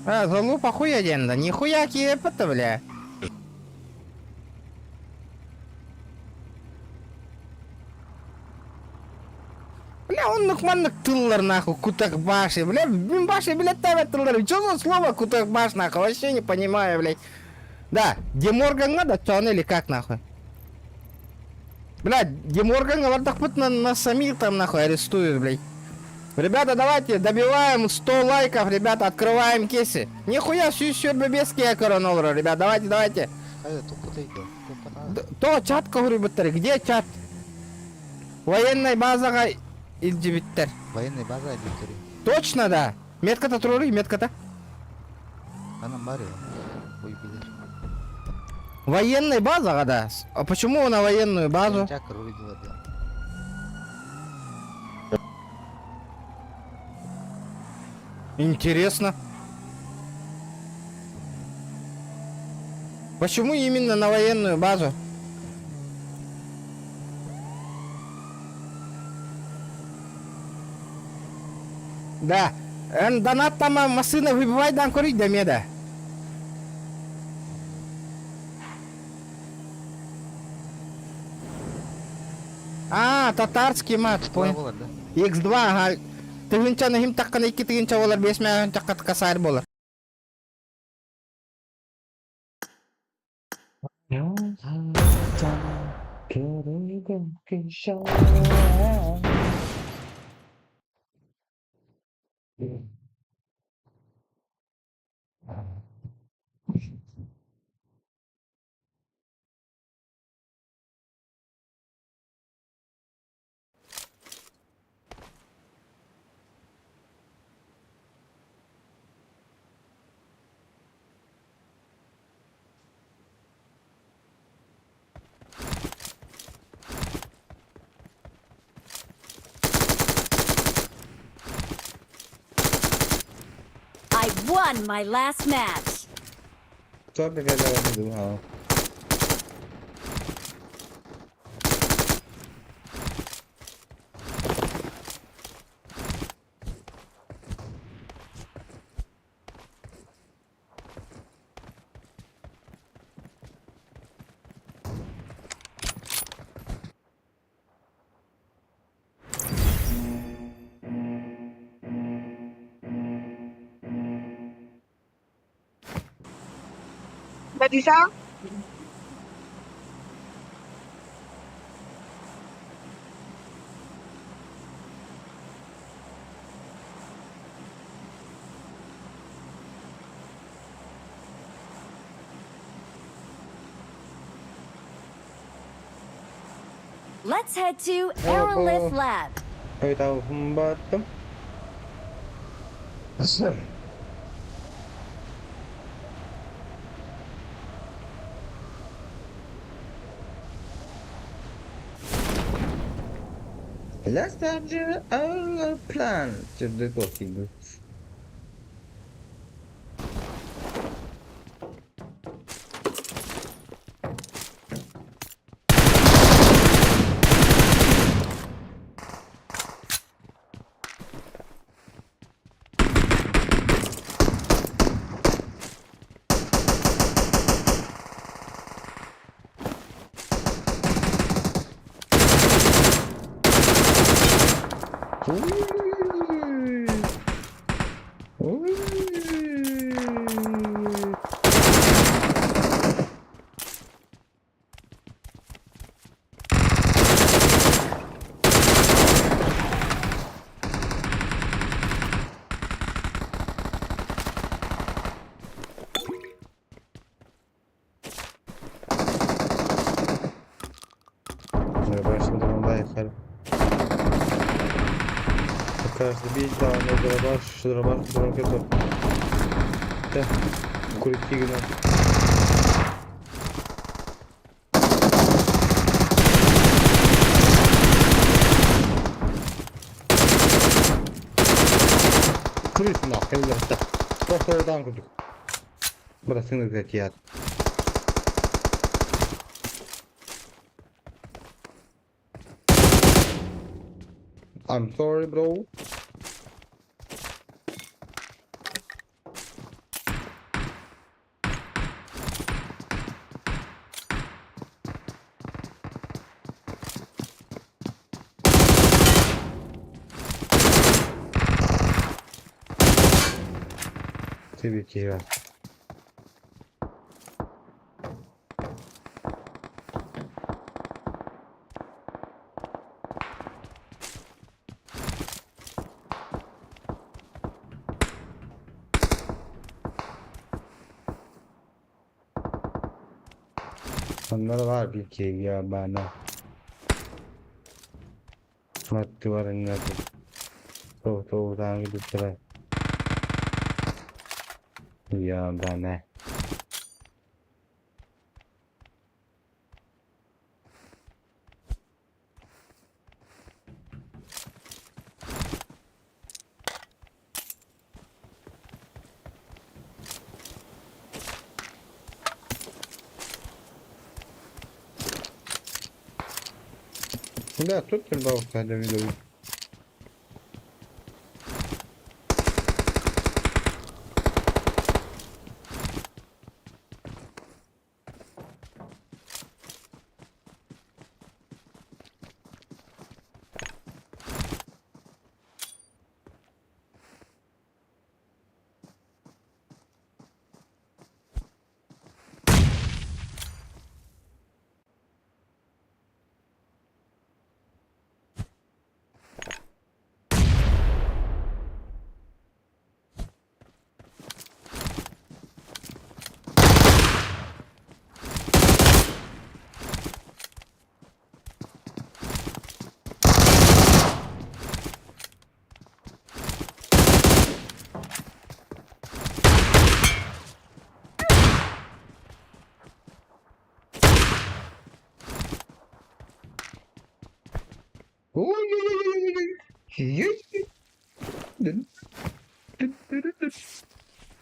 А, залупа хуя диэн да, нихуя киэппит бля. Бля, оннук маннык тыллар нахуй, кутах-баши, бля, баши, блядь, тавят тыллар. Что за слово кутах-баш нахуй, вообще не понимаю, блядь. Да, Деморганга да, чон или как нахуй? Блядь, Деморганга бардахпыт на, нас самих там нахуй арестуют, блядь. Ребята, давайте добиваем 100 лайков, ребята, открываем кейсы. Нихуя, сүүс коронулро, ребят, давайте, давайте. То чат говорю, где чат? Военной базаға илдьибиттэр. Военный база илдьибиттэр. Точно, да. Метката туруоруй, метката. Анан бар я. Ой, билер. Военной базаҕа, да. А почему на военную базу? Да. Интересно. Почему именно на военную базу? Да. Эн донат там машина выбивай дан курить да меда. А, татарский мат, понял. X2, ага. Тыһыынчаны хим таккана 2 тыһыынча болар, 5 мөһөн такка косарь болар. I won my last match. Nadisa? Let's head to Aerolith Lab. Battım. Let's start our plan to the cooking. Каждый бить, да, дробаш, дробаш, дробаш, это. Курить. Крыс нахуй, это. Просто удан кудук. Бросины затят. I'm sorry, bro. Тибитиэ. Онно баар биир баана Маттыбарыҥҥа тоҕутааҥы туттара Ябана. Да, тут пожалуйста, Давидович.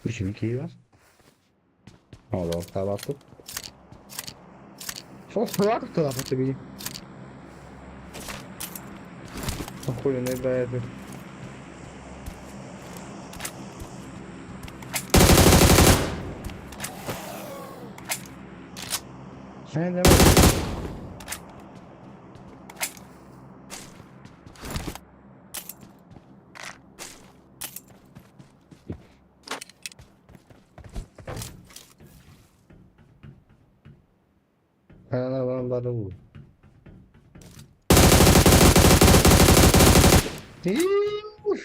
Үчүгэй Олох табаппыт. Ол табаппыт били. Охуенный бэйэтэ. Э, давай. Ана Ух.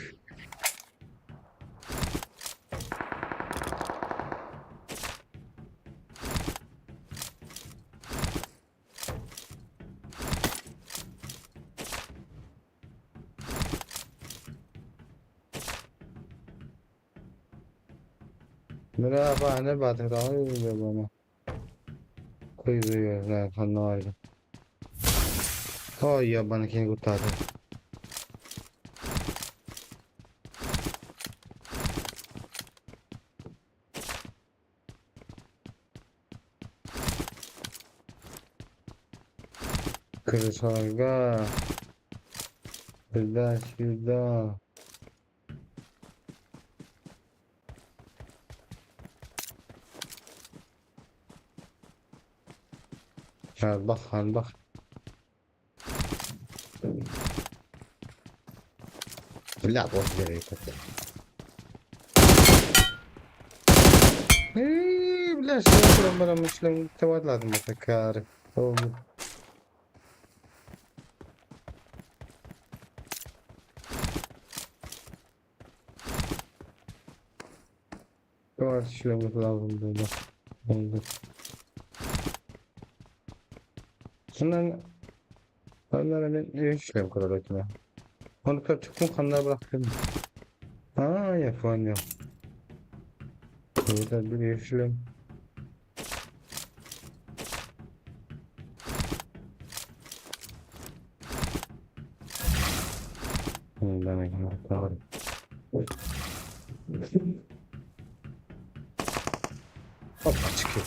Бля, бааны Хуй Ой, ебаный кенгутата. Крышага. Сюда-сюда. Бах, бах. Бля, вот это. Эй, бля, что я прям мышлем ладно, такая. Шлем было. Şundan Onlara ben шлем короче. Оны чукун ханна bıraktım. А, я понял. Это bir шлем. Опачки.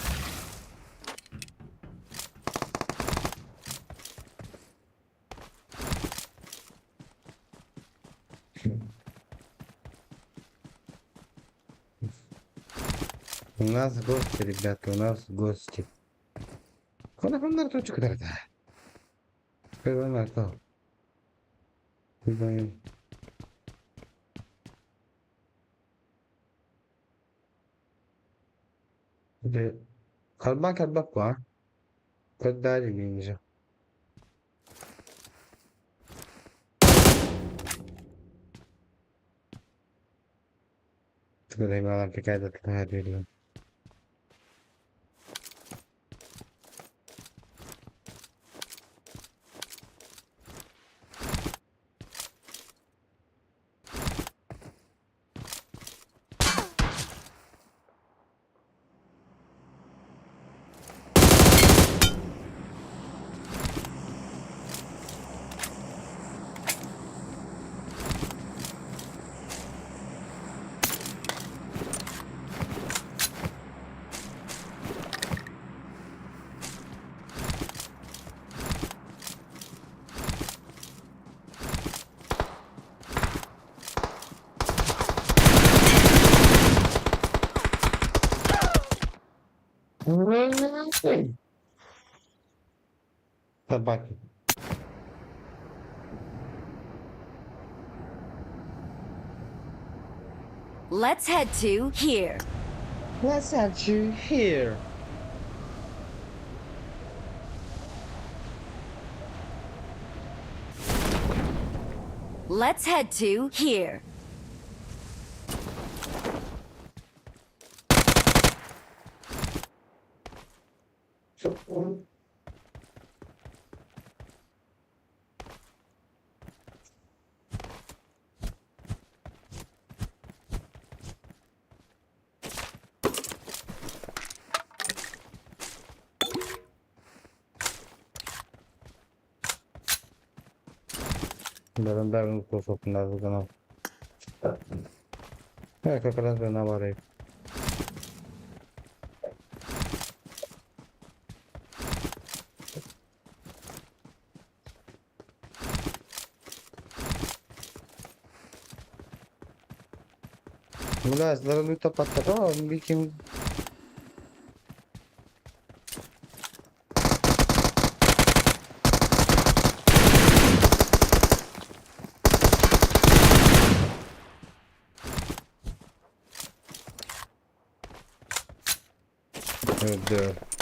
У нас гости, ребята, у нас гости. Кона точка тогда. Первый Харбаан кэлбэт буо, көрдөө дии Собаки. Let's head to here. Let's head to here. Let's head to here. Бәрін бәрін қосылтындарды. Я как раз на барай. Бля, здоровый-то подтакал, бикин. Да.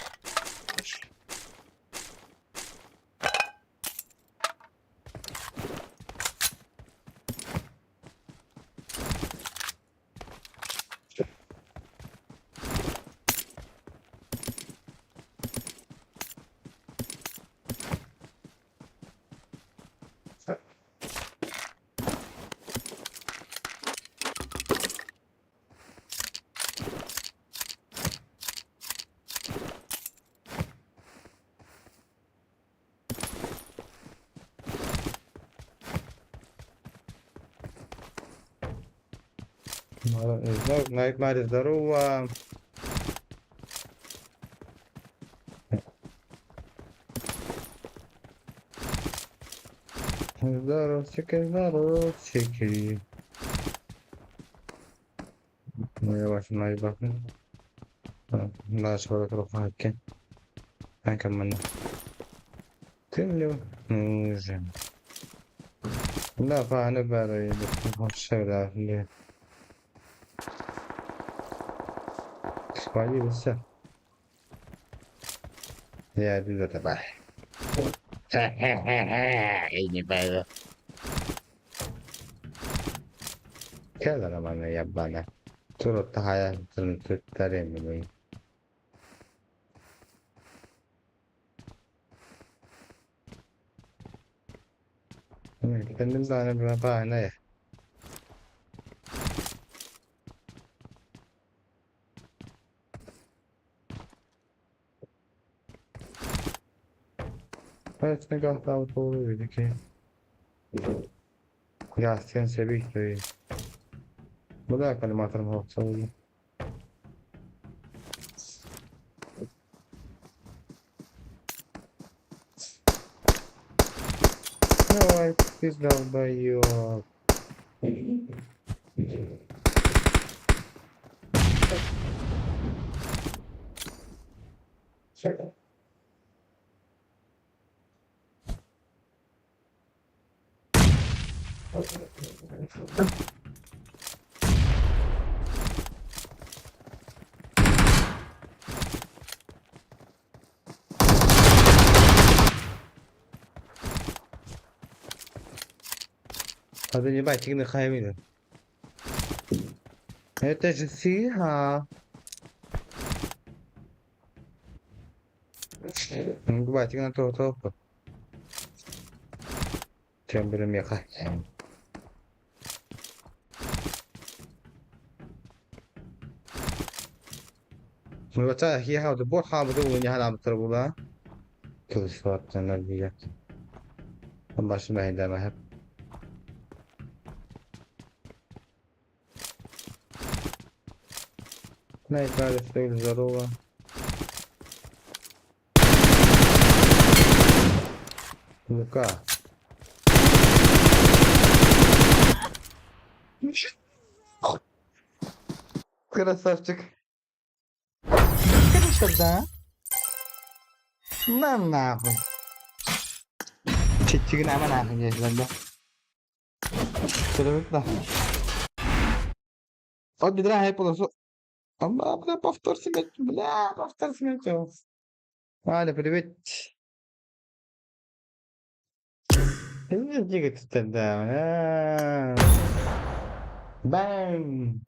Найтмари, здорово. Здоровчики, здоровчики. Ну, я вашу наебал. لا شغلك روح هكي. كملنا. كله نوزن. لا فأنا بالي الشغلة اللي بس يا دي تبع كذا لما يبانا ترى تهايا ترى Kendim de hani Evet, ne kadar doğru ki. Ya sen sebik. Bu da kalimatın olsa. Давай, ты долбоёб. Это же сыыһа. Здорово. Лука. Красавчик. Круто, да? На нахуй. Чичигин ама нахуй да. Да. От бедра хай полосу. Ама, бля, повтор себе, бля, повтор себе. Аля, привет. Да. Бам!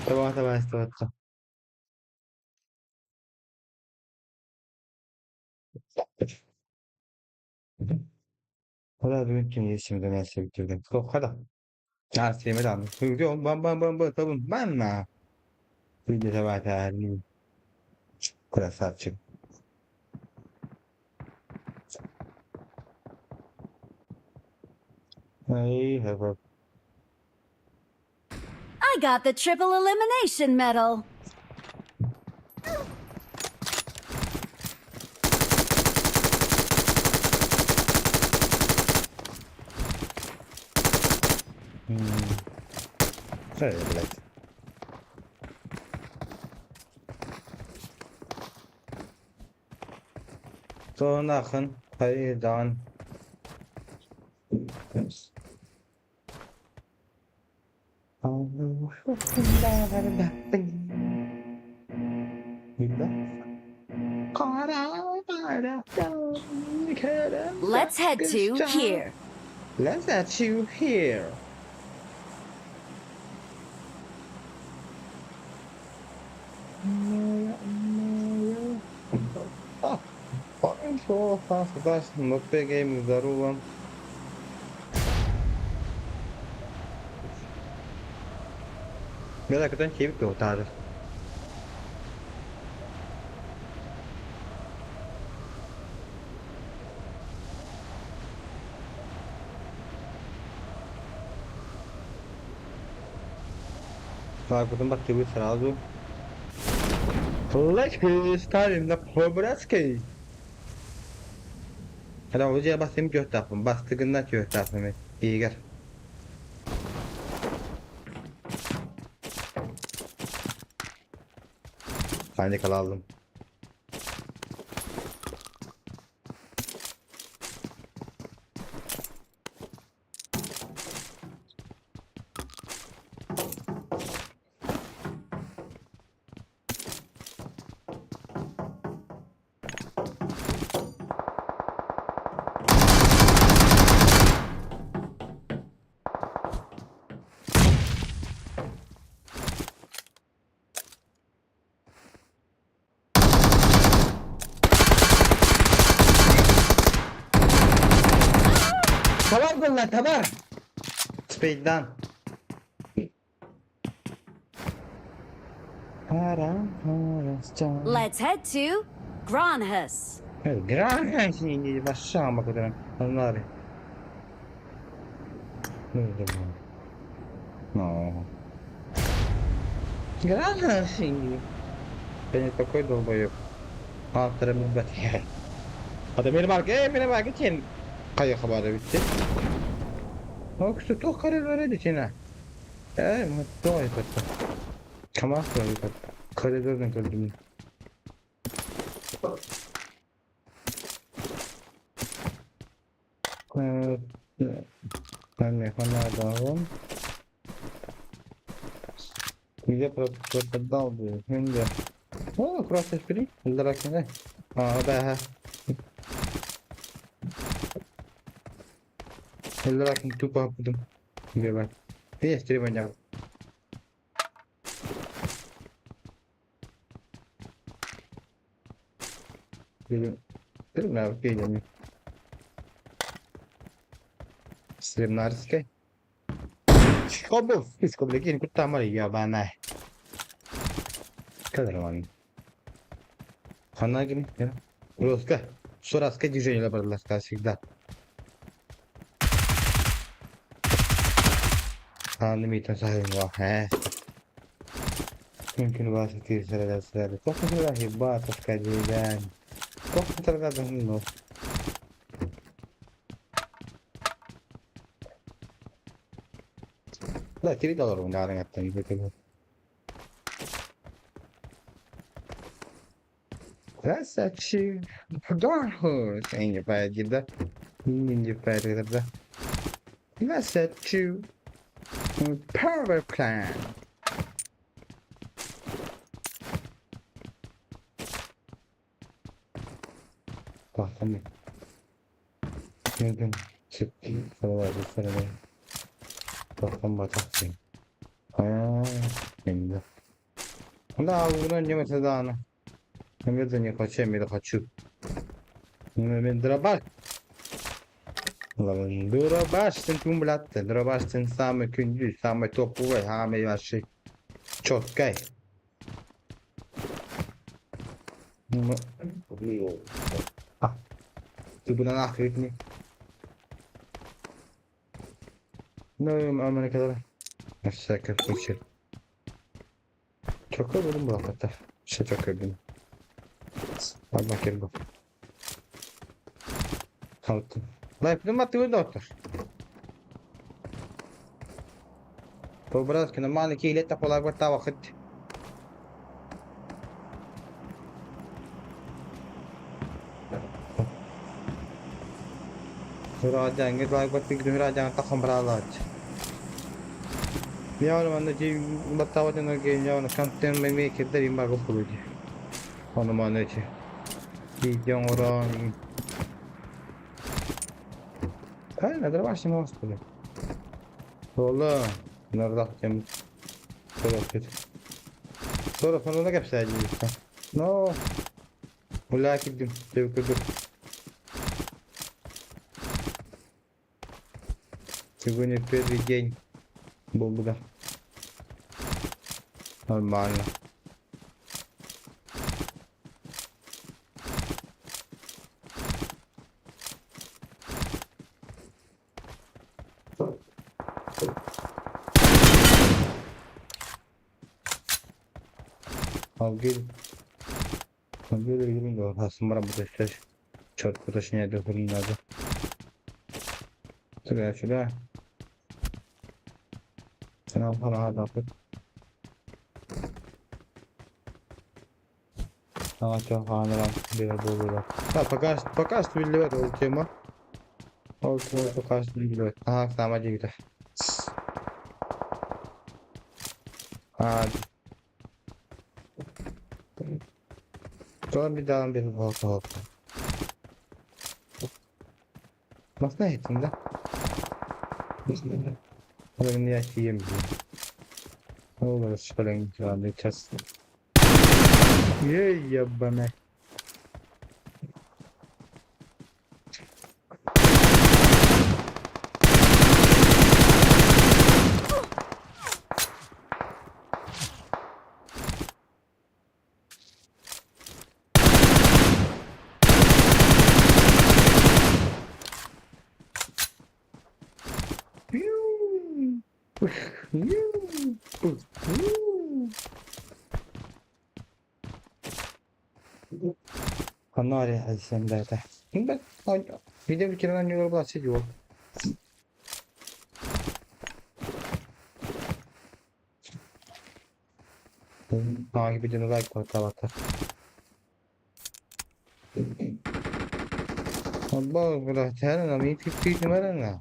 Давай, давай, давай. Красавчик. Ай, I got the triple elimination medal. Эй, блядь. Тонахын, хайдан. Let's head to here. Let's head to here. Здорово. Merak keyif de otarır. Так, потом активы сразу. Флешки ставим на по-братски. Hadi hocaya basayım göt tapım. Bastığından göt tapım. İyi gel. Ben de aldım. Tabar bunlar tabar. Speed'den. Let's head to Granhus. No. Я не такой долбоеб. Автор Hadi benim arkaya Kaya haberi bitti. O karar verdi içine. Evet, doğru yaptı. Tamam, doğru yaptı. Koridordan gördüm. Ben ne kadar Где пропадал бы? Где? О, просто впереди. Драконы. А, да. Эллэратын тупо хаппытым. Бэбэ. Пиэстири Стремнарскай. Кобыл, пискоблякин куттамар ебаная. Кадрован. Ханна кини? Руска. Сураска движение бардылар всегда. Ханна митен сахын ва. Mümkün vasıtayı sırada. Çok batı kadiden. Çok targadın Да, 3 доллара у Красавчик. Красавчик. Power plant. Tahtamı. Nereden çıktı? Sıralar sıralar. Tahtam bataksın. А, да. Да, не это Я не хочу, я хочу. Мен дробаш. Дробаш, сен кім білатты. Дробаш сен самый күндү, самый топовый, самый вообще четкий. А, ты бы нахуй не. Ну, Америкада. На всякий случай. Çok buldum bu hakikaten. Şey çok övdüm. Bak bakayım bu. Kalktım. Лайф, ну ты доктор. По-братски, нормально лето полагать вахыт. Rajange лайк Rajan ta Yavrum anne battavacı ge yavrum content में किधर इमा को फुलजी हनुमान जी видео урон. Правильно, дробаш не господи. Oğlum, nerede atacağım? Sonra Sonra sonuna kapsaydı. No. Ulakidim, tevküdür. Сегодня первый день был да. Нормально. Алгил. Алгил гирин хасмара бутащаш. Четко точнее не надо. Сюда, сюда. Sen para hadi Да, пока что билбэт ол тема. Ол тема пока что билбэт. Ага, сама дигде. А. Sonra bir daha bir volta oldu. Nasıl ettin de? Onu niye yiyeyim? Olur, şöyle gidiyor. Ей, ебаный. Канари әзсәндәдә. Видео бикерән юлы була сидел. Takip edin like аталата. Allah bırak her an iyi tepki verene.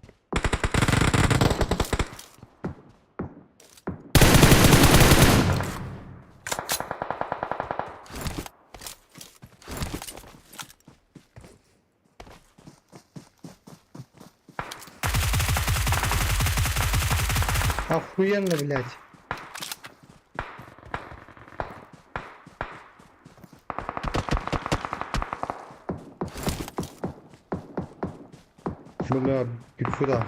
Охуенно, блядь. Бля, сюда.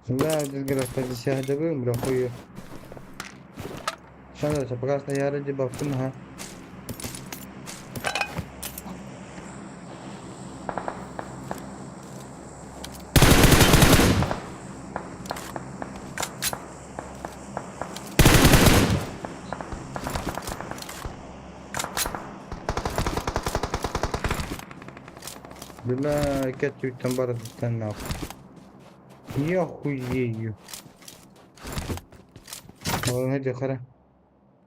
Бля, дисграф бля, хуй. Шанса, пока я ради бабкин, ага. Бля, кәттүүттэн барытыттан нахуй. Я хуею. Ол не хара.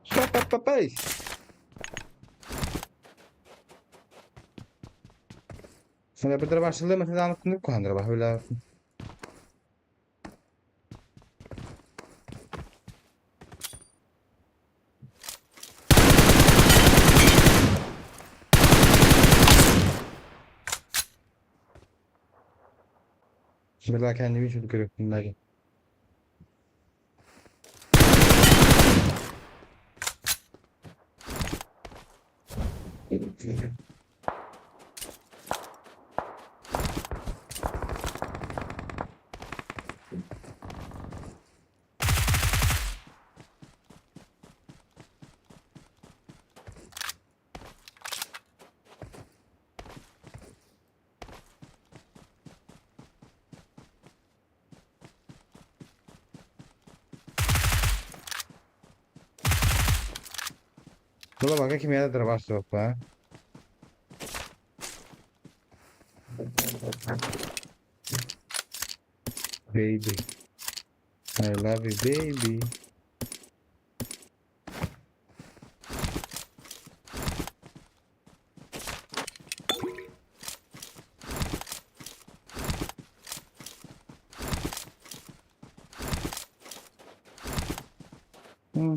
Папапапай. Sana bir başladı mesela anlatını kuhandır bak öyle. Бля, kendimi çok görüyorum. Була бага кимия дрова сопа. Baby. I love you, baby.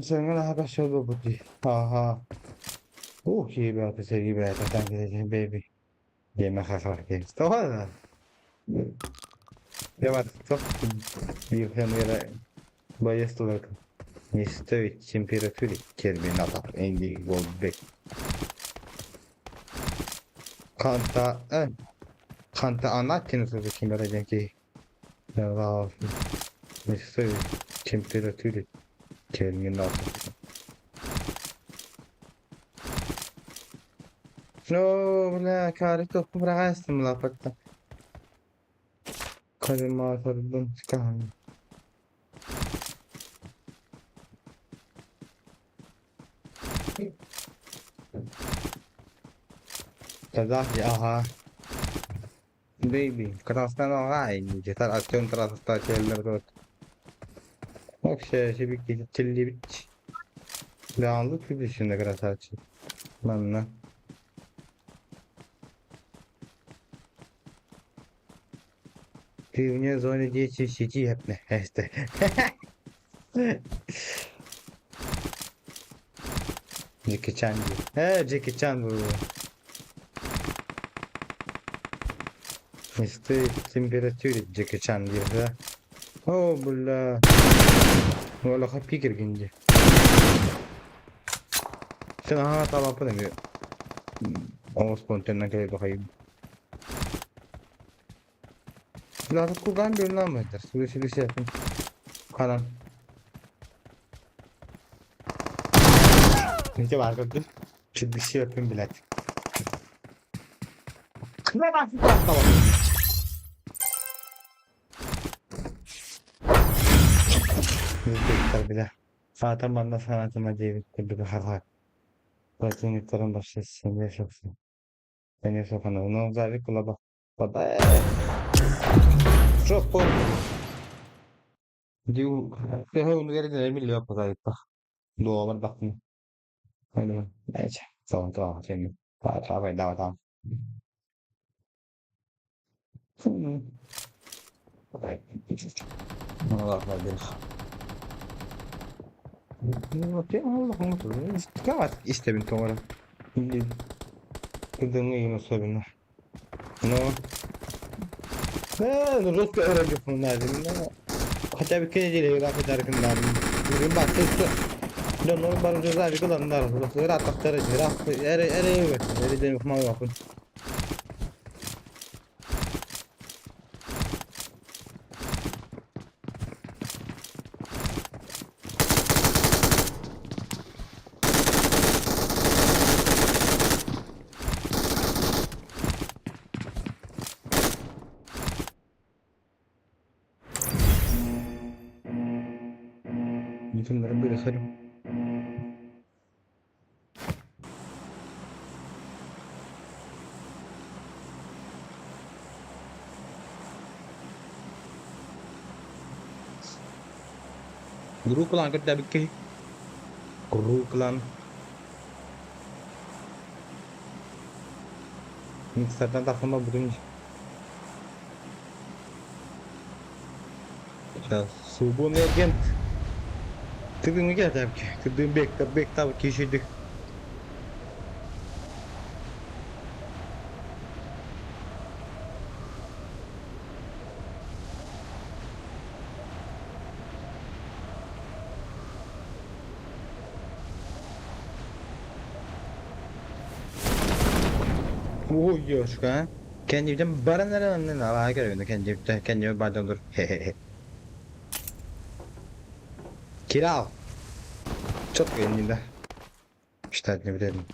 Sen başladı bu Aha. Oh, iyi bir sevgi bir baby. Yeme khafar Tamam. Я Боец не стоит температуре терминатор Энди Голдбек. Kanta Kanta anlattınız kimlere ki не стоит температуре терминатор. No, бля, карито брагастым лапатта. Калиматордун скан. Казахи, ага. Baby, Красноармейский, Артем Красноармейский. Вообще, себе телевить. Да, он лучше на красавчик. Ладно. Ты вне зоны действия сети, Джеки Чан. Джеки Чан был. Не стоит температуре Джеки Чан да? О, бля. Wala пикер гинди. Sen aha tamam bu ne? O spontanına kadar bakayım. Silahı kullan bir lan mıdır? Sürü şey yapın. Kalan. Ne var gördün? Şimdi bir şey yapayım bilet. Ne var? Tamam. Bile. Zaten bana sanatıma devritti bir hata. Zaten tarım başlasın yaşasın. Ben yaşasın. Onu özellikle kullanma. Baba. Çok korktum. Diu, te milio pasajta. Luovan baktım. Öyle. Neyse. Tamam tamam. Şimdi. Tamam tamam. Tamam. Истэбин тоҕо эрэ. Кыдыҥы особенно. Ну, ну, жестко Хотя бы кенедили Дьоннор бары журналикаларындар, ырааттахтара, ыраах эрэ эрэ эрэ махмаллаахпын. Бүтүннэрин быыһарым. Группалаан көрдөөбүт киһи. Группалаан. Миксертан тахсан барбытым дии. Сейчас свободный агент. Тыгыҥҥа кэлээтэбит. Кырдыын бектабыт киһи Ой, ёшка, а? Кэннибитин баран эрэн аннын алааһы көрөбүн кэннибитэ кэннибит бадан тур хе-хе-хе. Кирал! Четко иннинэ. Считать не вредно.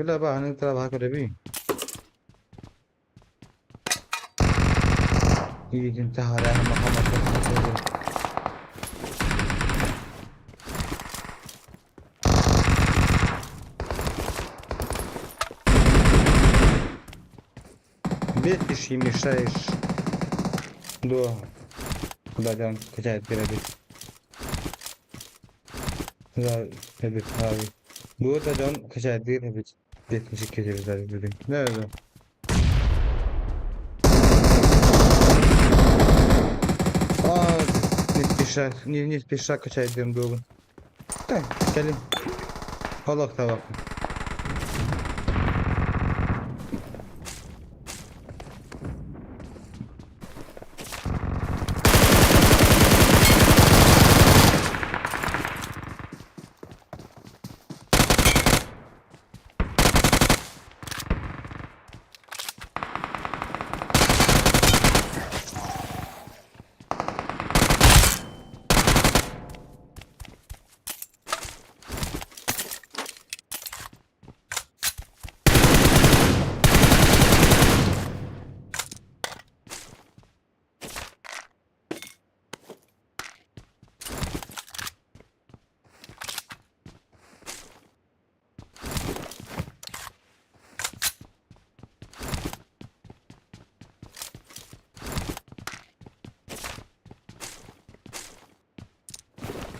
Бля, баһаны трава көрөбүй. Иитин таһаараа Бесишь и мешаешь. Да. Куда там качает перебить. Да, эбит, аби. Бу да дьон качает эбит. 72 бүгүн. Да, да. А, не спеша, не, не спеша качает диэн Так, кэлин. Олох табакпын.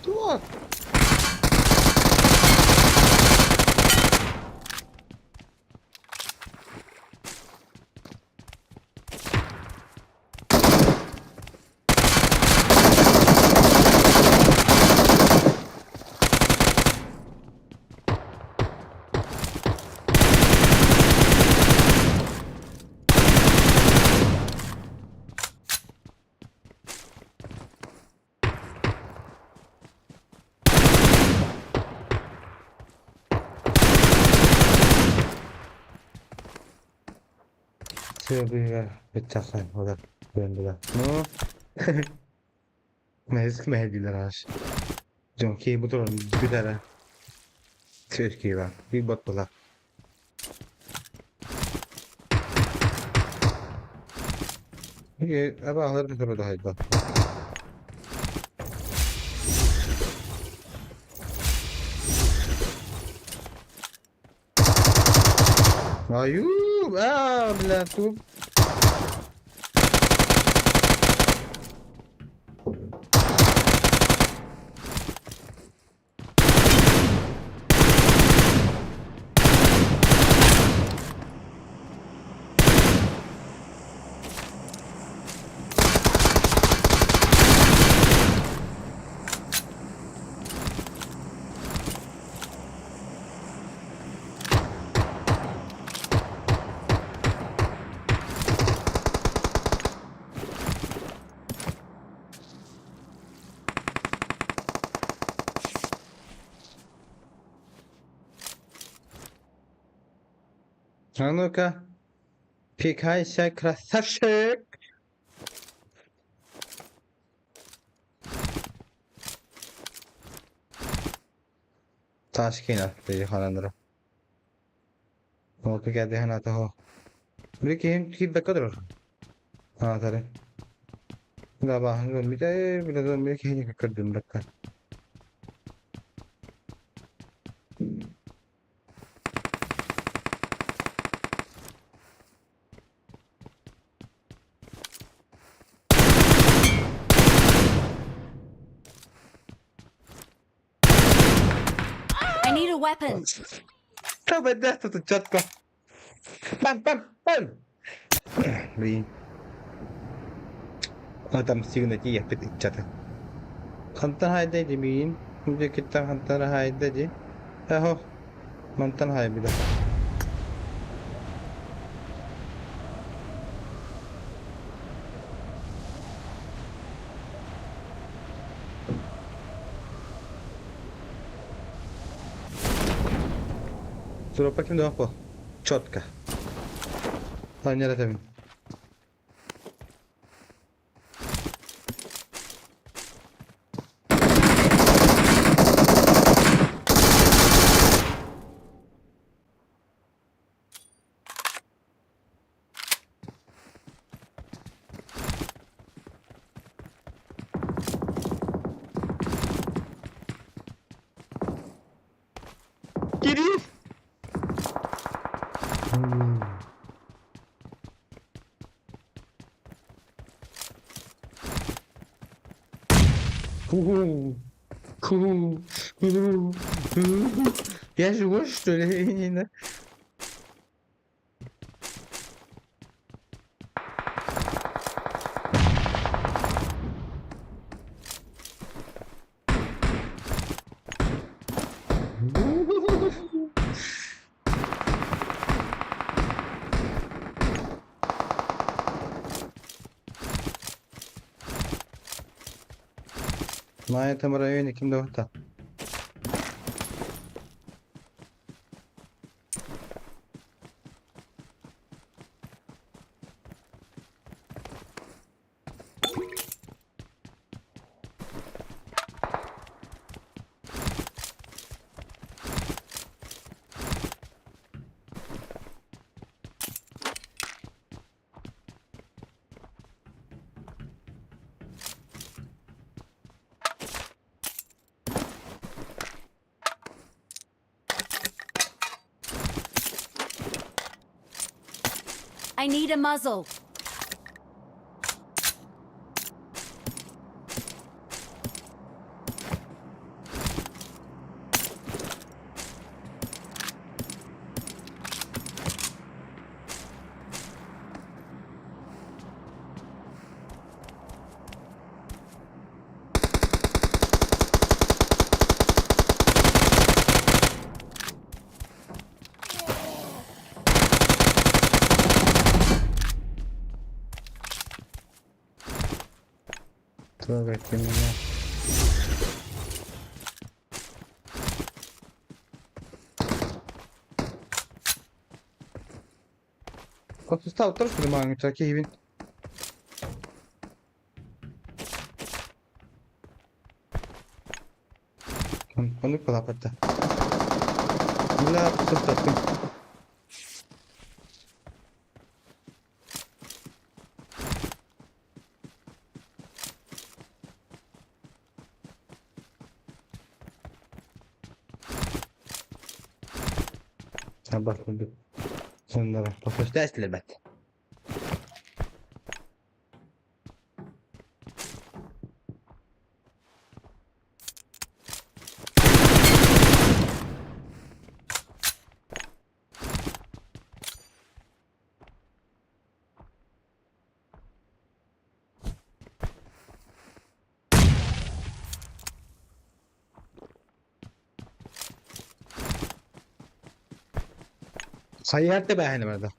Туох? Сыабыыга быччахсан олор көрүндүлэр. Ну, мэһис мэһэйдиилэр аш. Дьон киһи бу туран бүтэрэ. Сөз киһи бар. Биир боттулар. Абааһылар да турар Айуу, аа, бля, тугу А ну-ка, пикайся, красавчик! Тааскина харанара. Ол кэдэһэн ата хо. Били киһим киирбэккэ турар. Аатары. Да бааһын көрбүтэ, билэ били киһини көрдүм бакка. I need a weapon. Та тут четко. Пам пам пам. Блин. А там сигна тиийэппит ыччата. Хантан хайда димиин? Дьэ хантан хайда ди? Эхо, мантан хайбыда. Дропа ким да Четко. Лайнер Кирилл! Я живой, что ли? Не знаю. На этом районе ким да I need a muzzle. Трогайте меня. Став трошки немає, такий він. Onu kulapata. Бля, туттаттым. Бас курдук соннора бэт. Сайыһар тэбээһини барда.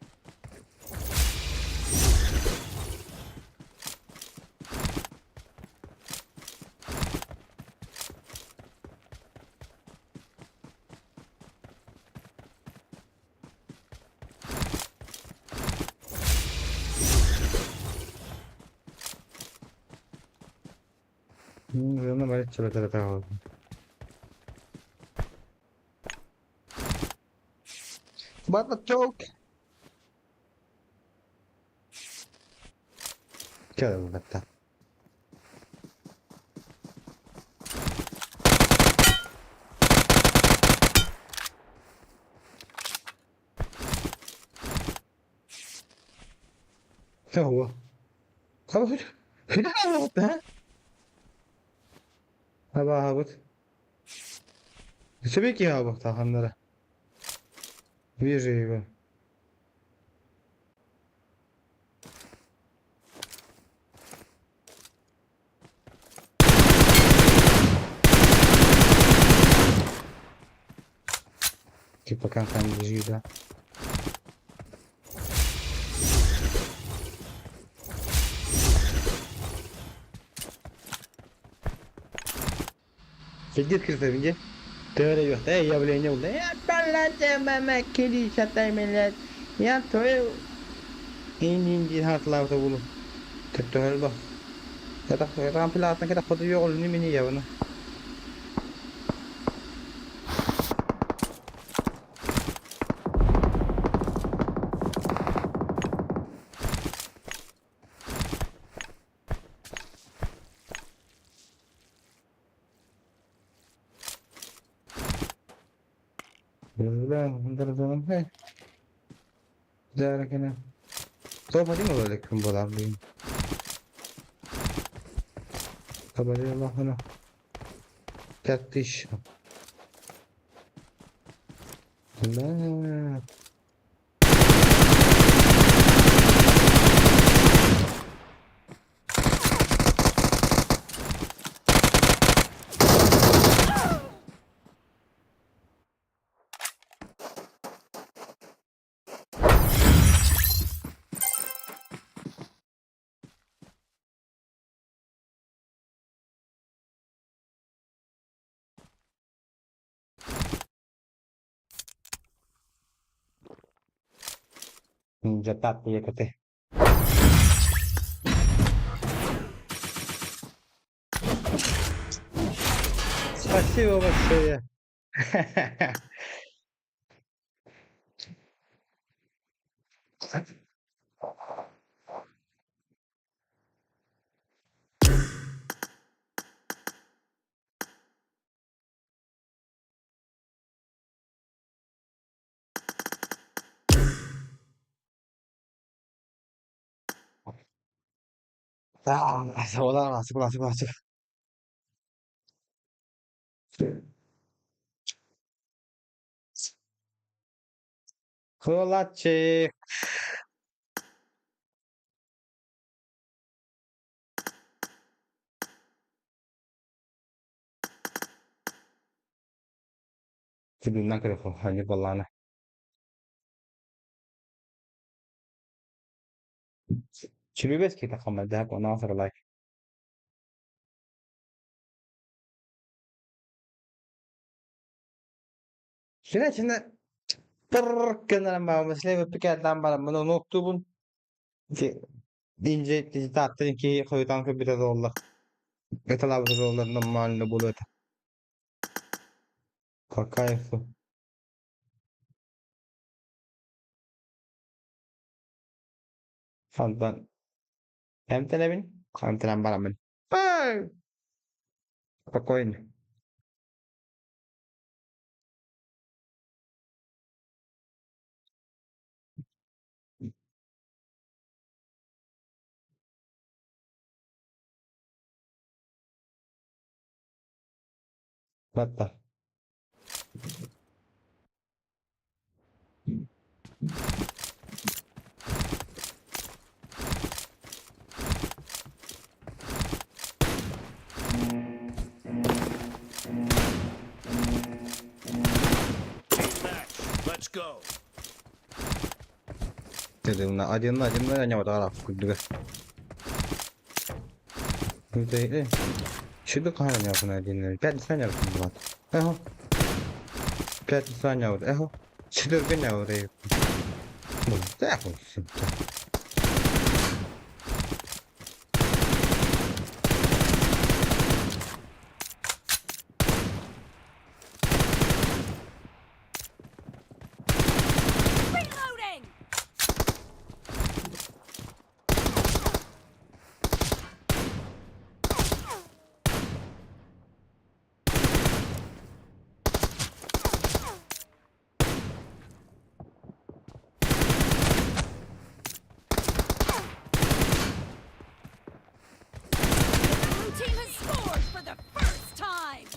What a joke! Кэлбэтэ. هو Абааһыбыт. Үчүгэй киһи буолбахтаах Вижу его. Типа пока там лежит, да? Сидит кирсэбин Төөрө явление булла. Я твою ин хатлаабыта булу. Төттөһөл ба. Ятах кета хоту йоҕол ни мини ябына. Пять тысяч. Бля. Дьэ Спасибо большое. Ола, Кулачик. Тибиннан көрөхө, хани боллана. Чүлүбэс кита хаммалдаак онаа лайк. Шинэ шинэ тыр гыннаран баа пикээтаан баран мын онуоктуубун. Инже тааттан ки хойутаан көрбүтэ буолла. Ыталаабыта буоллар нормально буолуо этэ. По кайфу. Фантан эмтэнэбин, эмтэнэн бараммын. Спокойно. Батта. Team match. Let's go. Тырымна один на один на ньоҕо курдуга. Шүдү хаһан ньоҕо один пять ньоҕо булат. Эхо. Пять ньоҕо эхо. Шүдүргө ньоҕо. Бу эхо. Reloading! The blue team has scored for the first time!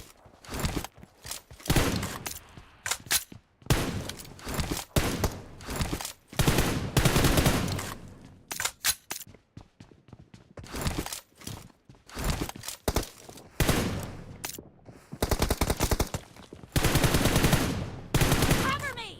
Cover me!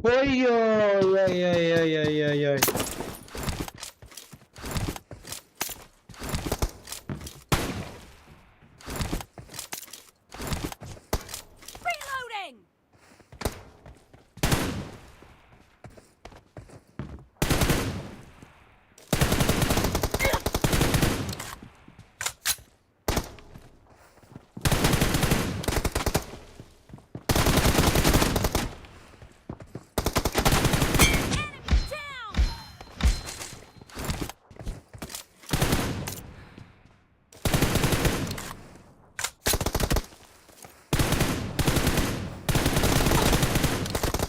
Ой ой ой ой ой ой ой. Reloading! Enemy down!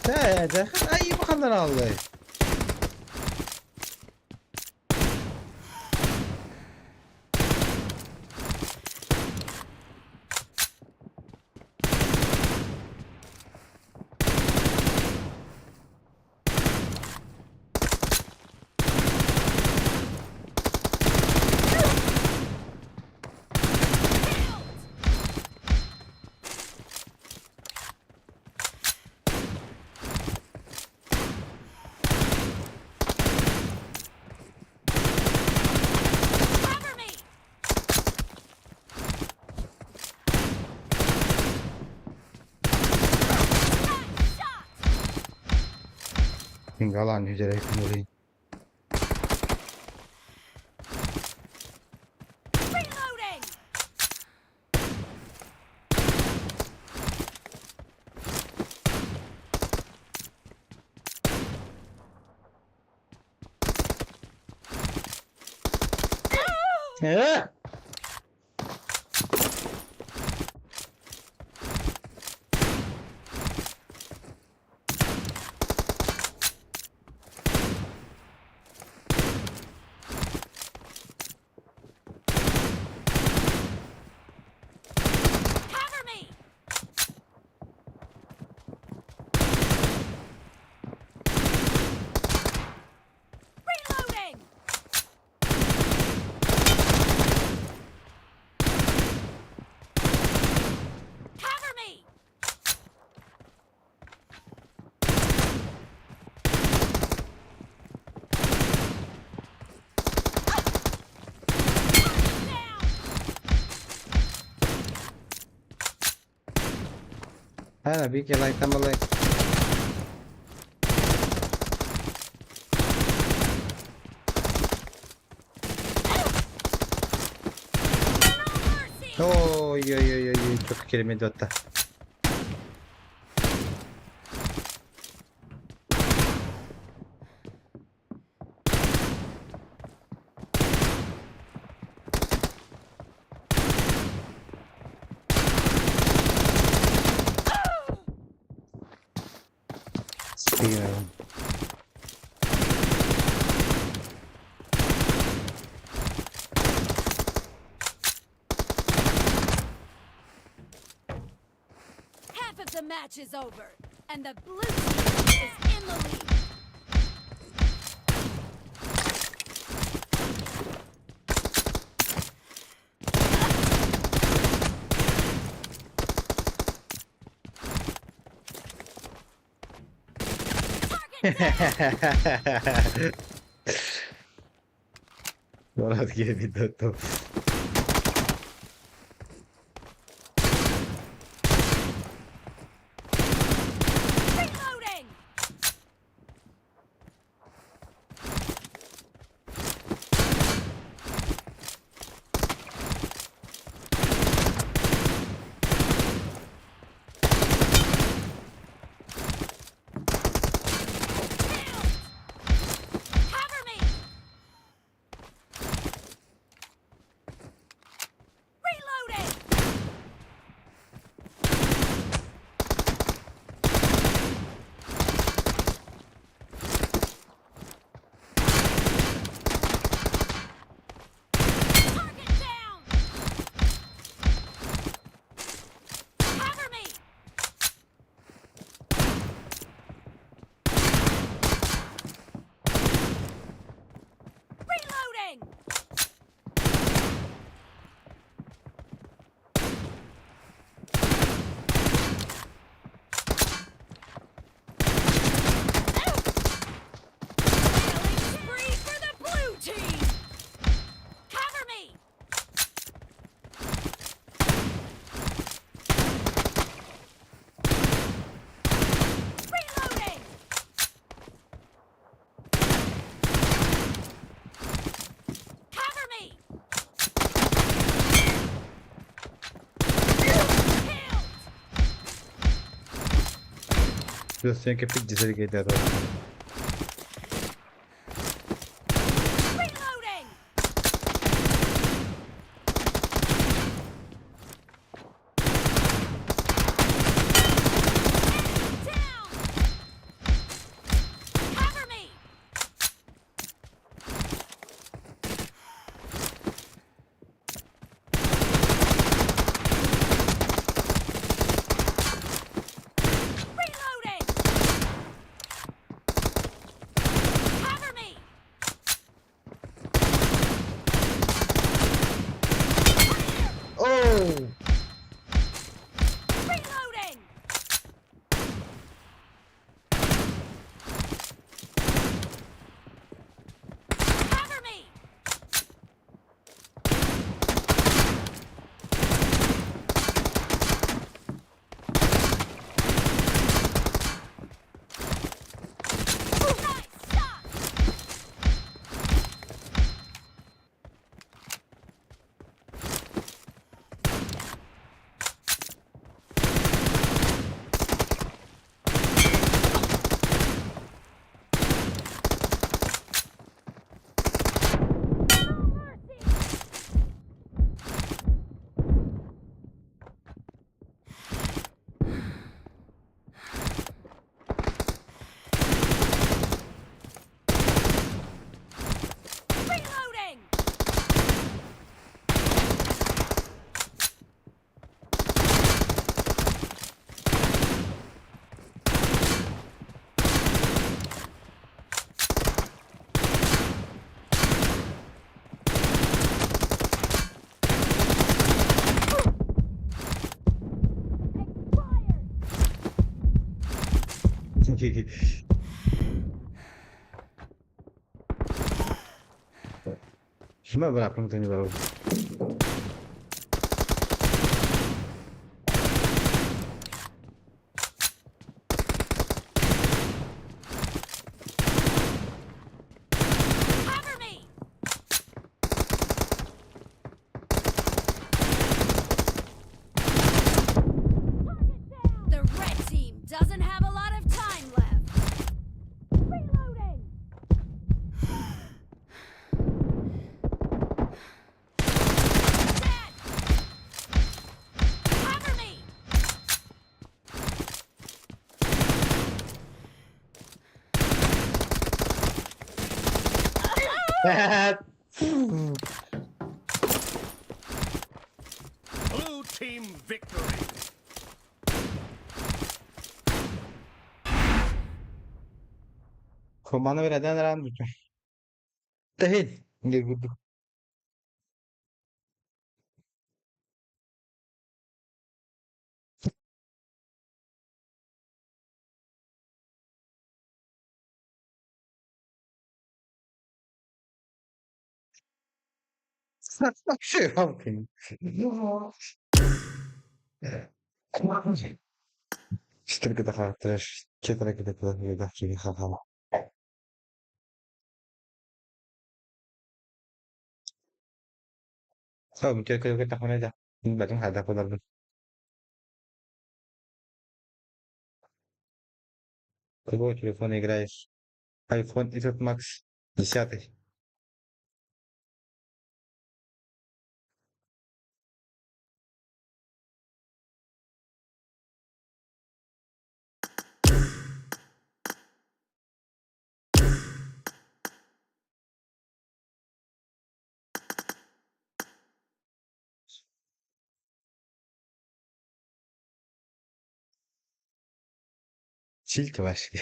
Тэ, ай бахандар аллай. Cover me! Nice shot! Галан үдерек мурин. Reloading! Э? Cover me! Reloading! Cover me! Down! Ана бики лайк там лайк. No mercy! Ой ой ой ой çok kelime hatta. Киирэн. Half of the match is over, and the blue team is in the lead. Target down! Барат киэбит да Reloading! Cover me! Reloading! Target down! Cover me! Reloading! Killing spree for the blue team! Cover me! Reloading! Cover me! Killed! Плюс кеппит дьиэ Reloading! Enemy down! Cover me! Reloading! Cover me! Oh! Reloading! Cover me! Nice shot! No mercy! Reloading! Expired! Шма быраппын тани барабын. Cover me! The red team doesn't have a lot of time left. Reloading! Blue team victory. Bana vereden ran bütün. Değil. Girdi. Şey Какой телефон играешь? iPhone этот Max 10. Сильте вообще.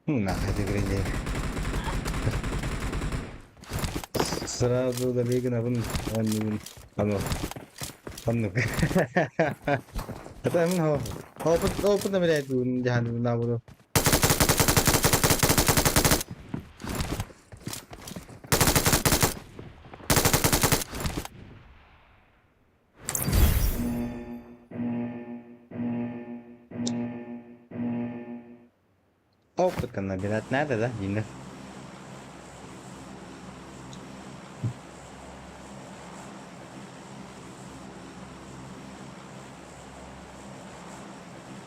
Ну нахуй ты грязей. Сразу удали гынабын аны оннук. Это мин хо опыт опыт набирает жаһан набуру. Опыт набирать надо, да, Дина?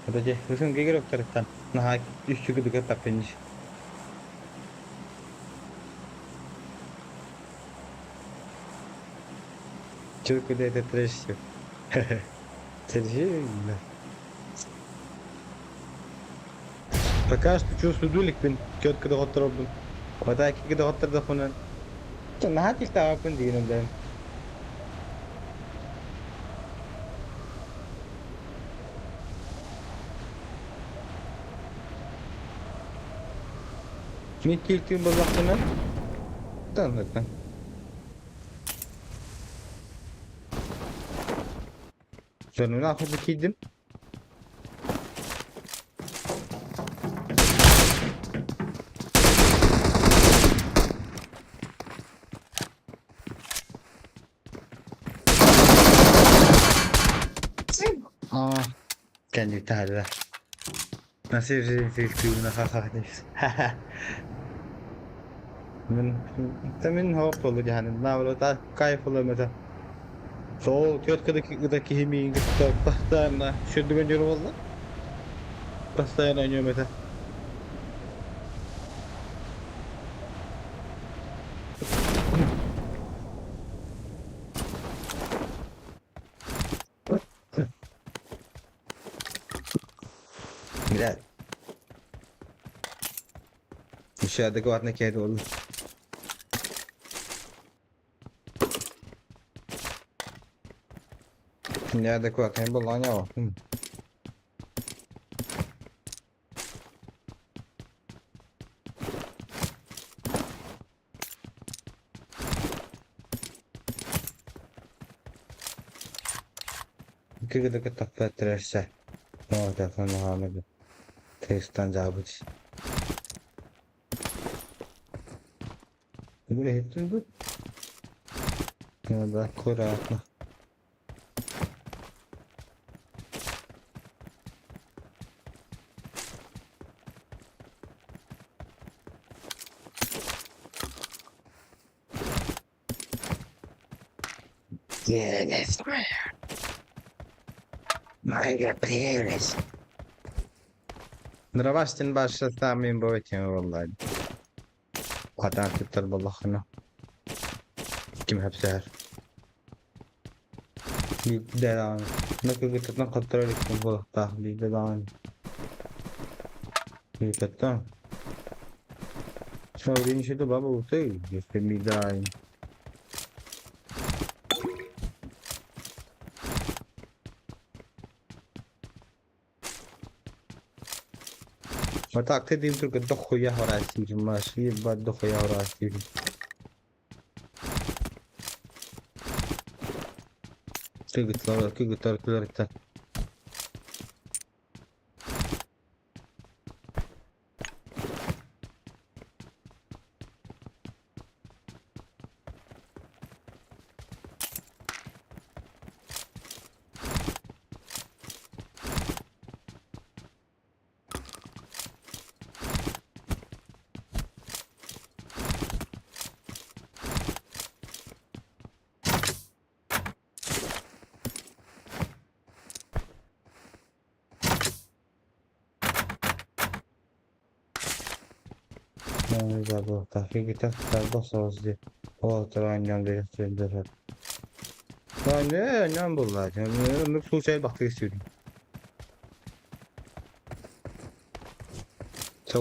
Подожди, үсүн кегер өктөрүттан. Наһаа үс чүгүдүгө таппиниш. Чүгүдө это трэш. Сергей, Пока что чувствую дуликпин, четко доҕотторобун. Батаки доҕоттордохпунан. Наһаа тиктаабаппын диигин да. Мин кииртиин буоллахпына, танныктан. Дьонун ахы киирдим. Аа, кэнниттэ Мин хоп болду дьаһанын наабылата кайф ылым этэ. Сол тёткада киһи миигин кытта постоянно сүрдүгэн дьоро буолла. Постоянно ойнуом этэ. Блядь. Еще адекватно киһи буолла. Неадекватный был, аняо. Кыгыдыка таппа трэшсэ. Тестан жаабыт. Иһиттин Да, аккуратно. Прелесть моя. Моя прелесть. Нравастин баша самим бывает والله. Хатаан туттар буоллаххына ким сөпсөһөр. Биирдэ даҕаны кыргыттартан хотторо иликпин буолуохтаах биирдэ даҕаны. Кыргыттартан баба утуй биирдэ Отак ты только дохуя горастишь, Маш, ебать дохуя горастишь. Кыргыттар, кыргыттар, кыргыттар.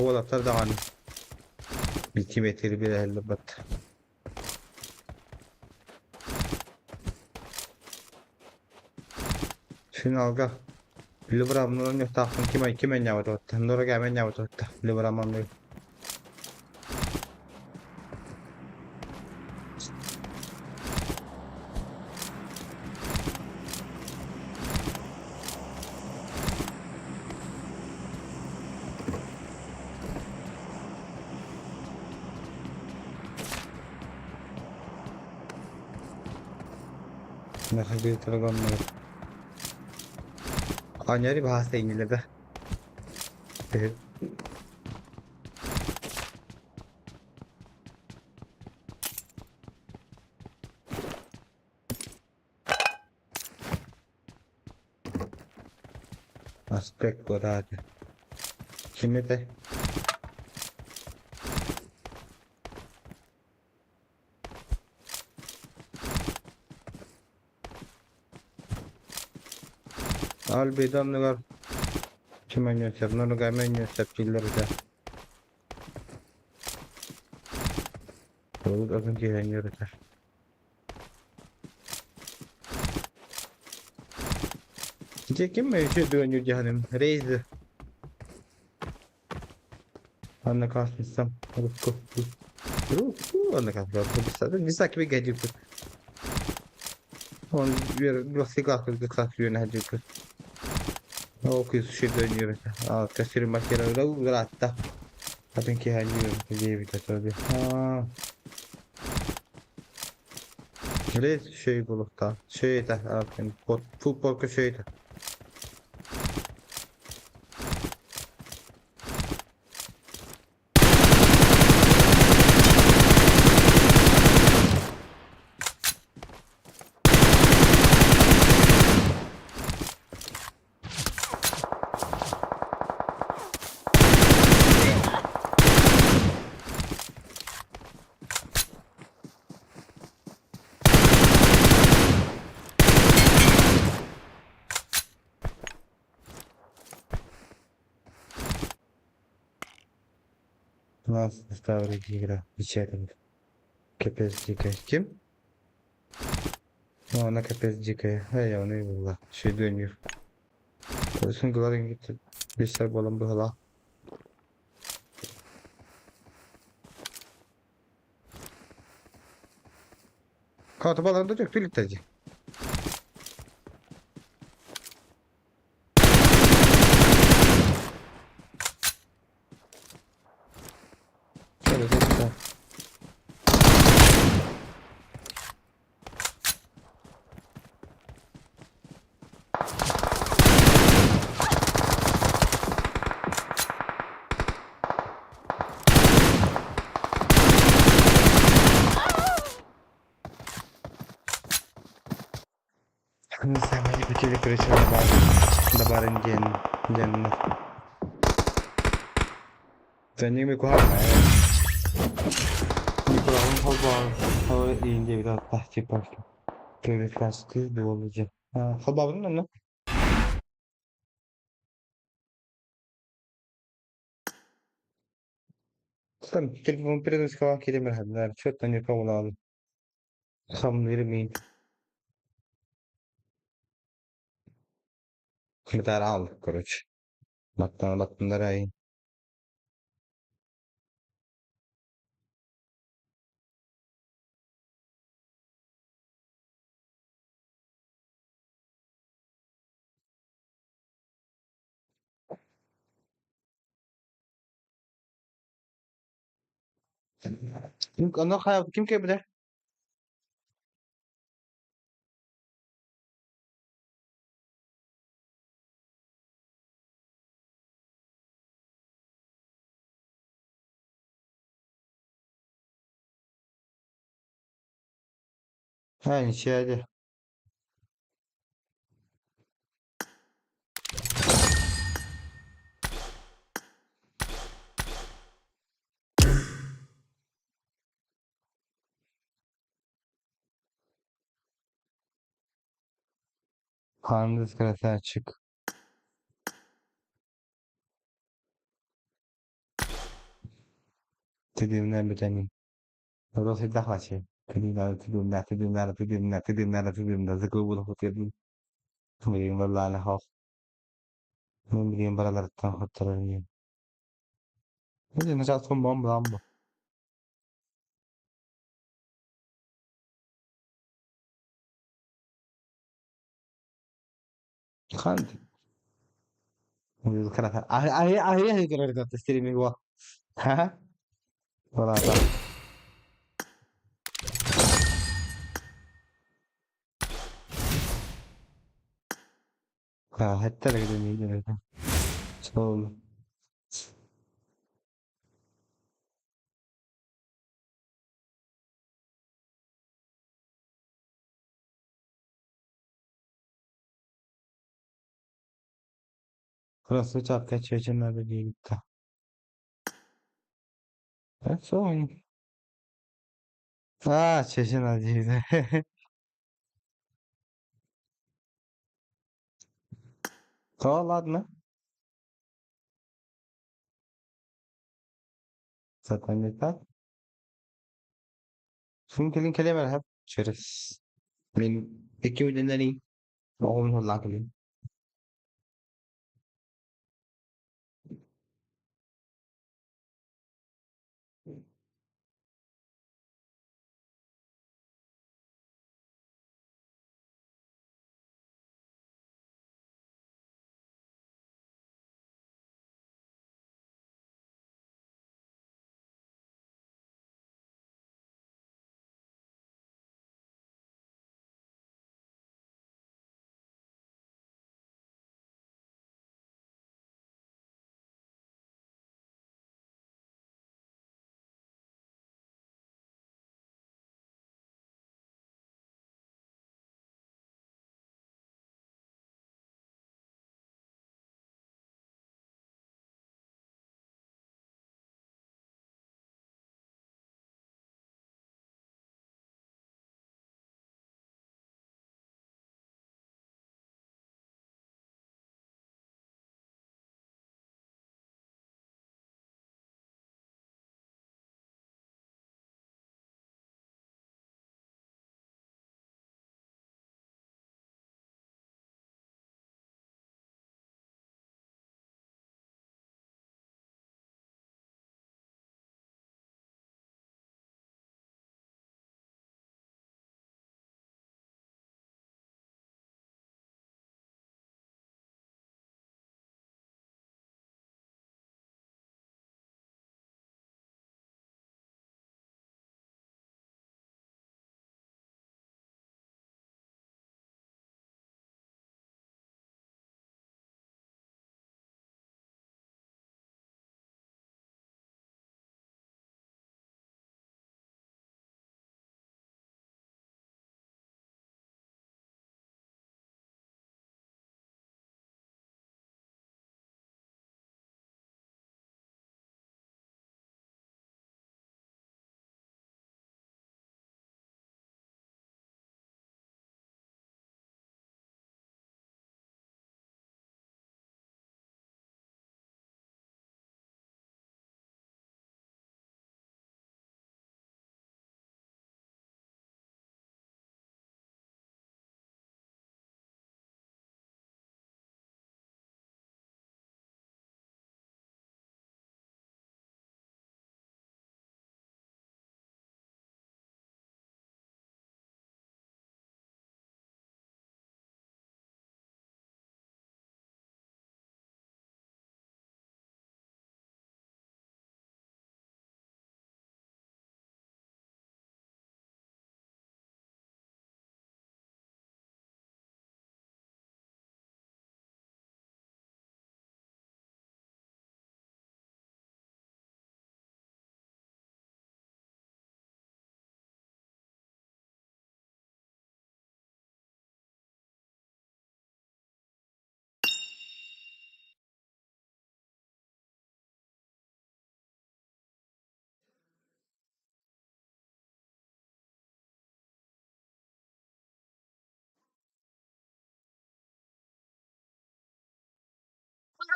Уолаттар даҕаны мультиметри билэһэллэр Финалга Либрамнын ньохтаахпын ким ким энньаабыт Нора кэм энньаабыт Либраман Аньари баһаста иҥилэрэ. Аспект курааты. Ким этэй? Альбида оннугар ким өнньүөсэп, нуруга эмэ өнньүөсэп дииллэр этэ. Ол атын киһи өнньүөр этэ. Дьэ ким өйү дүөннүүр дьаһаным? Рейзы. Анна классницам. Рукку. Рукку. Анна классницам. Висаки бигадюк. Он класс үөнэ Ол кыыс үчүгэй этэ. А кассир махера уратта. Атын киһи диэбитэ тоби. Рейс үчүгэй буолуохтаах. Үчүгэй этэ. Футболка үчүгэй этэ. Нас игра. Вечеринка. Капец дикая. Ким? Ну, она капец дикая. Эй, она и была. Шейдөнүр. Сосын главин gitti. Бесер болан быһыла. Каты баланда төктүлүк. Короче. Самый любители, короче, добавим день, день. За ними куһаҕан. Николаһын холбоон иин диэбит аттах типа перекрестыы буолла дьэ. Холбообутун онно. Там телефон передачкалаан киирэн барахадылар. Чё-то не помню. Хамныыр миин. Бытараал, короче. Баттан баттаннар. Ким, ким кэлбитэ? Ha, içeride. Karnınız krater çık. Dediğimden bir. Ха? Voilà. Ha, hatta da So. Burası çapka çeçenlerde diye gitti. Evet, so. Ah, çeçenler diye. Ладно. Zaten yeter. Mungkin kalian через min iki Oh, luckily.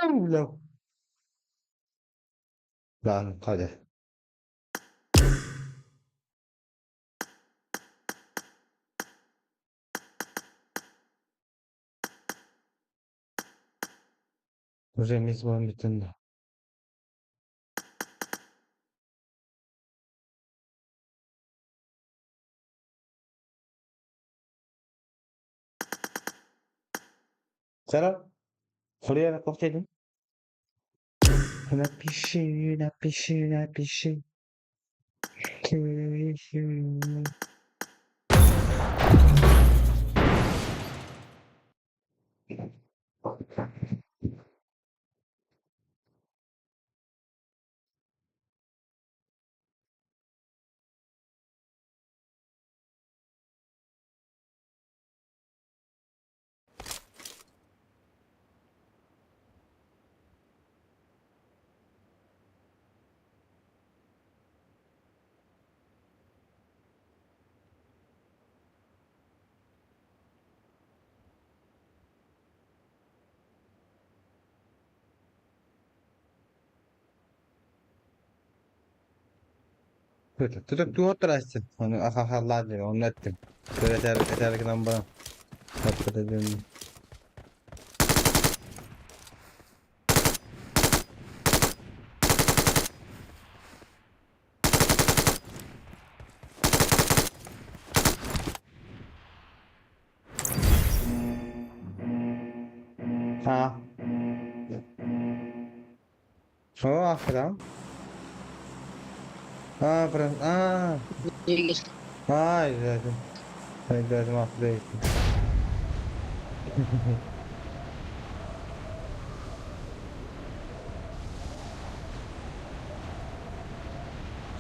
Бля. Ладно, hadi. Уже мизбон бүтүн. Selam. Buraya bak dedim. Напиши, напиши, напиши. Tutup tuottaraisen. Onu ahahallar diyor. Onu ettim. Böyle ter eterken bana. Hatta dedim. Ha. Oh, aferin. Aferin. Aa. Ay, dedim. Ben dedim affedeyim.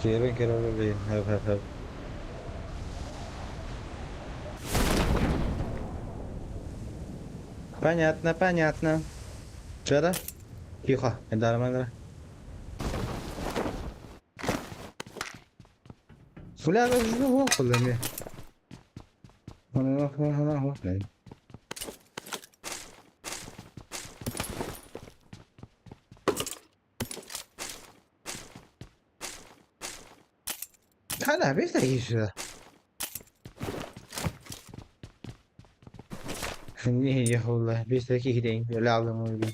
Kere kere bebeğim. Hep hep hep. Понятно, понятно. Что Тихо, это нормально. Бля, ну хули. 他哪边在意思？你以后了，别再去点，别聊了么的。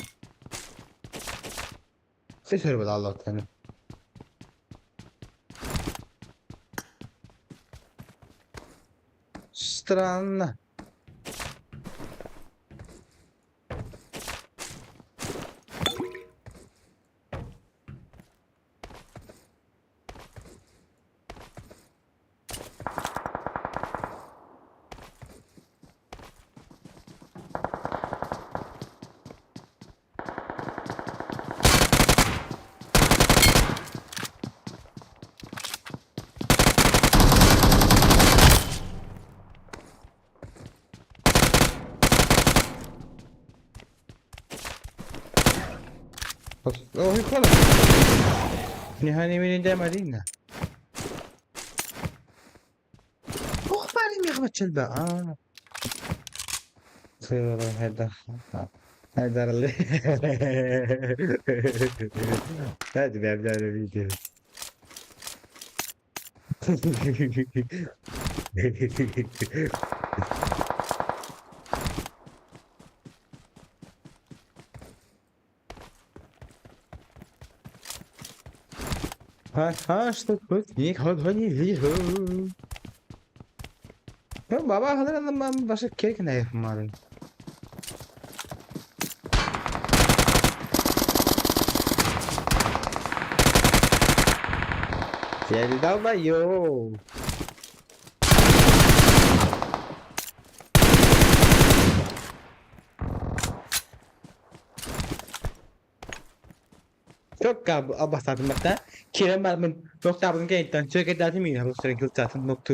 这事不大老疼。Странно. Oh, yukarı. Nihane meni demadingda. Oh, bari يخبط آه. هذا هذا اللي هذا بيبدأ الفيديو. बाबा बस केक नहीं हमारे Yo. Çok abbas Kerem ben nokta gençten çok ederdim yine bu sürekli zaten nokta.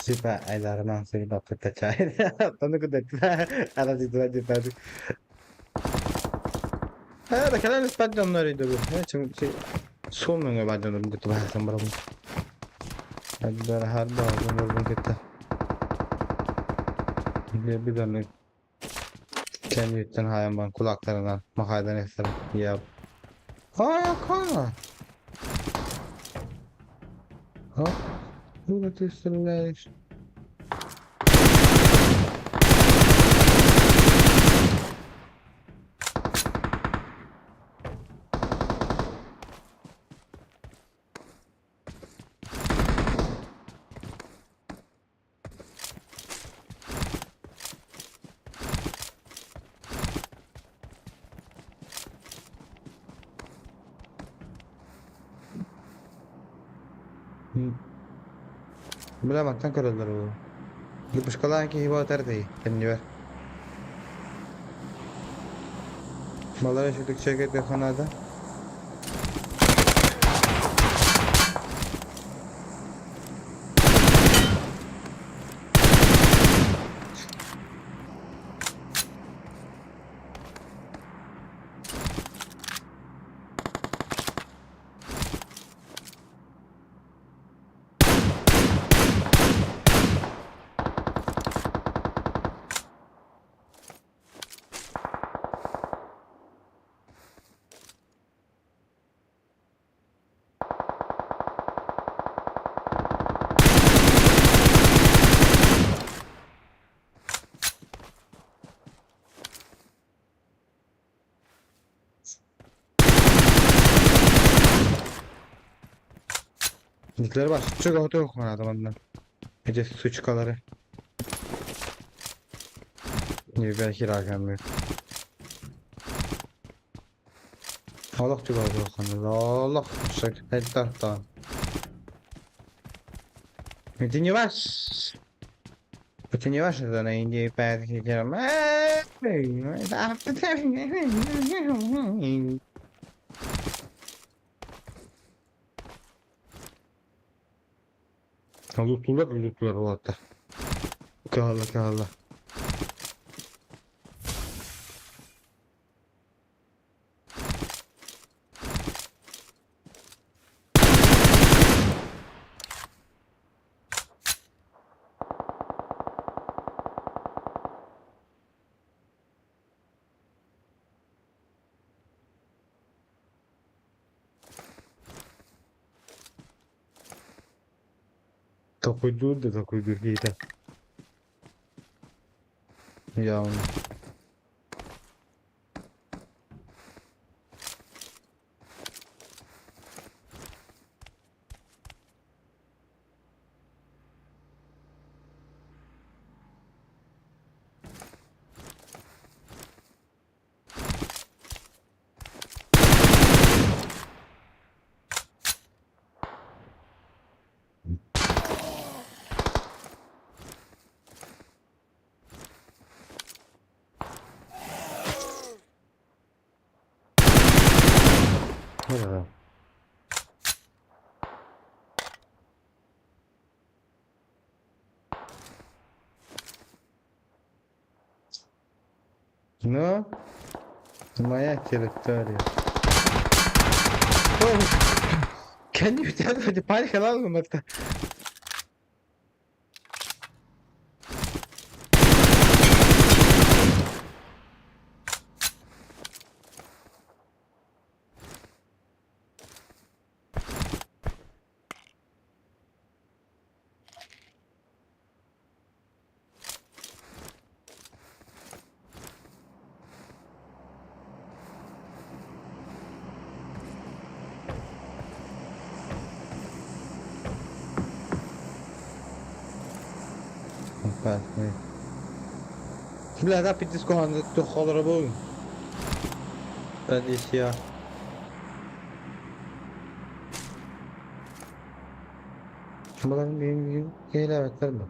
Типа айдарынан сыйбаппыта чай. Ону кытта ара типа Э, кэлэн испэт дьоннор өйдөбүл. Суол мөҥө бар дьоннорун кытта баһаасан барабын. Хардар дьоннорбун кытта. Билбит Кэнниттэн хаайан баран кулаактарынан махайдан эстэр. Я. Ха, А? Куда ты стреляешь? Бля, мантан көрөллөр ол. Выпускалаан киһи буолар дии, кэннибэр. Балар үчүгдүк чэкэйдиэххэ наада. Никлер бар, чөк отуох наада манна. Эти сучкалары. Не хирагамы. Олох чугас Олох шаг. Это не ваш. Это не ваш, это на Индии 5 Лутулар, лутулар олаттар. Каалла, каалла. Такой да такой киһитэ. Я он. Да. Ну, моя территория. Can you tell me the park alalım hatta? Бля, да, пиздец, холора был. Здесь я. Балан кейләбәттер бу.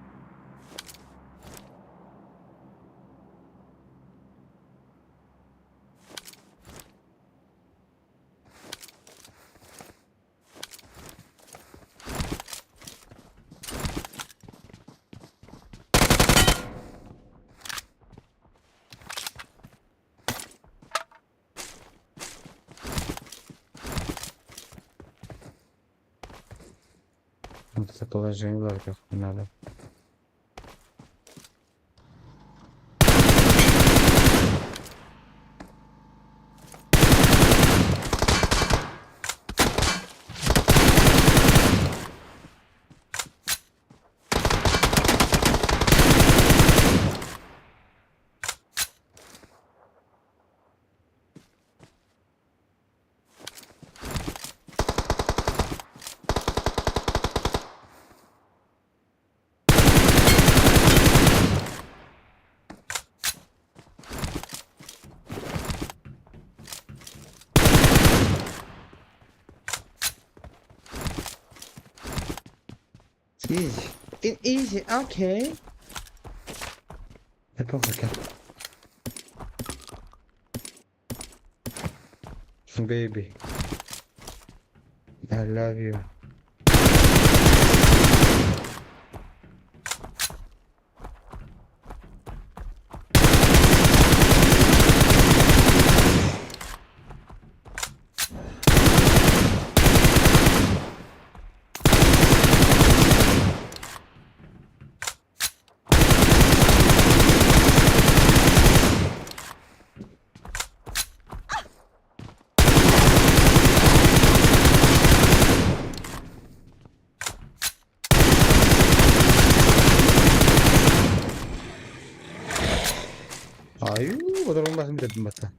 Положение надо. Easy. It easy, okay. Неплохо. Baby. I love you. Аю, бодорун басым дедим бата.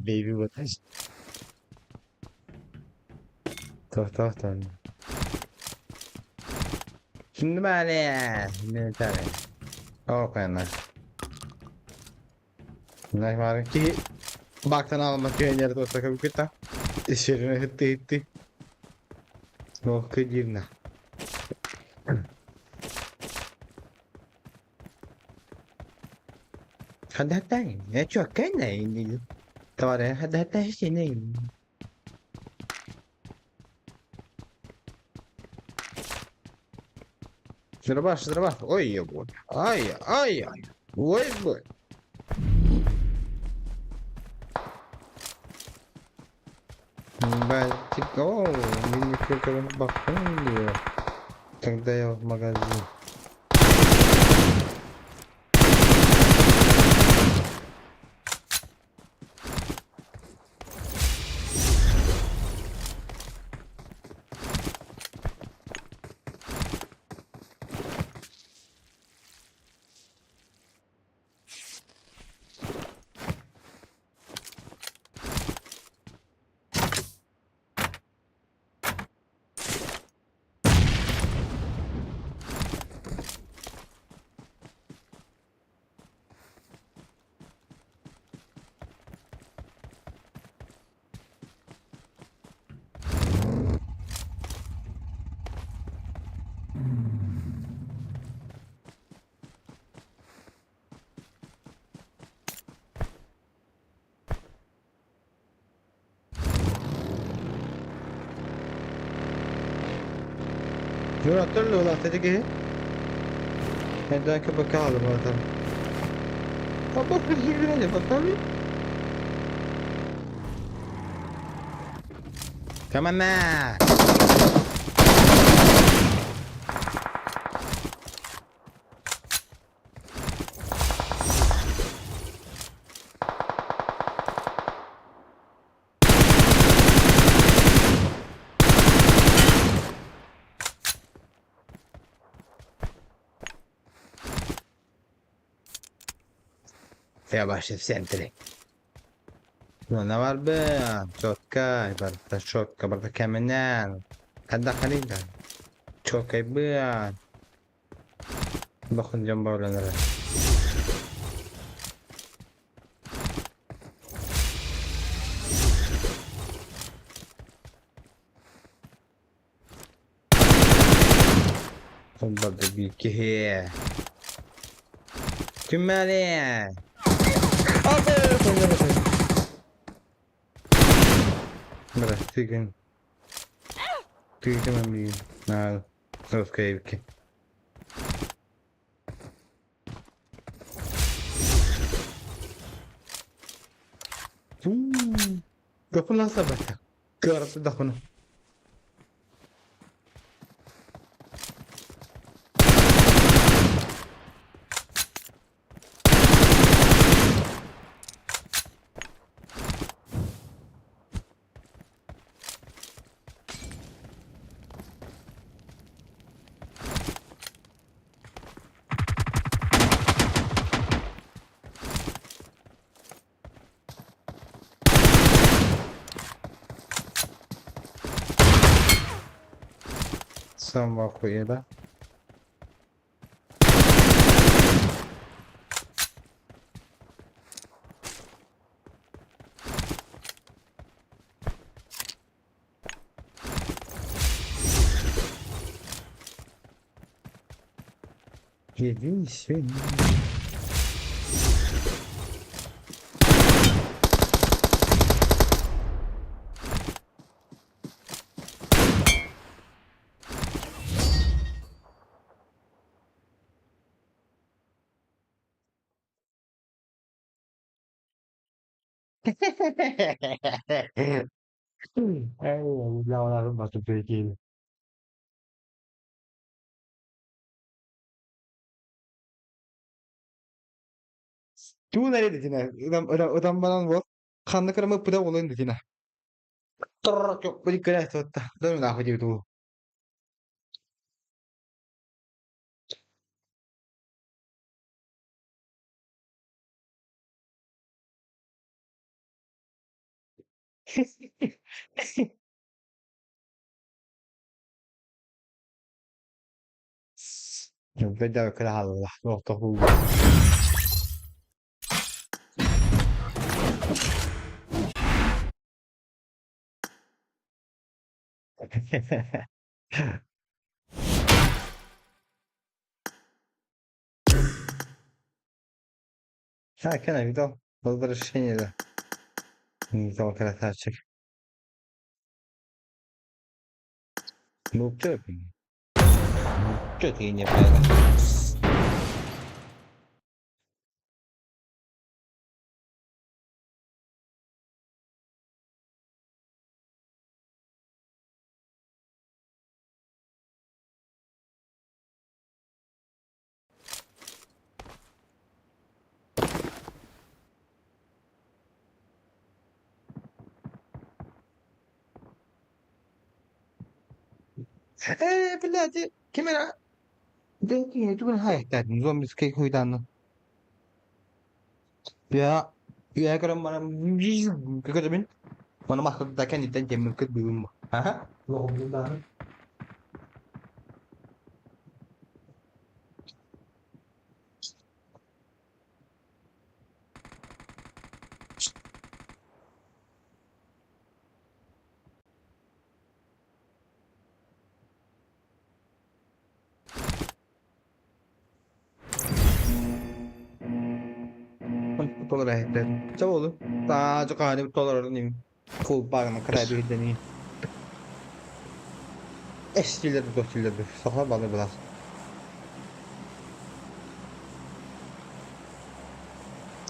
Baby бата. Тоh тоh тоh. Şimdi bari. Ne tane. О, Var ki Бактан алмак көнер тоса кыта. Ишерine хытты хытты. О, кыдирна. Хадата, я чё, кайна? Товары, хадата, сине. Дробаш, дробаш. Ой, ебой. Ай, ай, ай. Ой, бой. Belki o minik baktım diyor. Тогда я в магазин. Dur dedi ki. Ben bakalım oradan. Bak bir ne bakalım. Tamam ha. Я в центре. Ну, ne var be? Четко, барта четко, барта каменян. Хадда халида. Четко бы. Bakın can bağlanır. Olmadı bir ki. Tümeli. Бра, тыгын. Тыгын ми на русской. Көпүн сабата. Кыараты дахына. Сам в ахуе, да? Единственный. Эй, бля, прикинь. Туу наред дина. Ыдам банан вот. Ханна кырымы пыда олын дина. Торр, били кыра тотта. Да нахуй тебе туу. Бэдэ кыра хаалла. Так, я видел. Возвращение, да. Видел, красавчик. Ну, чё ты? Чё ты не понял? Э, блядь, кемера. Дэнки, түгэн хайттаа. Зомбис кей хуйдааны. Я я көрөн мана көрөбүн. Мана махта кэнниттэн кэммин бүгүн. Аха. Лоҕум. Доллар эһиттэр. Ча болу. Таа жокааны доллар ним. Кул багына край бирдени. Эстилер достилер. Сохла балы булас.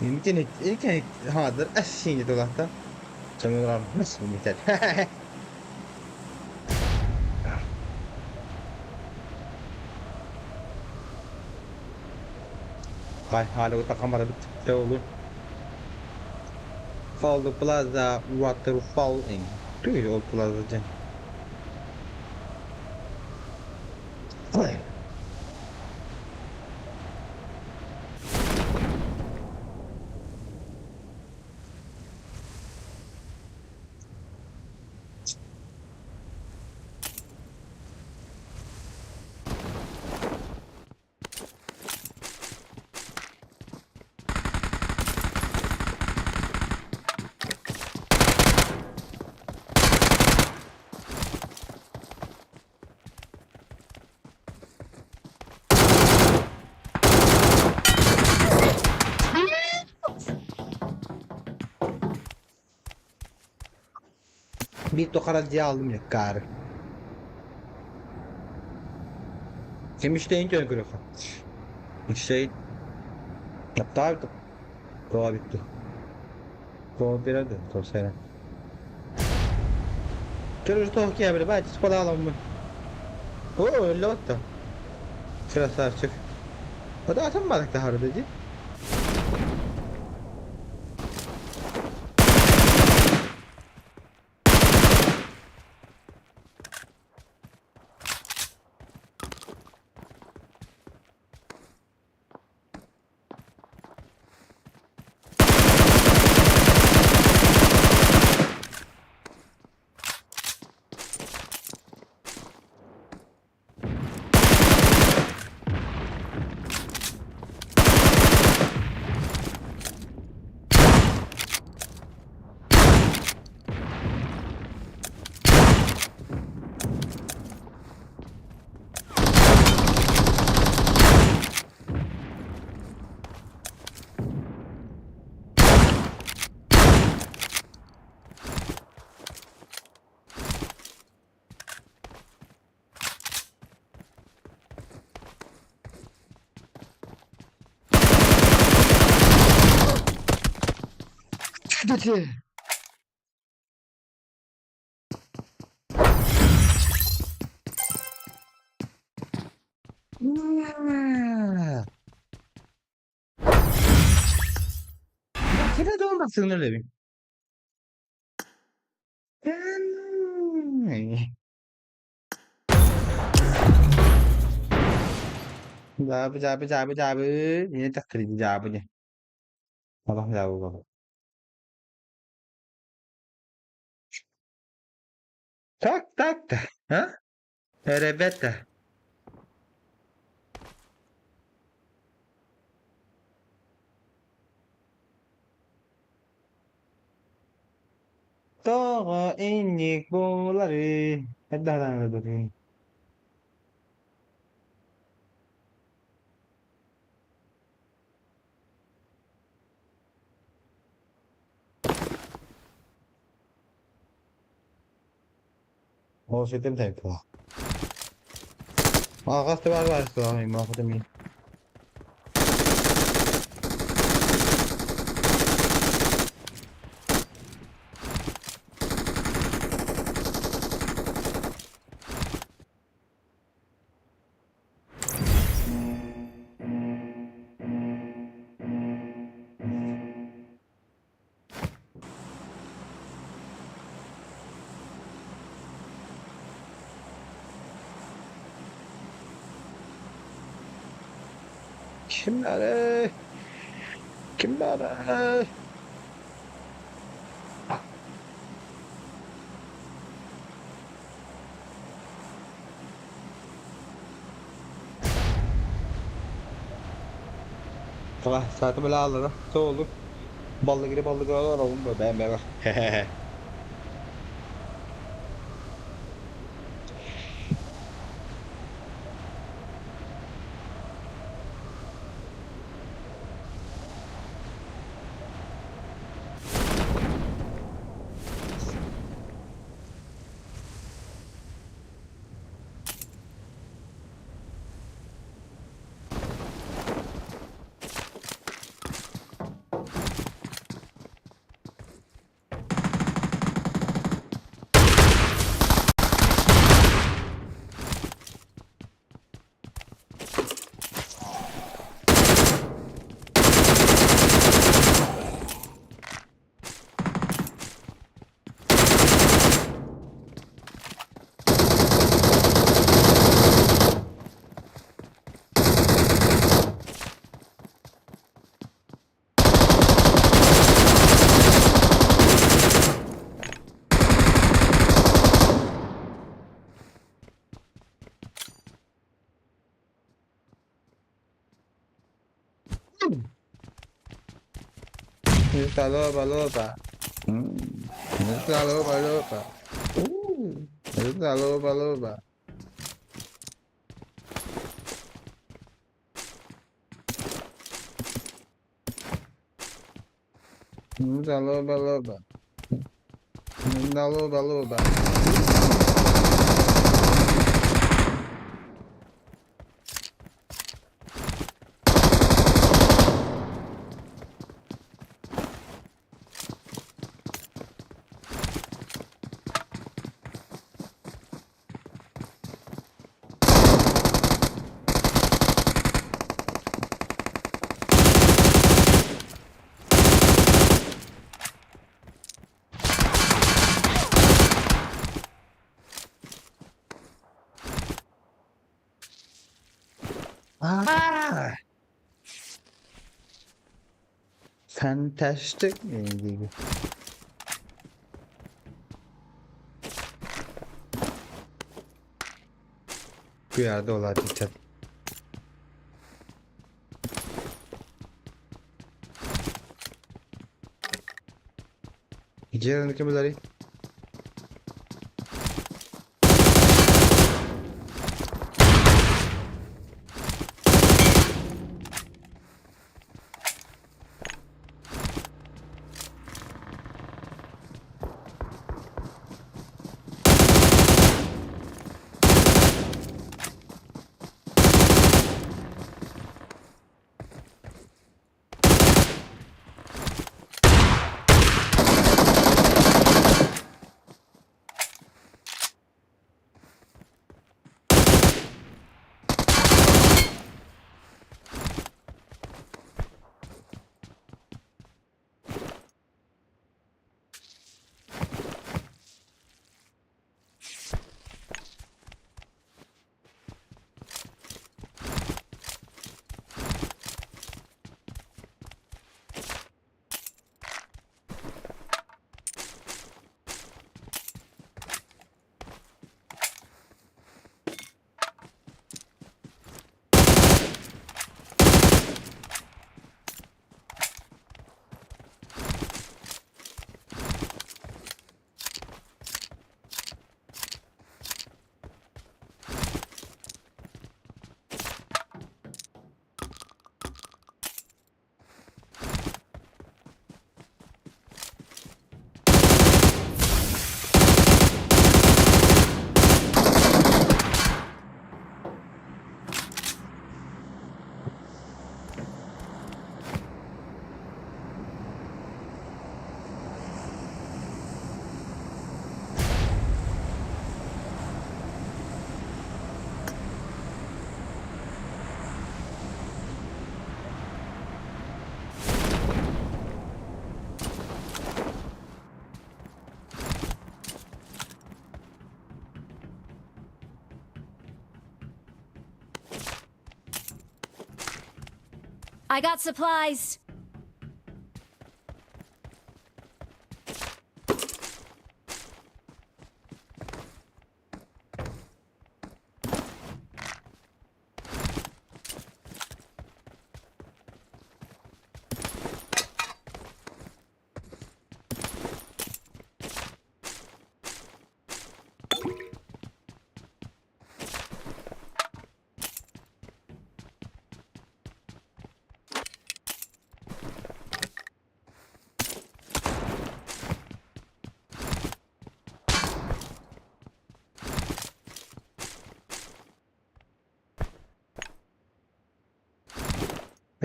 يمكن يمكن هذا السين دولارتا. سميران بس مثال. هاي هذا تقمر بتولو. Fall the Plaza Waterfall in. Tuyo old Plaza dyan. Ay. Bir tokara aldım ya karı. Kim işleyin görüyor. Şey Yaptı abi. Doğa bitti. Doğa bir hadi. Doğa sene. Чөрү тоох киһи били баай спадаламмын. О, өллө батта. Красавчик. O da atamadık daha arada değil. Dedi. Kine de olmasın öyle bir. Abi abi abi abi yine takılın abi. Tamam ya baba. Так так так. Ha? Ребята. Тоҕо инник буолары Эддаһадан. Ол сетем тайпа. Ағасты бар бар мен. Kimlere? Kimlere? Tamam, saati böyle alırım. Ne olur? Ballı gibi ballı gibi alalım böyle ben ben. Hehehe. Loba loba. Loba loba. Loba loba. Loba loba. Loba loba. Ah! Fantastic. Kuyarda olar çat. Jeremy kim bilari? I got supplies.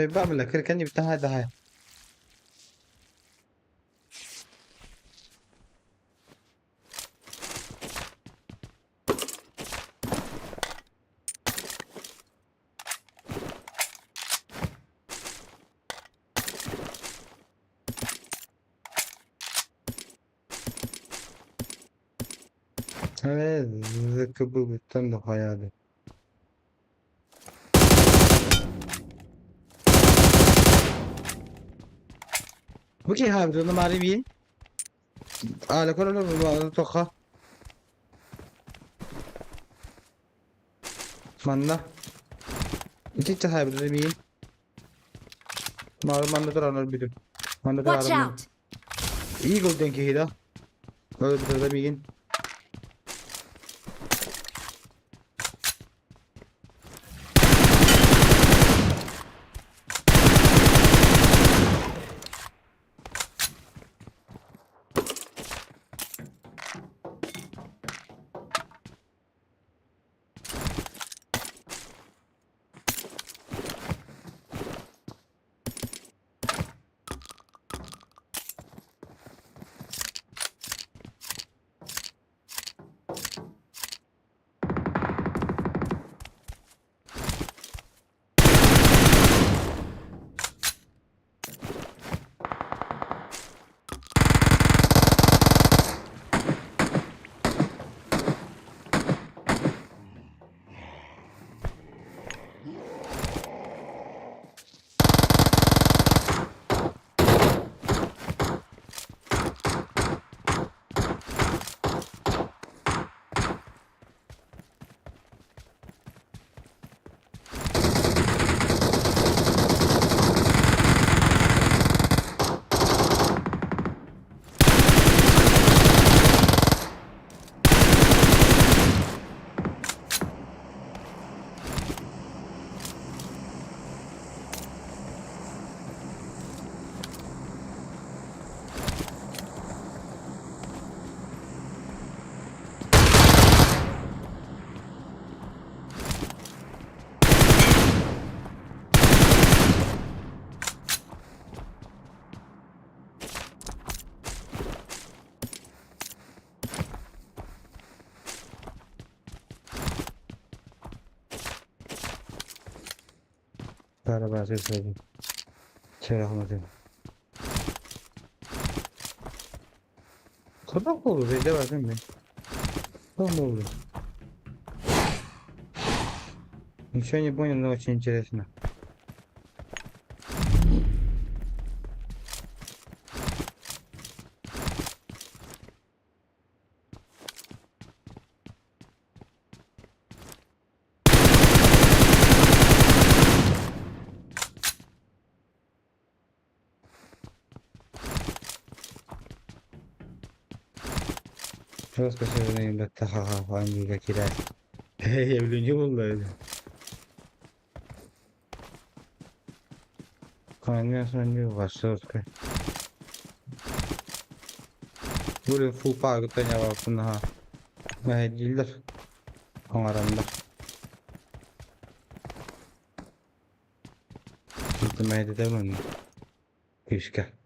بعمل لك كأني بتاع هذا هاي. Zıkkı bu da hayali. Bu ki ha bir numara bir. Ala kola toka. Manna. İki çay bir bir. Mar manna turar bir. Manna Watch turar. out! Eagle denki hida. Öyle bir de bir. Araba Selamünaleyküm. Sabah oldu be de değil mi? Sabah oldu. Ничего не понял, но очень интересно. Evleniyor vallahi. Конечно, Василка. Böyle full parkta ne var ha. Mehediler. Onlarında. Şimdi mehedi de mi? Küçük.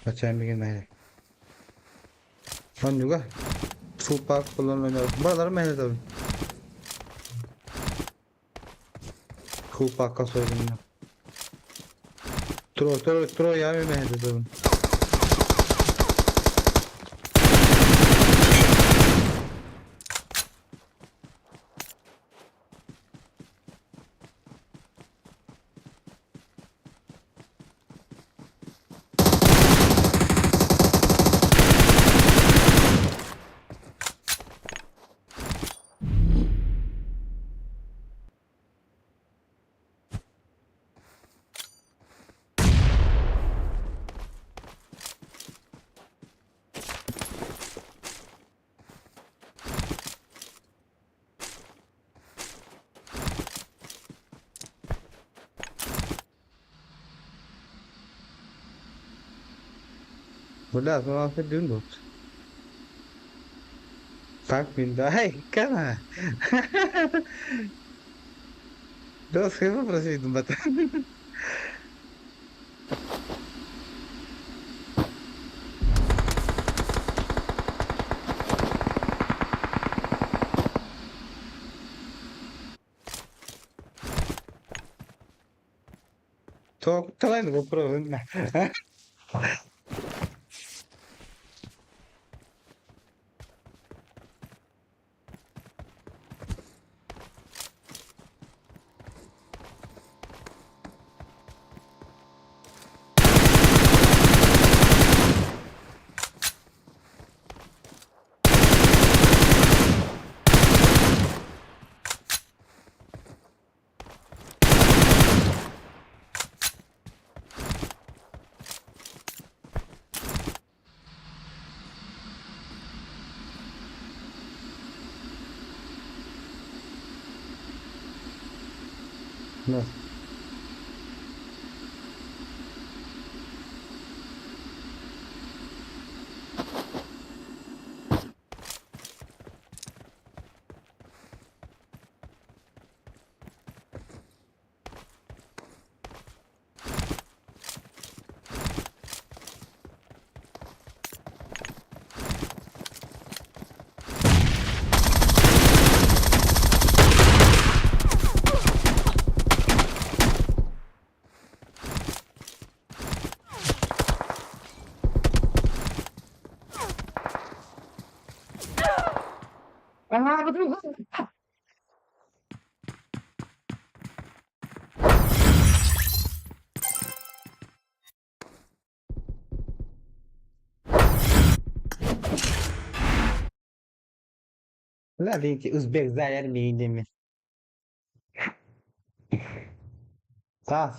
Açayım bir gün Оннуга full park kullanılıyor. Buraları mehmet abi. Full park'a soydum. Tro tro tro ya Mehmet abi. Бля, ну нахуй тут. Так, миндай, кана. Dos jefes просвит бата. То, давай вопрос. Nasıl? La linki Uzbek zayer miydi? Sağ.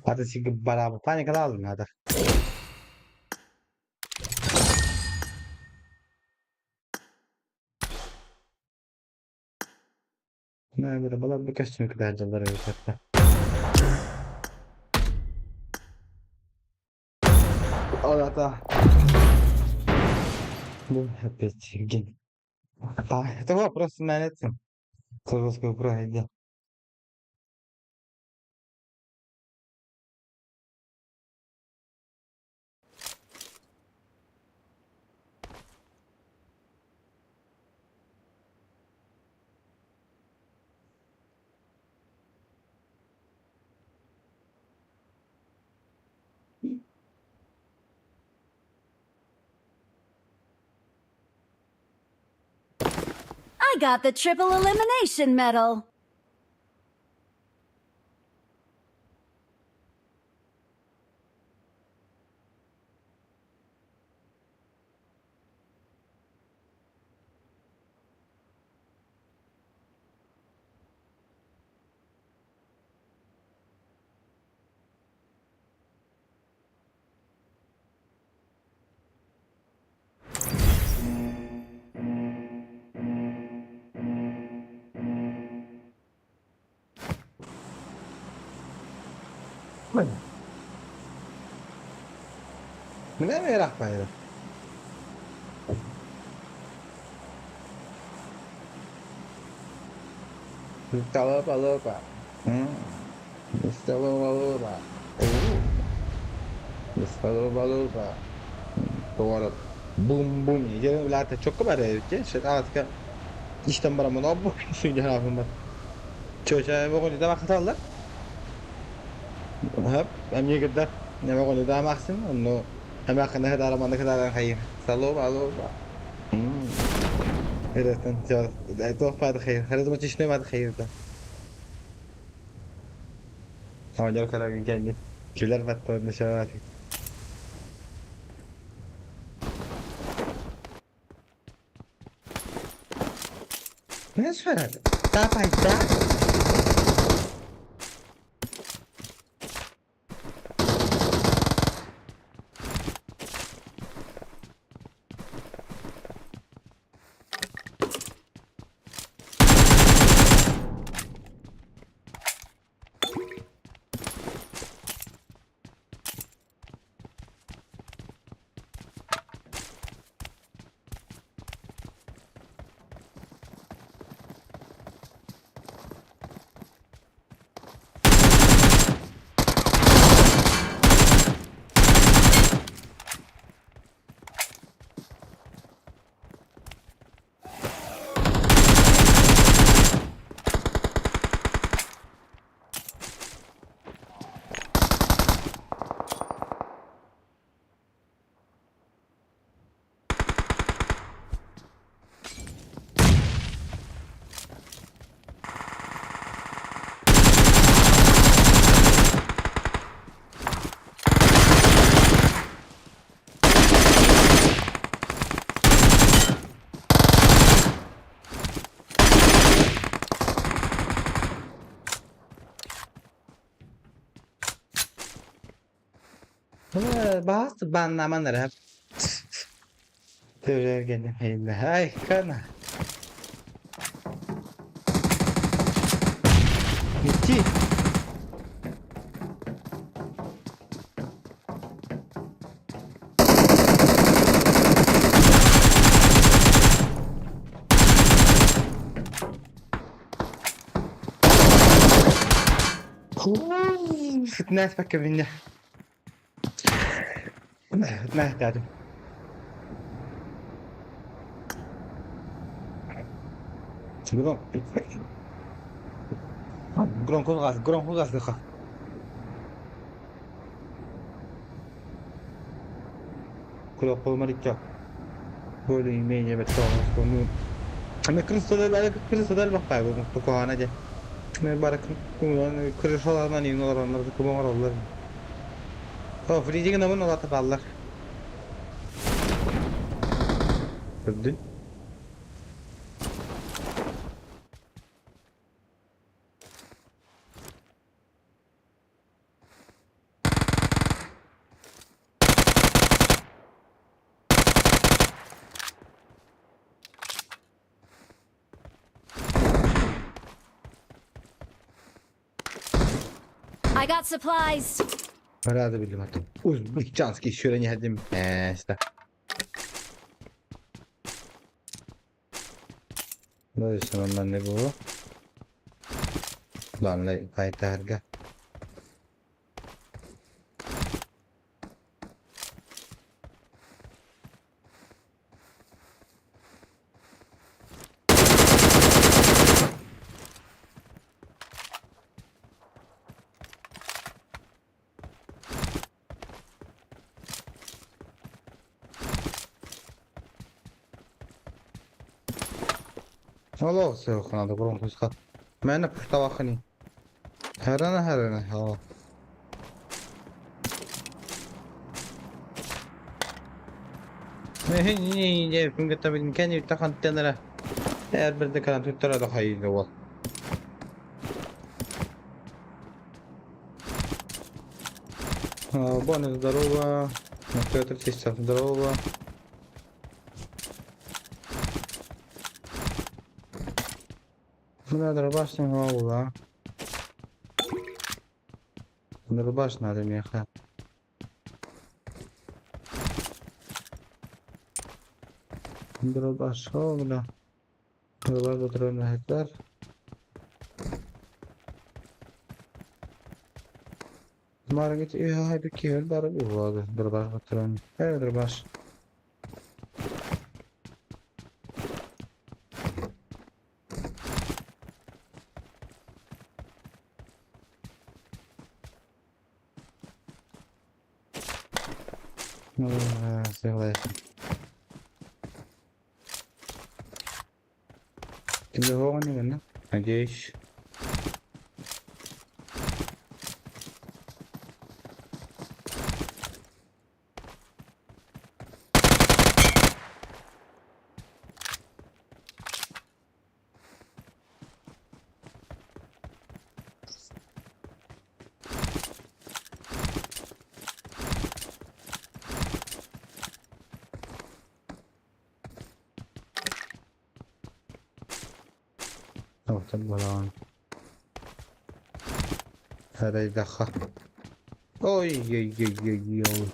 Hadi çıkıp beraber panik alalım hadi. Балар бу көстүүнү кытта сылдьаллар эбит. Ол ата бу опять Евгений. А, это вопрос на это. Советскую пройди. I got the triple elimination medal. Мин эмиэ ыраахпайда. Талап-алапа. Сталова-лова. Сталова-лова. Туора бум-бум. Дьэ, улаата чокко бар эбит. Шет аатка иштен барамын оббу сүнжанафын бар. Чоча оҕону да бахаталлар. Хап, эмне кырда. Неме оҕону да амахсын, онно эмахына хадара манна хадара хайыр. Салова-лова. Эрэтен туох баады хайыр. Харызма чишне баады хайыр да. Оонньор көрөҥүн кэллин. Күлэр баттабын шавааты. Ne söyledi? Tapayda. Баас баннаман эрэ. Ay kana. Ити. Фитнес пока меня. Нахтадым. Громко громко газдыха. Куда полмаритя. Более-менее бетон. Ну, крысолар бакпайбы тукуhana же. Мен бара крышаларынан иң олороннор кумоңор. О, фрижиге намын олата баллар. Көрдүн? I got supplies. Рада билимат. Узбекчанский сүүрэн иһэрдим. Ээ, Манна бу. Ладно, кайтарга. Олох сыахханаада бронхуска. Мээнэ пуштабаххыный. Хәрәнә хәрәнә һаа. Эр бэрдэ кэлэн туттара да хайыыга уол. Бонус здорово. Петр Чистов здорово. Бля, дробаш не була. Дробаш надо меха. Дробаш, о, бля. Дробаш патронный гектар. Маргет, я бекер бар болады. Дробаш патрон. Эй, дробаш. Согласен. Тебе не видно? Надеюсь. Балаҕан. Арайдахха. Ой-ой-ой-ой-ой.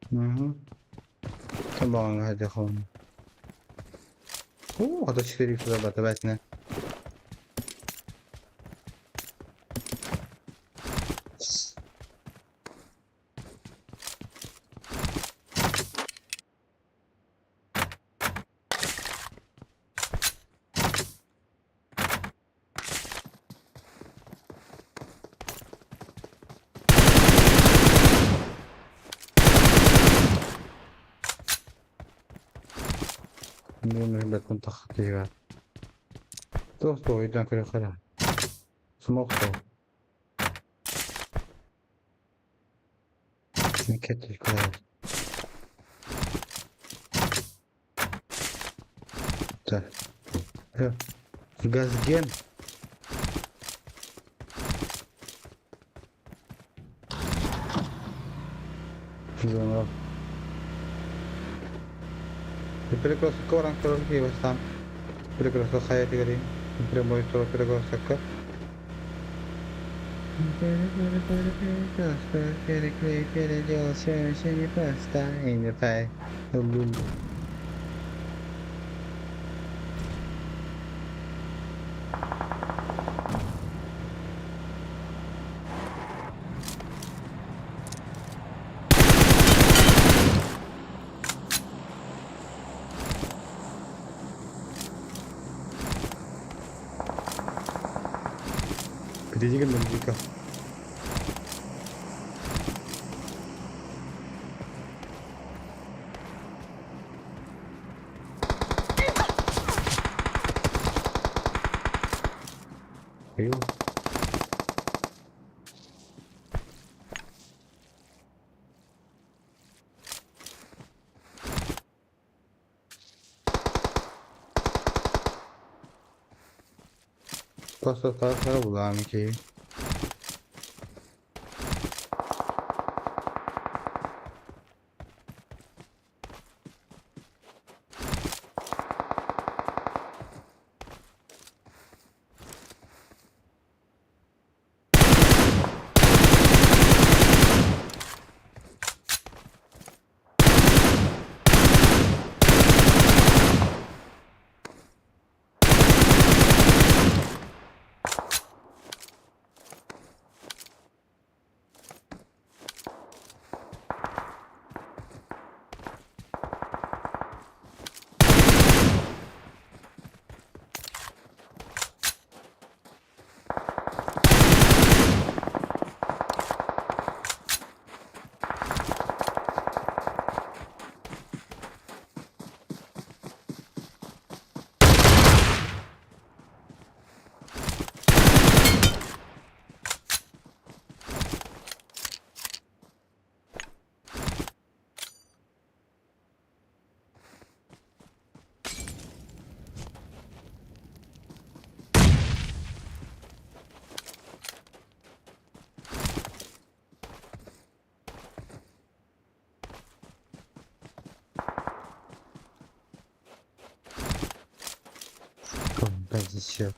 Угу. Табаҕаҥҥа хайдах О, хата 4 зарабатывать. Думаю, контактыга. Тохто, иден көрө. Смокто. Кетти көрө. Так. Газген. Зона. Перекресток оран көрөр бастан. Перекресток хайа тигери. Прямой тура перекрестокка. Переклей, переделал, все, все непросто. И не тай. Перейди музыка. Ю. Просто булаамки. Композиция.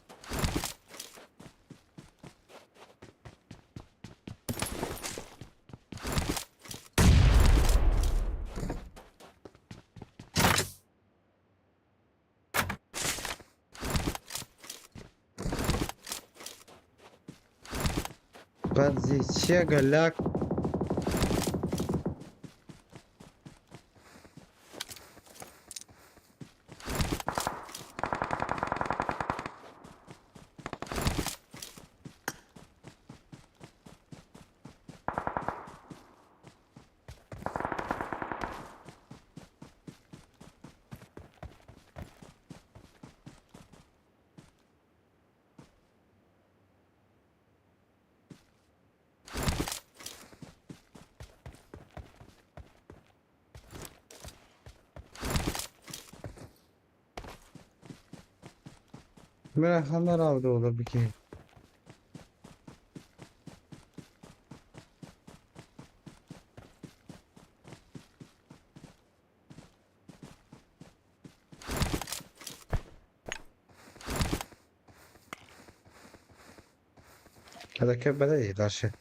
Позиция голяк. Merhamet aldı olur bir kere. هذا كيف بدأ دارشة.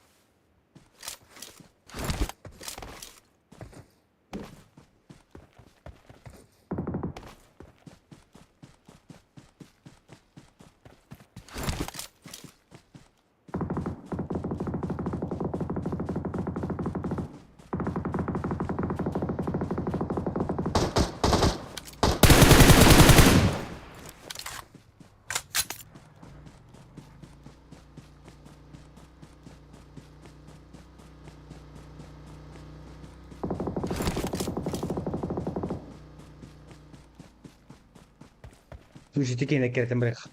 Слушай, ты на керетен брех.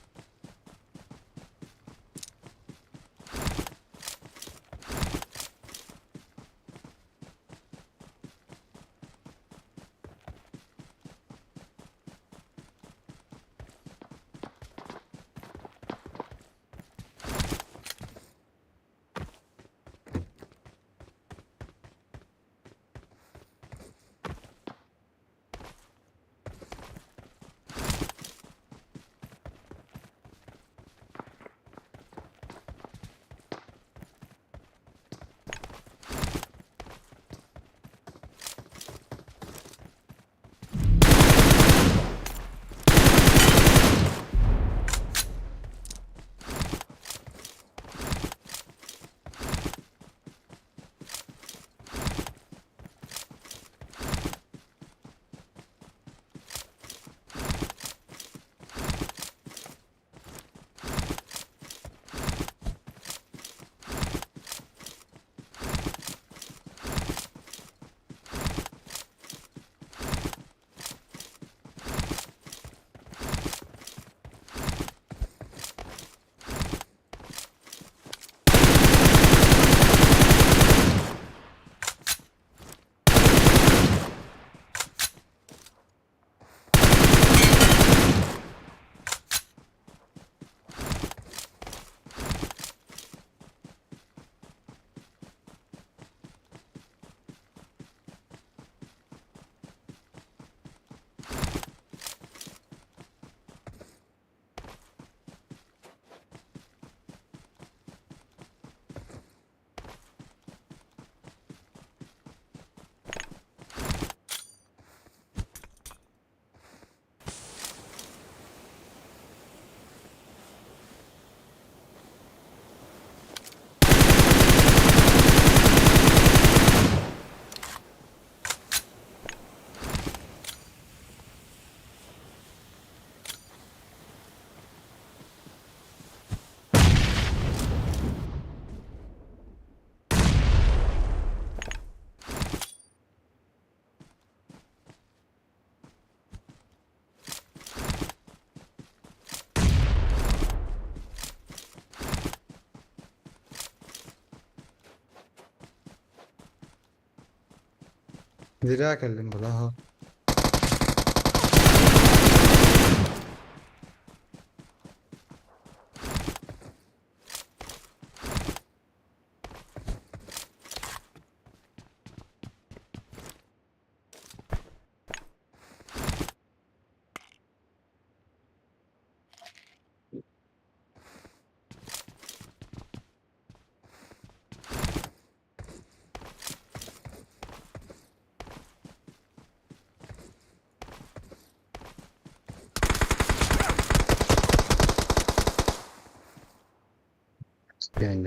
Зря кэллим была.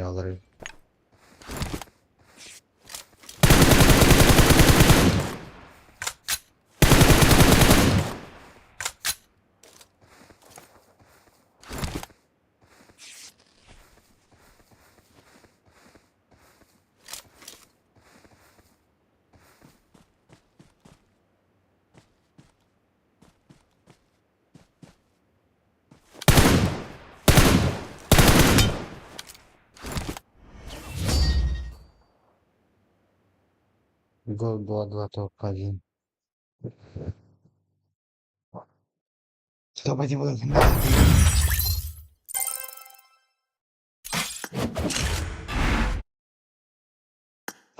Алары. Гол 2-2 топ-1. Топ-1 буолан.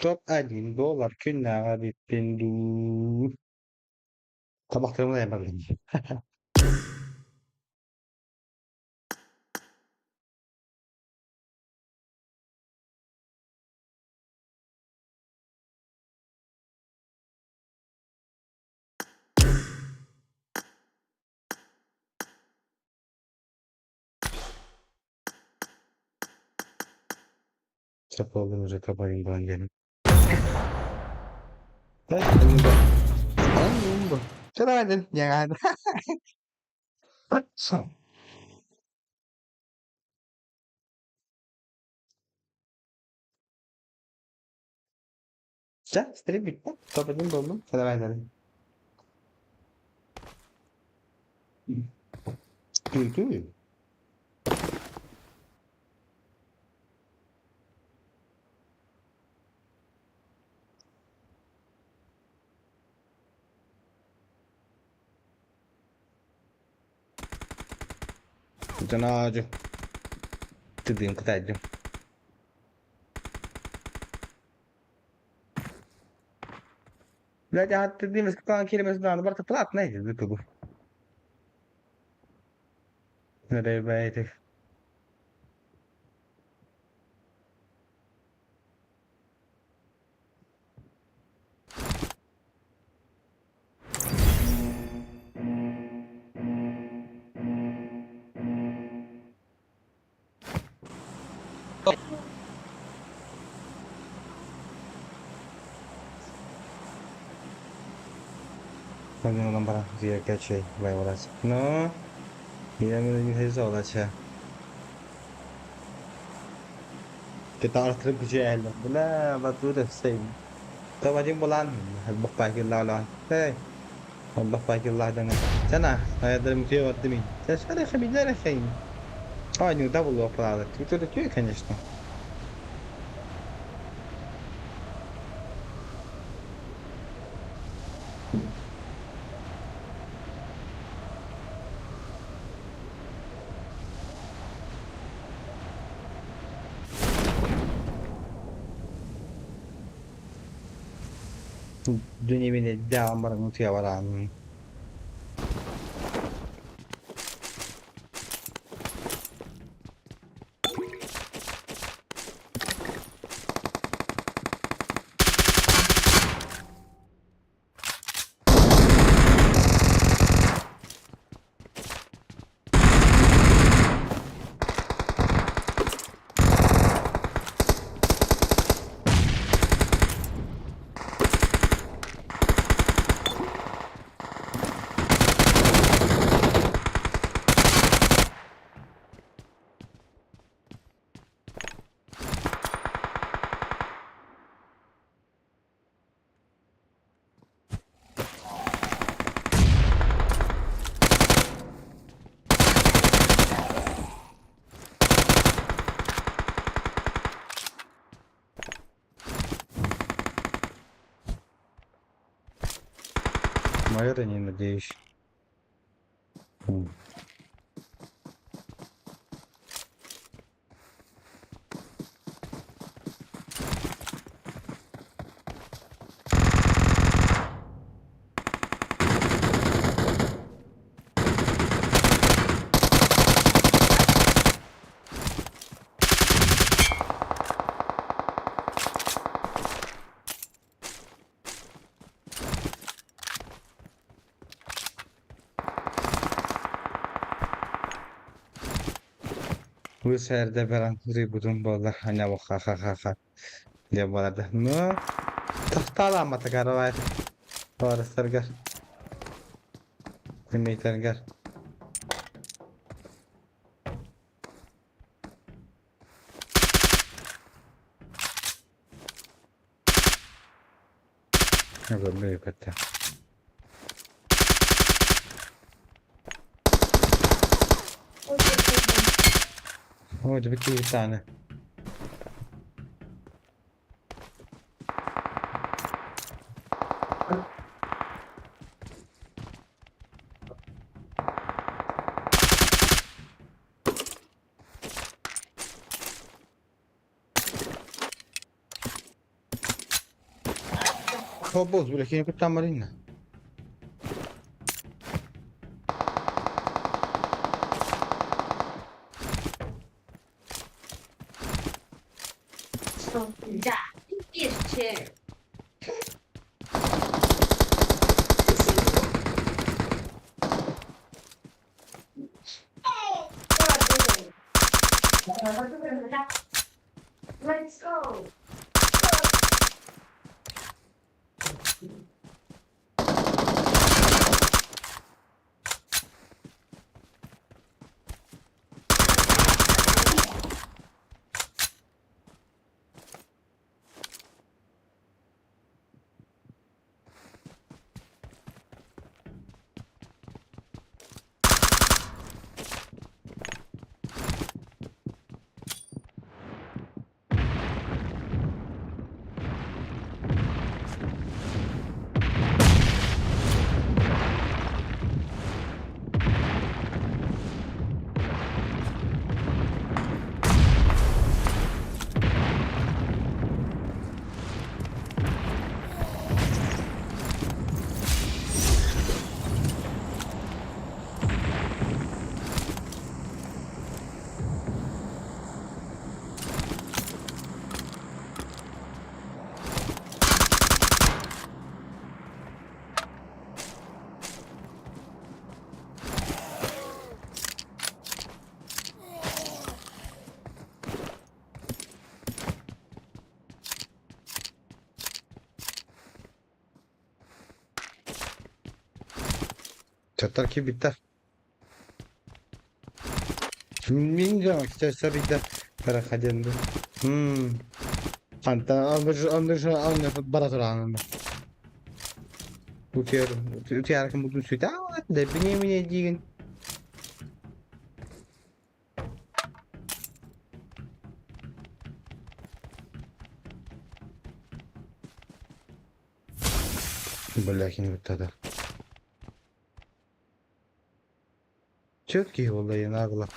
Топ-1 доллар күннээҕи эбиппин дуу. Табахтарым да барбын. Сөп буоллун уже топ-1 буолан диэн. Чэ, давай, Чэ, стрим бүттэ. Топ-1 буоллум. Чэ, давай, давай. Күлкү. Дьоноодьу. Тыдыын кытайдым. Блядь, а ты дым из kelimesi барта платный ютубу. Nereye No, конечно. Дүнебини дэҕэн баран утуйа бараан. Майор, не надеюсь. Бу сэрдэ баран суруйбутум буоллар ханя ха-ха-ха диэн буолар да. Ну, тохтоолооммата каравай табаарыстаргар, тиммейтаргар. Көттө. Ой, det betyder tane. Хобоз, бля, кини куттан барынна. Let's go. Çatar ki biter. Мин сейчас битер проходил. Anta анды бара туран. Утер утер ким бутун сүтә да бине мине диген. Бля, кини битте. Четкий والله нагло.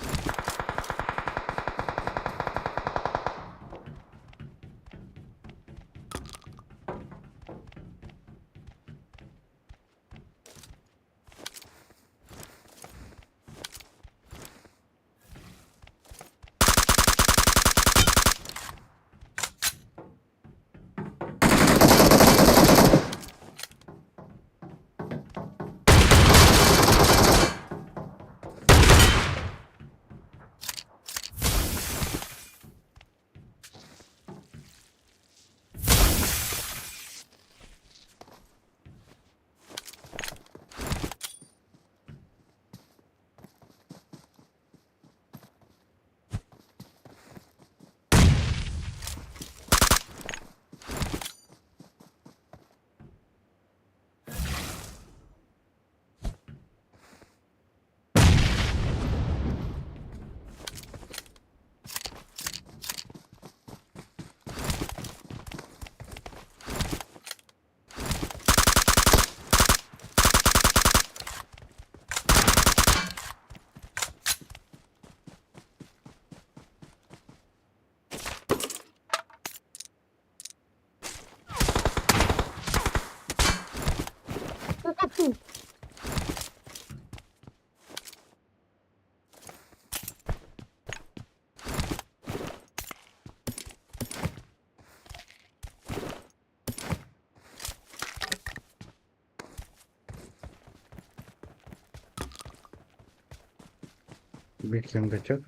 Биир сундучок.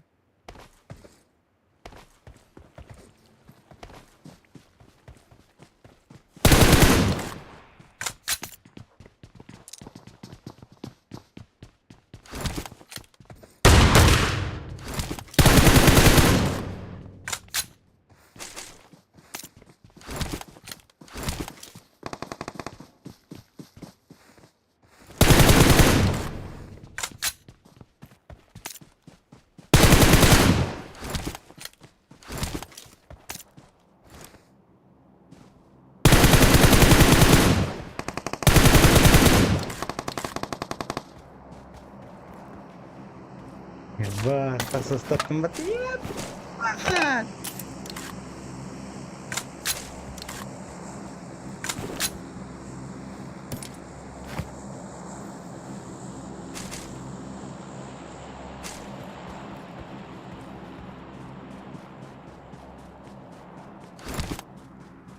Ебать, состав Ебать!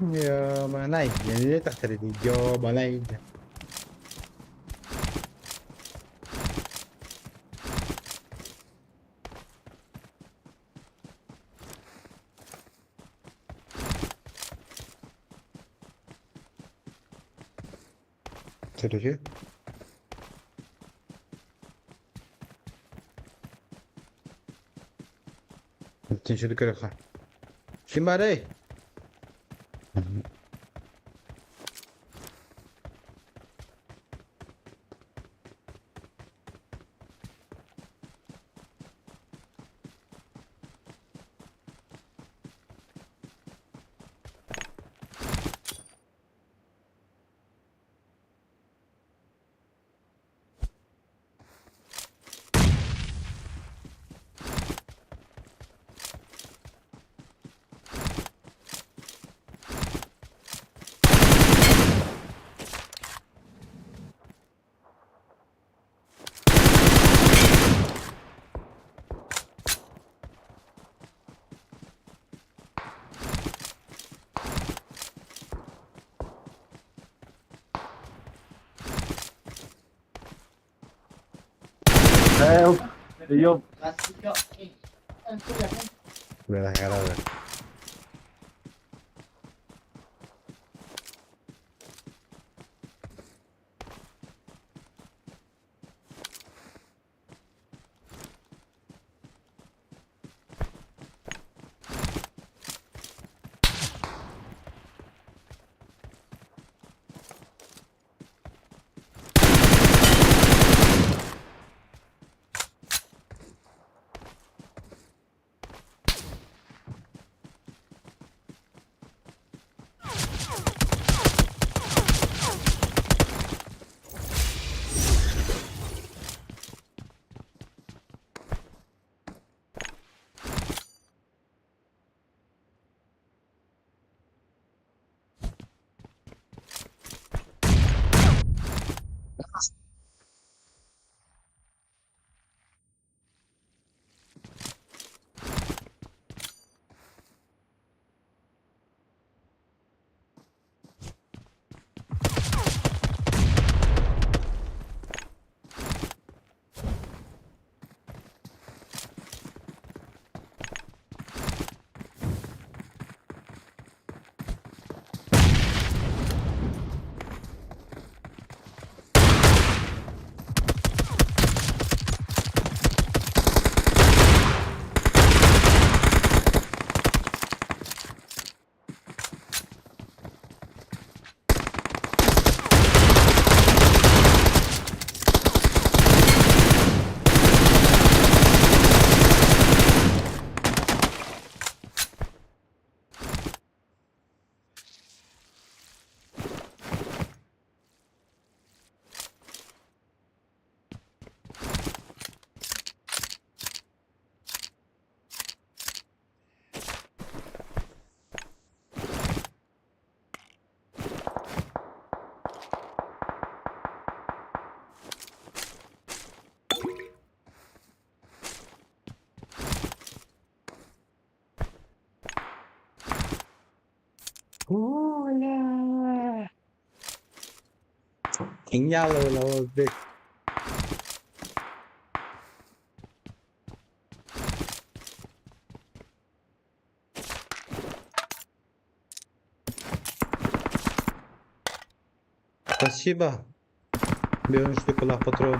Ёбанай, я тахтар ёбанай. Следующий. Тинчиди көрөхө. Ким барый? Yo. Бля, гаража. Оля! Гениал, Спасибо. Берем штукалаах патрон.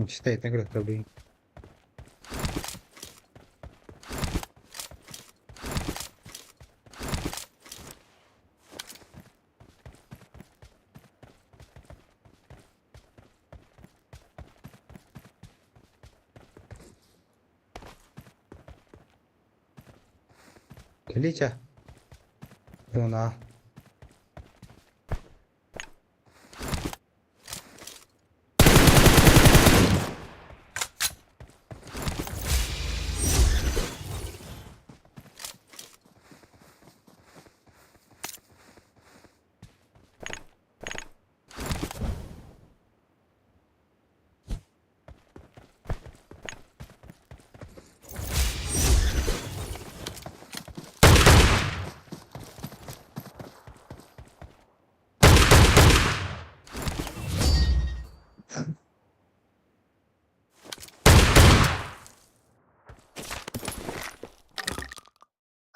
Читает на блин. Кэлиичэ. Уна.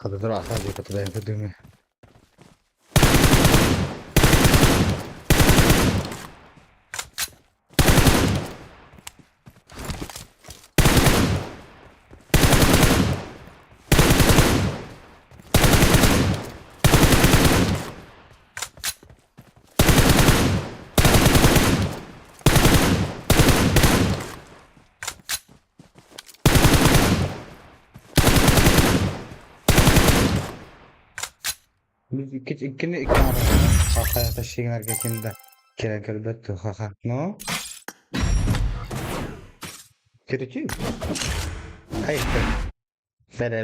Хата тура диэки туда көрдүҥ. Иккини икки хаха тащигнарга кимда кэлэн көрбөт хаха но Киричи Хайты Бэрэ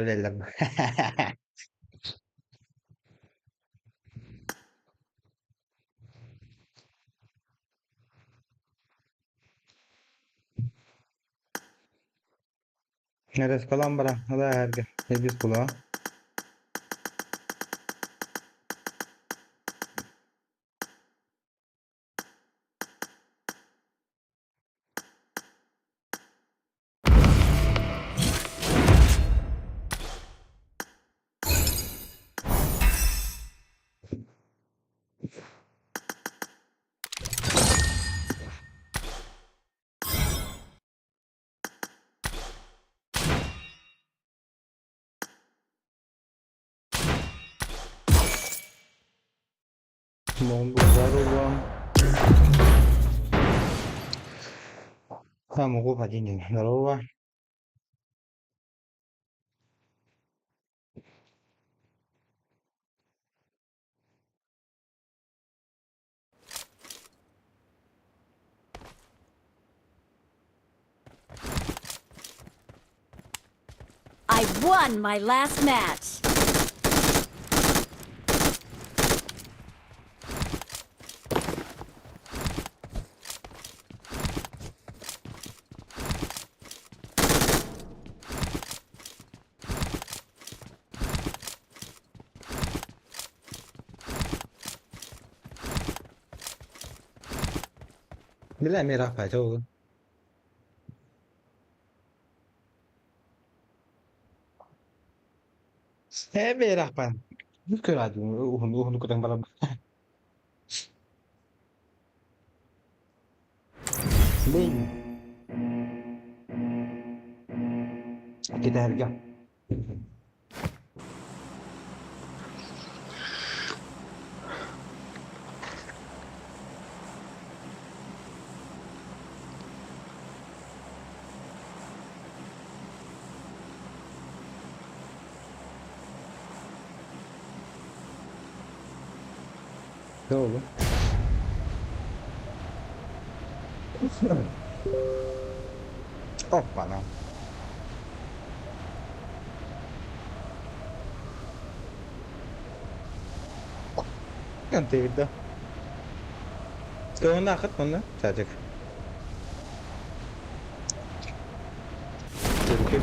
Neresi bara Hadi herge. Biz kulağa. Здорово. А, могу один. Здорово. I won my last match. Бля, мира пойдет. Э, мира пан. Көрәді, ухун ухун көтәң барам. Блин. Кэтэһэргэ. Ne oldu? Оппана. Кантыырда. Көҥүн аахыт манна Чаачык. Төрүкү.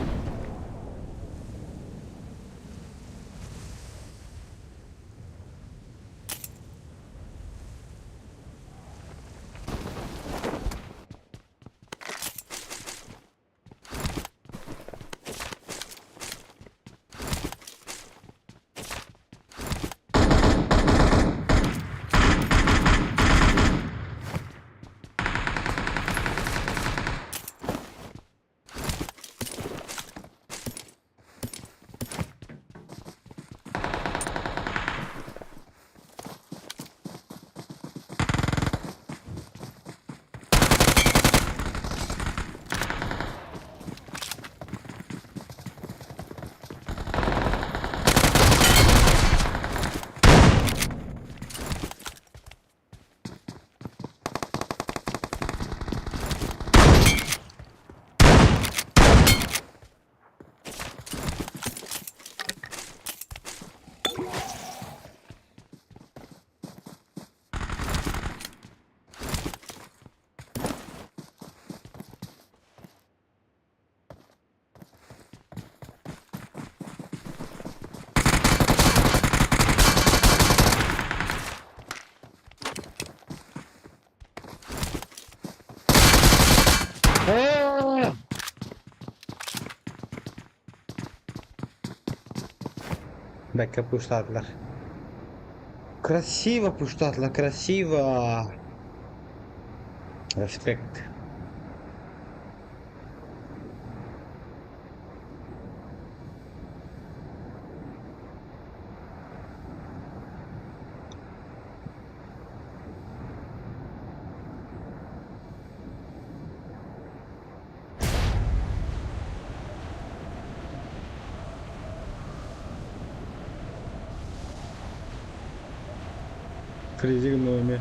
Бэккэ пуштаатылар. Красиво пуштаатылар, красиво. Респект. Crazy гынным эмиэ.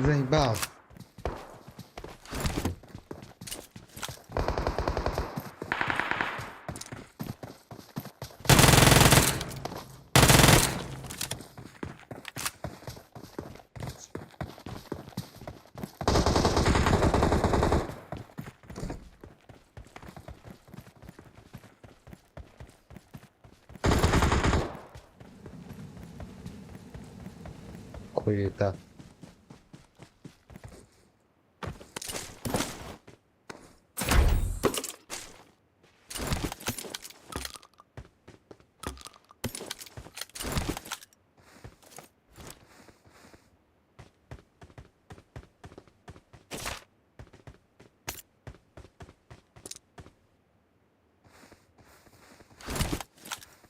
Заебал. Хуета.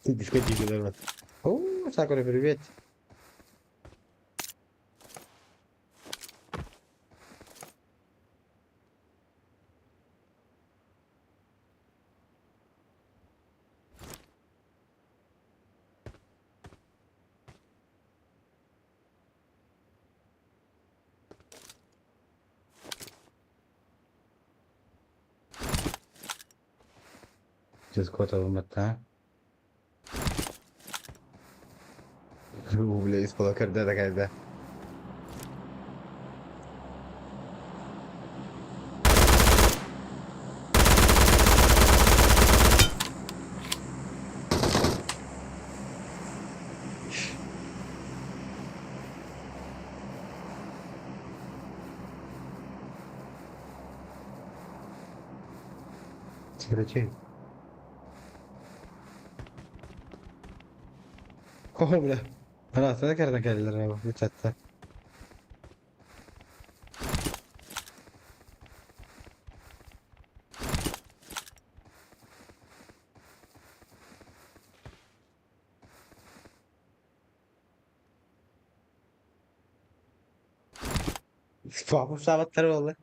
Дискотека. О, Сакура, привет. Дискотека а? Бля, из полокарда такая, да. Короче. О, бля. Араастана кэрдэн кэллилэр бычаттар. Папа буолла.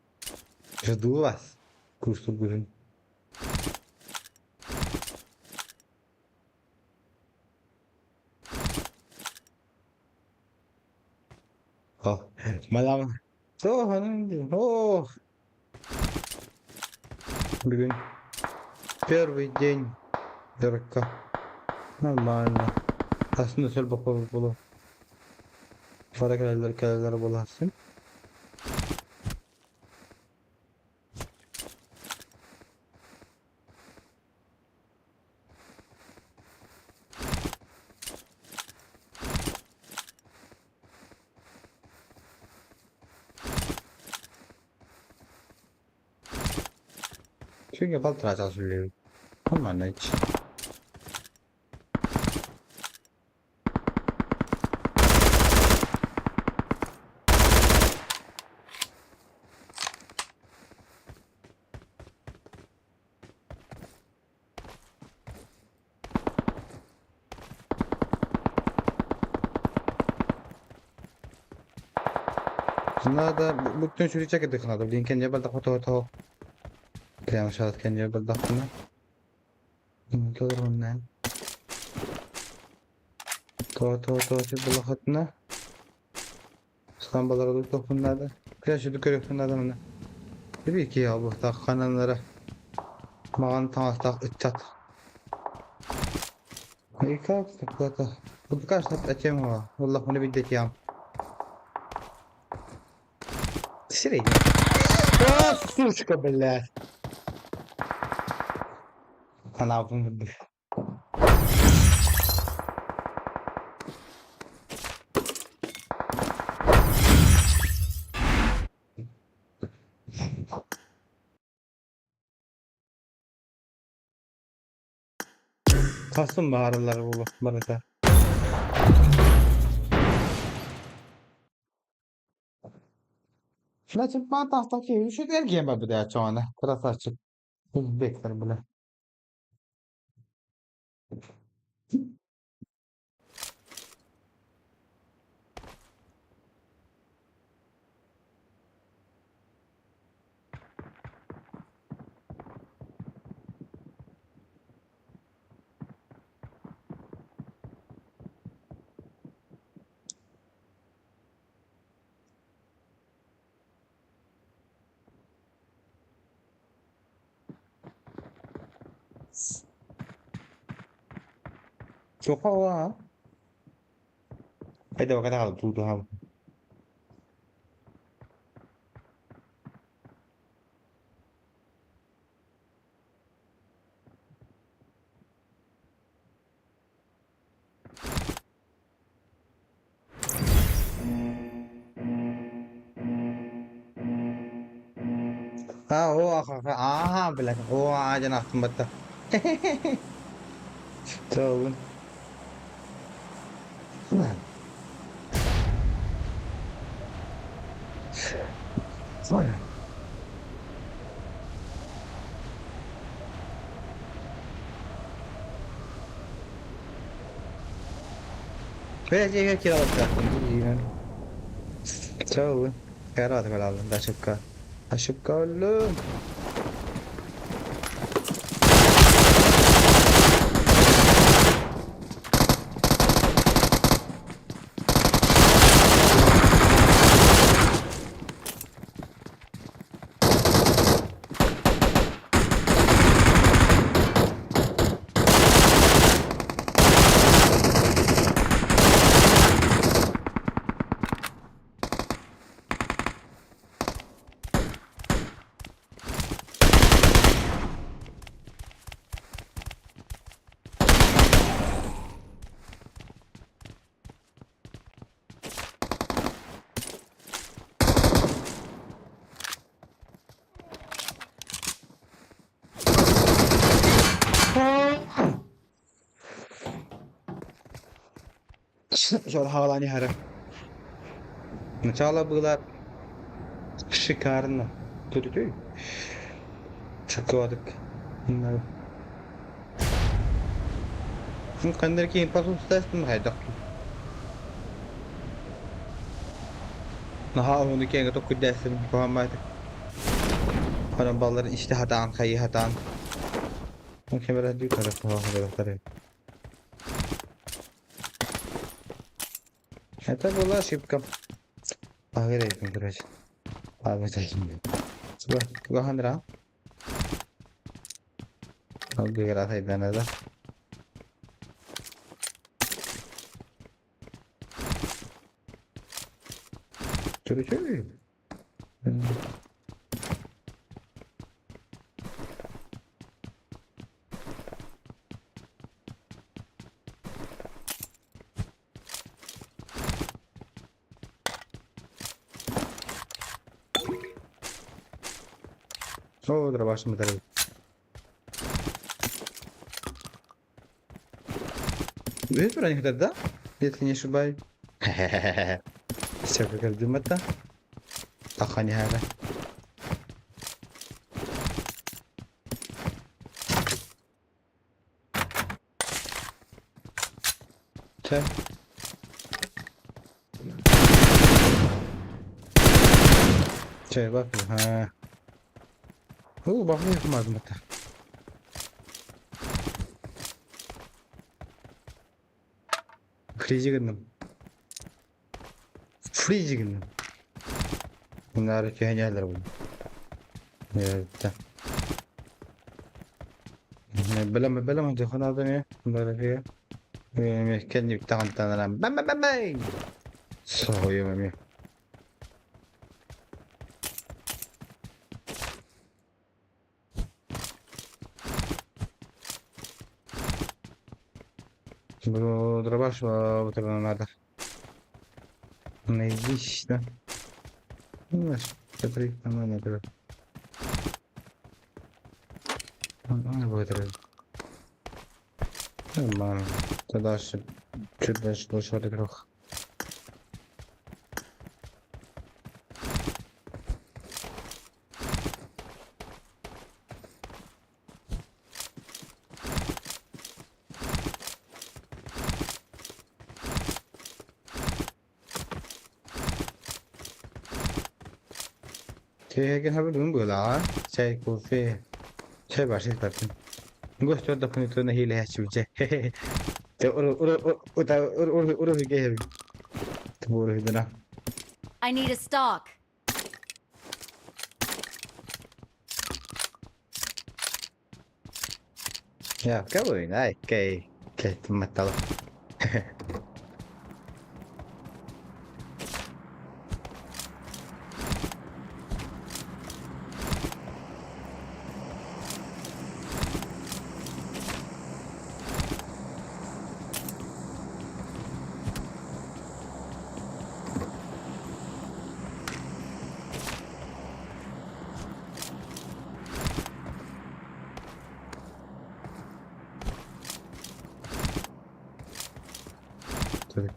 Жду вас. Курсу бүгүн. О, мадам. О, бүгүн первый день дьарыкка. Нормально. Асын өсөл боппо буолуо. Бара кэлэллэр кэлэллэр буолаһасын. Çünkü baltıra çalışıyor. Aman hiç. Надо бүттүн сүрүчэ кытыхнады. Блин, кенже балда хото-хото. Прямо шат кенже балда хына. Толоруннан. То-то-то булахатна. Сламбалары тохуннады. Прямо сүдү көрөхүннады мына. Бир ки албахта хананлара. Маған таҥастаах ыччат. И как так Бу кажется тема. والله мы بدي ايام. Средний. А, сучка, блядь. Она Kasım baharlar bu barata. Значит, таки еще эргиэн барбыт чоҕуна красавчик. Узбектер бля. Суха. Haydi bakalım durdu. Ha o aha bile o ağacın aklımda. Tamam. Böyle kiralayacaktım. Ciao. Karadı kaldım da şıkka. Aşıkka oğlum. Хаалаан иһэрэ. Начало было шикарно. Төрүтүй. Чокуодук. Ханна киин посунстаастым хайдах. Наһаа уһуну киэҥэ токкуйдаастым куһааммаатык. Онон балларын истэ сатаан, хайыы сатаан. Это была ошибка. Агырайбын, короче. Туга да. Чүрү-чүрү. О, дробаш металл. Видишь, про них да? Если не ошибаюсь. Все, как дымата. Тахани хара. Чэ. Чэ, бак. Ha. Уу, бахы мазмата. Фризи гынным. Фризи гынным. Bunlar түһэнэлэр бу. Бэлэм бэлэм дьохонаадами бары кэнни таҕантанарам бам бам бам соһуйум эмиэ. Дробаш надо. Найди да. Ну, смотри, нормально это. Будет Нормально. Тогда чуть дальше лучше игрок. Киһи чай, кофе, чай башит бардым. Гостер дополнительно хиле хачивче. I need a stock. Ya, qué buena, ay, que que matado.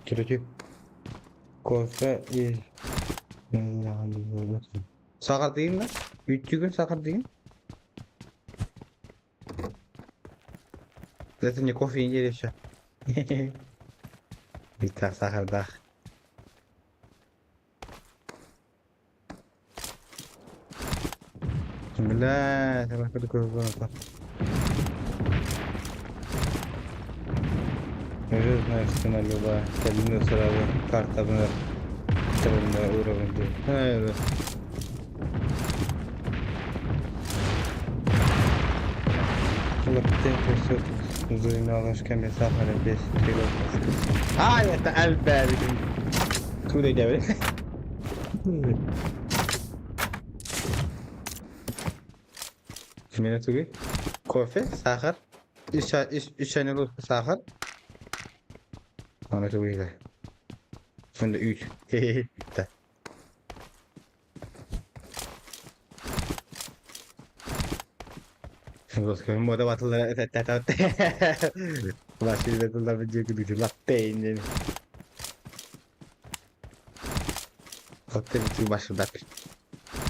Короче, кофе и Сахар дейін ба? Үйтүгін сахар дейін? Это не кофе не еще. Бита сахардах. Бля, это такое Уже знаешь, цена любая. Кабину сразу карта на уровень. Наверное. Лаптенко все с двумя ложками сахара 10 кило. А, это Альберт. Куда идем? Меня туги? Кофе, сахар. Үч чайный ложка сахар. Аны туги. Сонда үч. Да. Мода батылар. Латте. Башырдак.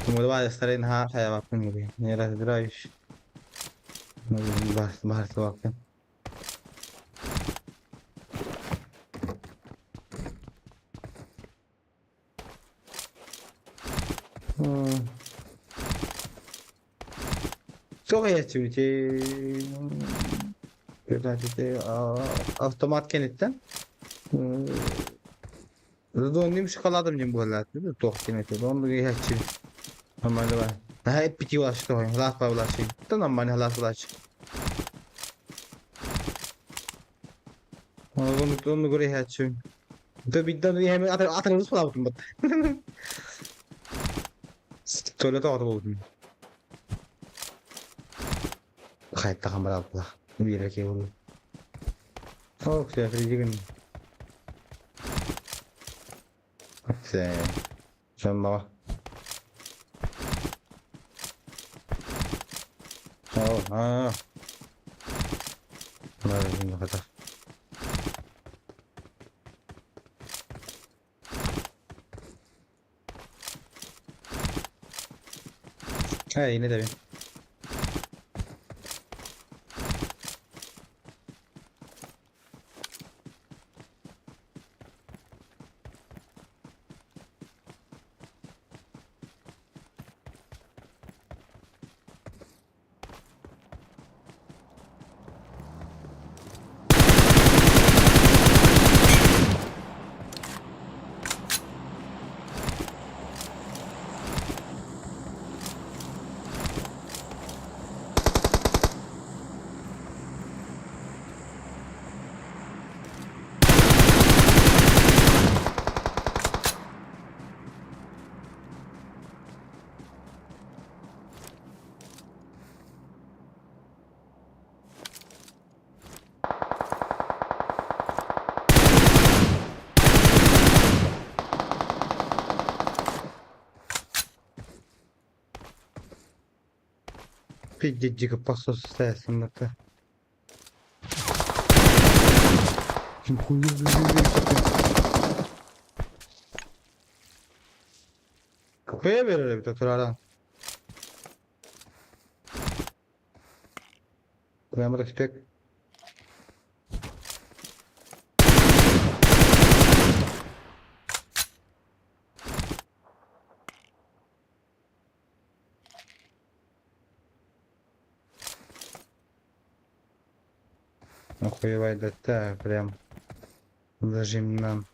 Тумулба ха хайабаппын Не разбираюсь. Баһарсыбаппын. Суох автомат кэнниттэн Донним шоколадом диэн буоллаат туох диэн этэ оннук иһээччи нормально бар наһаа эппити улааччы тоҕой лаас баалааччы та нормально лаас булааччы оннугар иһээччи да биддан иһэми атырыбыс булаабытым бат туалет оҕото буолбутум хайттахан барааппыла биирэ киһи буолуу Ох, сиэхридигин Сэ Сонноҕо Аа Ээ, инэ дэбин. Пиздец посос сымната. Капaya verir bir turardan. Прямо респект. Охуевай да прям зажим нам.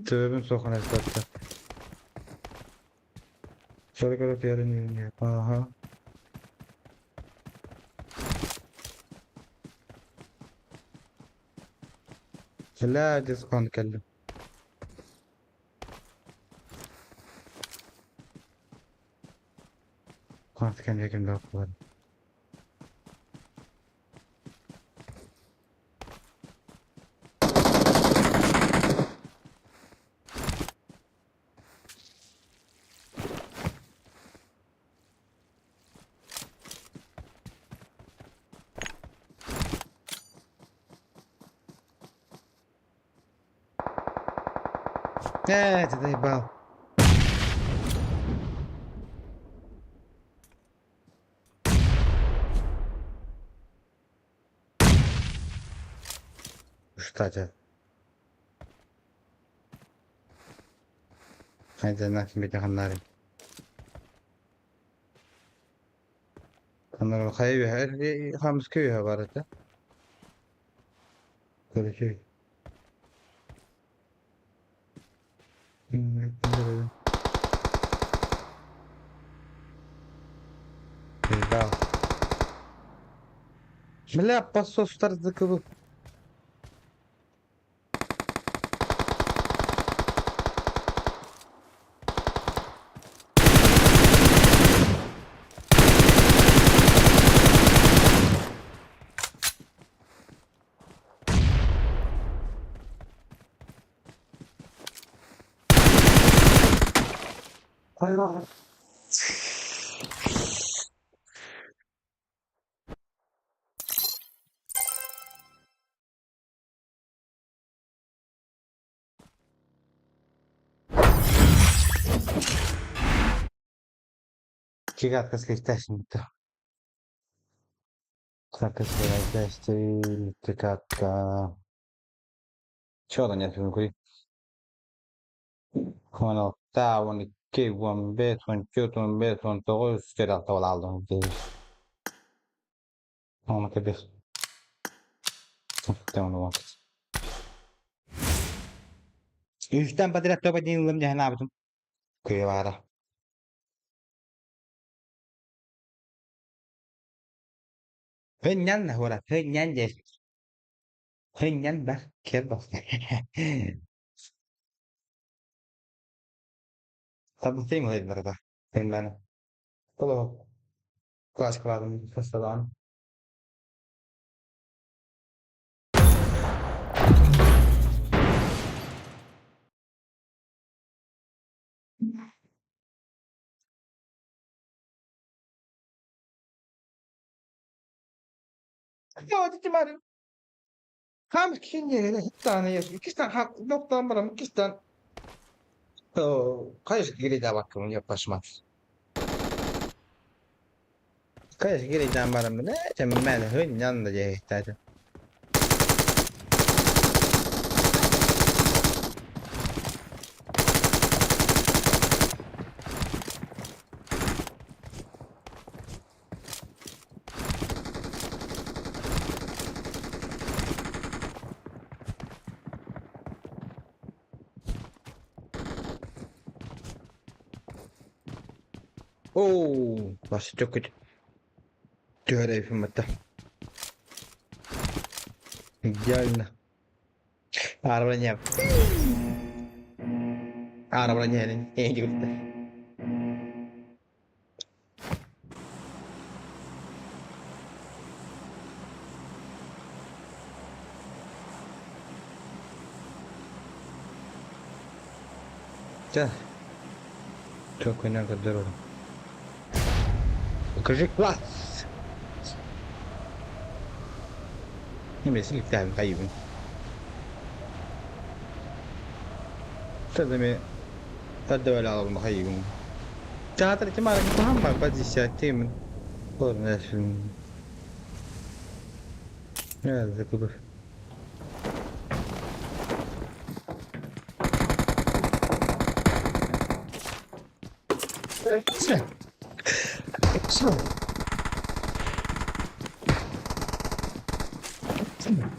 Төбөбүн сохан эстатта. Сорок yarın. Ага. Ла дисконт кэллим. Ким ким да. Э, ты заебал. Кстати. Хайда нахуй бите ханнары. Ханнары хайы хамс көйө бар это. Короче. Ебал. Бля, посос закыбы. Hayır. Кигатка слифтээсинтэ. 16, 12, 15, 13, 15, 19 kere aldım. 11. Үстэн подряд топ-1 ылым дьэһэн аабытым. Кыйа баара. Hönyan hora, hönyan de. Hönyan bak, ker bak. Tabii mi hayırlara da? Ben. Todo классикаларын фастадан. 他 开始给你打吧，可能要不是嘛。开始给你打吧，那这慢的很，娘的这大家。 Оо, бас чөкөт. Түһэрэ Идеально. Арбаня. Арбаня. Чэ. Чөкөнөр көрдөрөр. Покажи класс. Немесе хайыбын. Тадами таддавала алым хайыбын. Театр тимара кухамма позиция темин. Орнашын. Я закупив.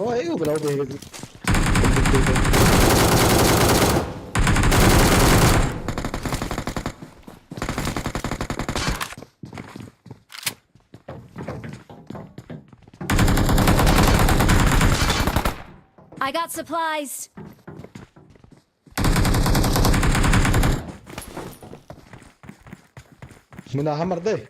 Oh, eu glaube, I got supplies. Muna hamar day.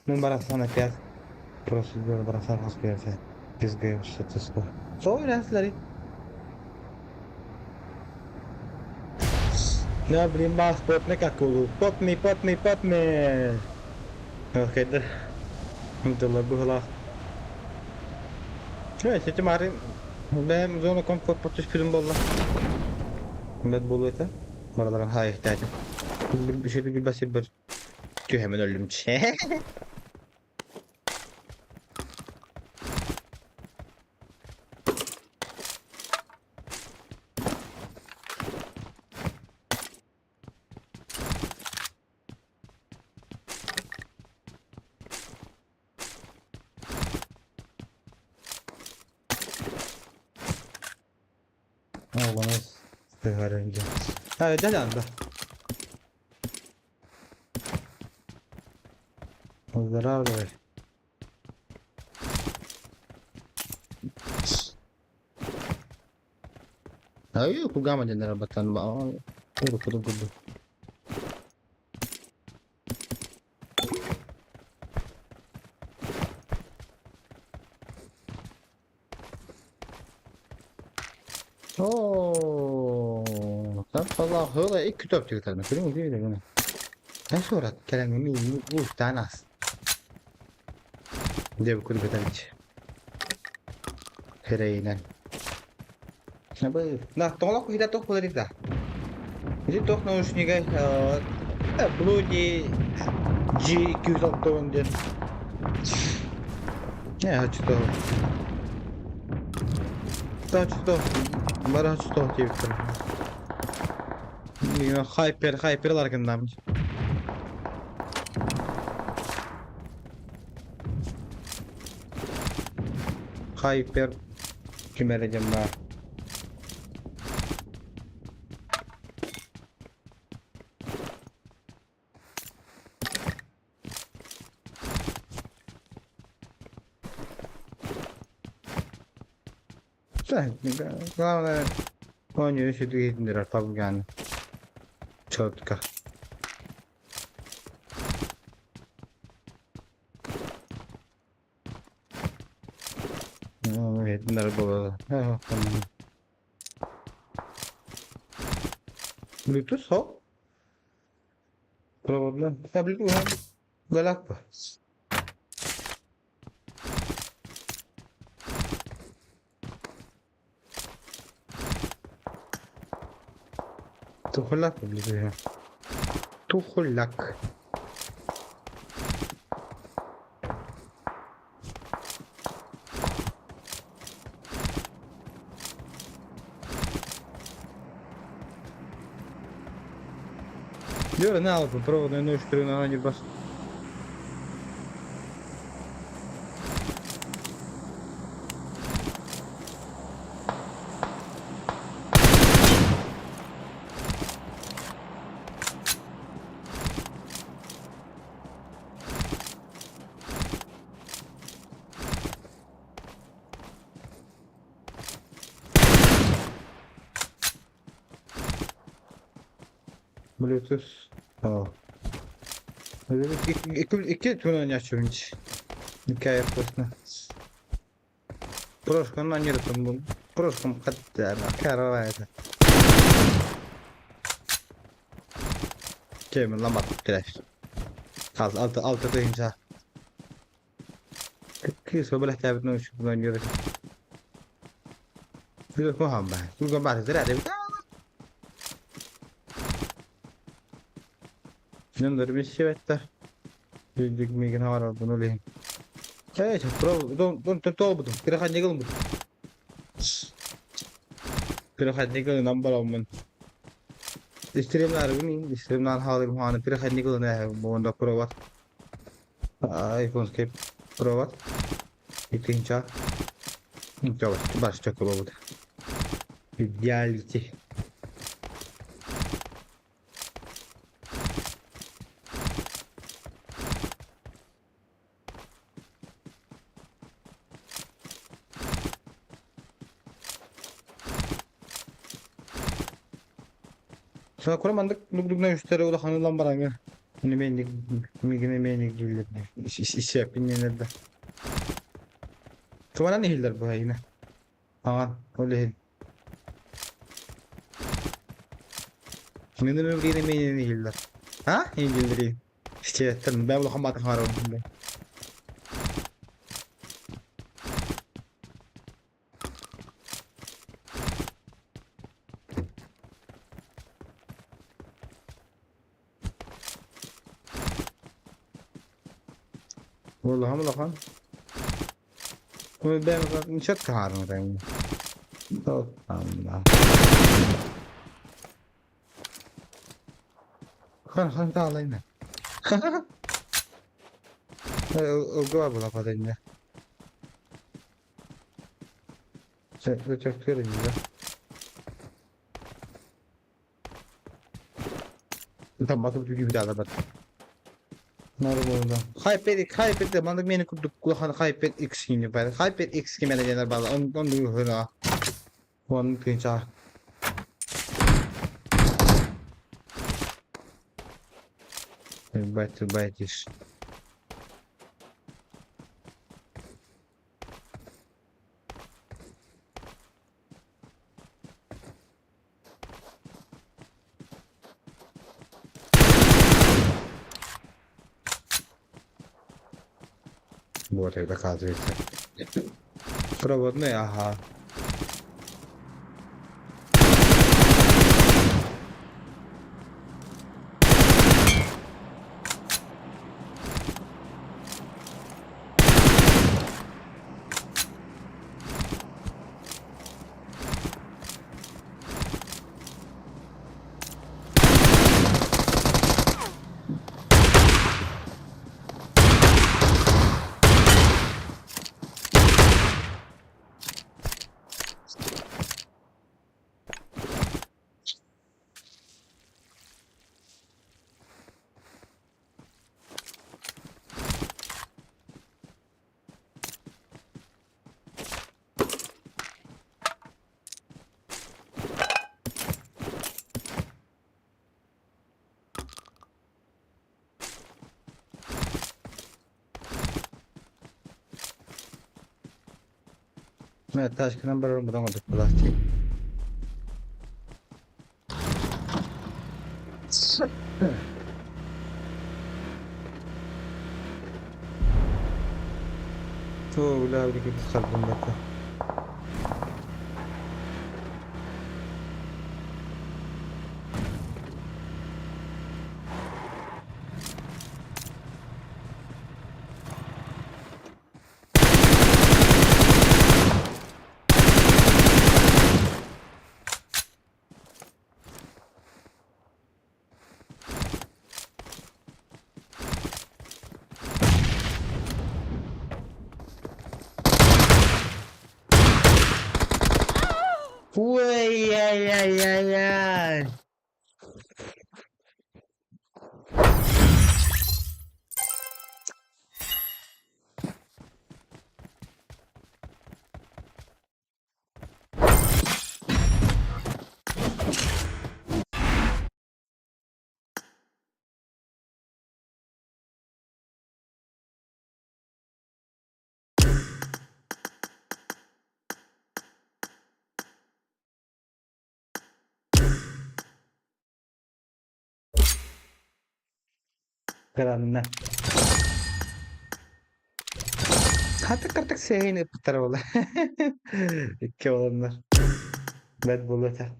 Мен барасana пять. Просто барасana хоспиарса. Пизгай что-то So, No, blin, mas potne kakulu. Potmi, potmi, potmi. Okej, det. Inte buhla. Evet, seçim arayayım. Ben zona konfor potuş film bolla. Ben bolu ete. Maralara ha ihtiyacım. Bir şey bir basit bir. Tüh hemen öldüm. Oğlumuz önce. Ha gel anda. Здравствуй. Ayo, kugama dyan narabatan ba? Puro puro gudo. Oh, Allah ikki top tüketelim. Görüyor musun? Değil mi? Ne surat? Kerem mi? Bu tanas. Диэбит курдук этэрич. Сирэйинэн. На, тоҥолох киһитэ туох буолар да? Ити туох наушнигай Blue D G260 диэн. Не, хочу того. Хочу того. Бары хочу того диэбиттэр. Хайпер, хайпер ларгыннам. Хайпер ким эрэ диэн баар. Главное, оонньууну сүдү иһитиннэрэр табылганы. Четко. Иһитиннэрэр буолла. Bluetooth ho? Problem. Bluetooth Galak Тухуляк ближе. Тухуляк. Дьэ, на албын проводной нөштөрүн ньурбас. Bluetooth. О. Икки түн ойнааччыбын Икки айар Прошканы аньырытым Прошкам хатта каравайда. Кемин ламат кирәк. Хал алты алты тыһынча. Кыыс бэлэхтээбит наушник оонньуур. Дьоннор билсибэттэр. Үрдүк миигин хаҥарарбын ол иһин. Ээ, тоҕобутум, переходник ылбытым. Переходник ылынан бараммын. Стримнаарбын, стримнаан хаалыым хааны переходник ылына буонда провод. Айфонский провод. Итинча. Бас чоколобут. Идеалити. Сакура маннык нугдугна үстэри улахан ылан бараҥҥа миигин миигин дииллэр исиэппин диэнэр да Туманан иһиллэр быһайына Аҕа ол иһин Мин миигин миигин иһиллэр А иһиллэр Сиэттэн бэм улахан баатын хаарабын Улахан улахан. Бэм четко хаарыҥ Хан хан таалайна. Ылгыба була падайна. Чөктөр инде. Тамматып түгү бит. Нормально. Hyper Hyper маннык мени курдук улахан Hyper X кини бар. Hyper X кимene денер бала. Он он hına. Он тыынча. Бать байтиш. Вот это оказывается. Проводной, ага. Ташкынан барар бұдан өтіп қаласты. Тоо, бля, билигин сарбын бата. Ой-яй-яй-яй-яй. Кыранна. Хаты картык сэһин ыппыттар буолла. Икки буоланнар. Бэт буолуо этэ.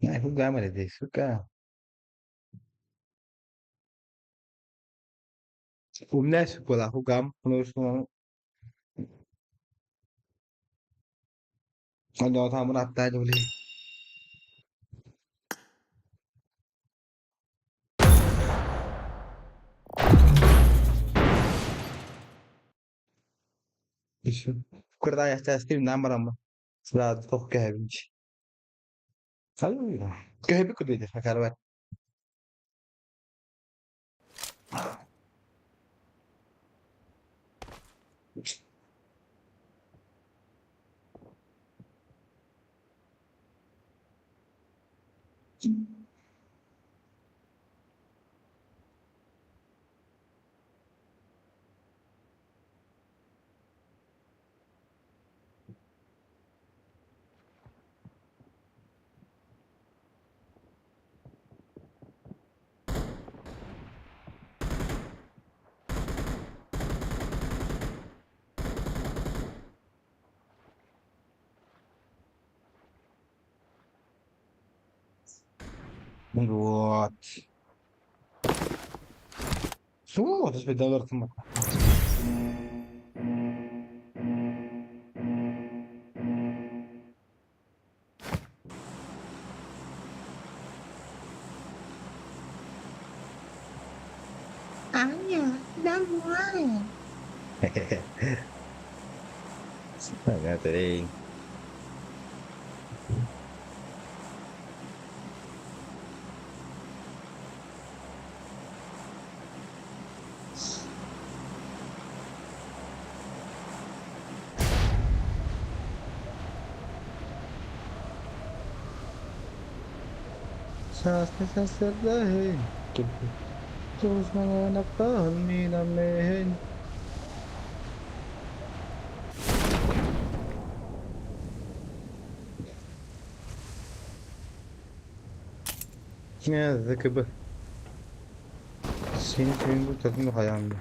Гамма дии, сука. Умная буолла, хугам. Онно аттаа дьули. Курда ястастым намарама. Сразу тох кэбинч. Кэби кудуйда сакарбат. Вот. Вот, доллар Аня, давай. Понятно. ЗКБ. Син күн бу татын хаянды.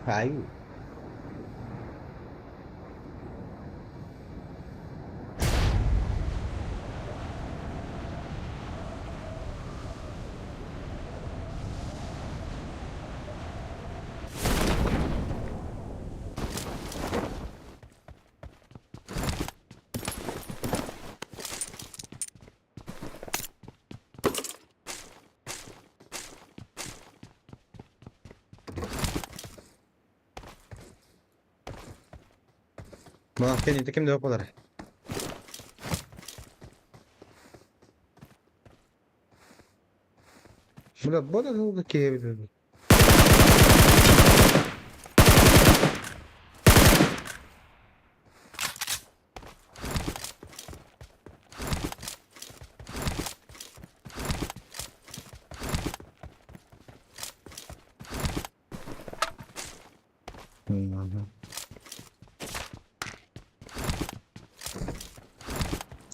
Ай. Мына кэнники ким да болар. Бля, бода долго киһи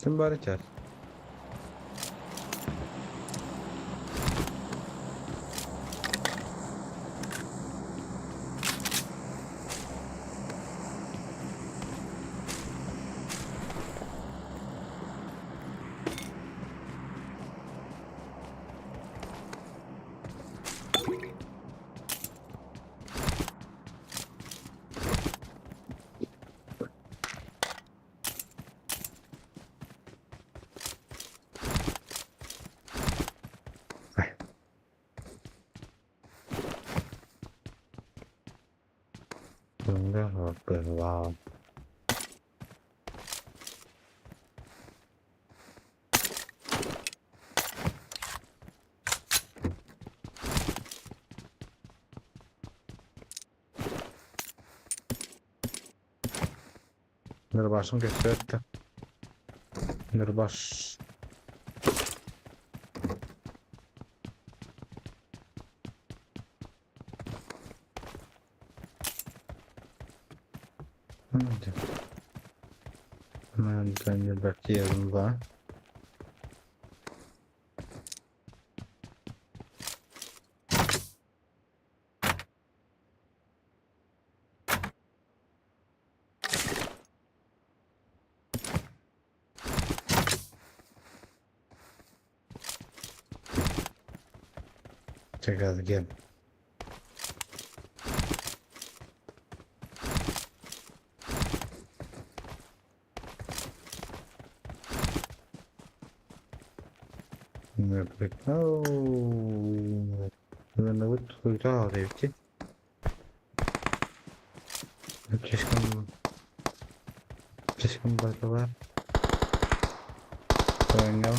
Sen bari çar. Wow. Nurbaş'ın gösterdi. Nurbaş. Bakayım var. Check out again. Слишком... Слишком базовая. Понял.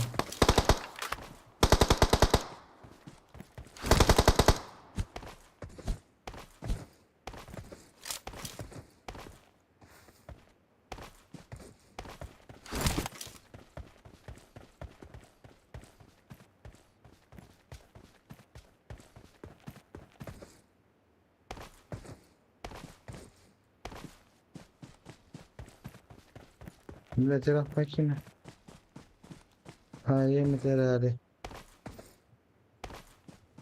Блядь, покину. А, я метрали.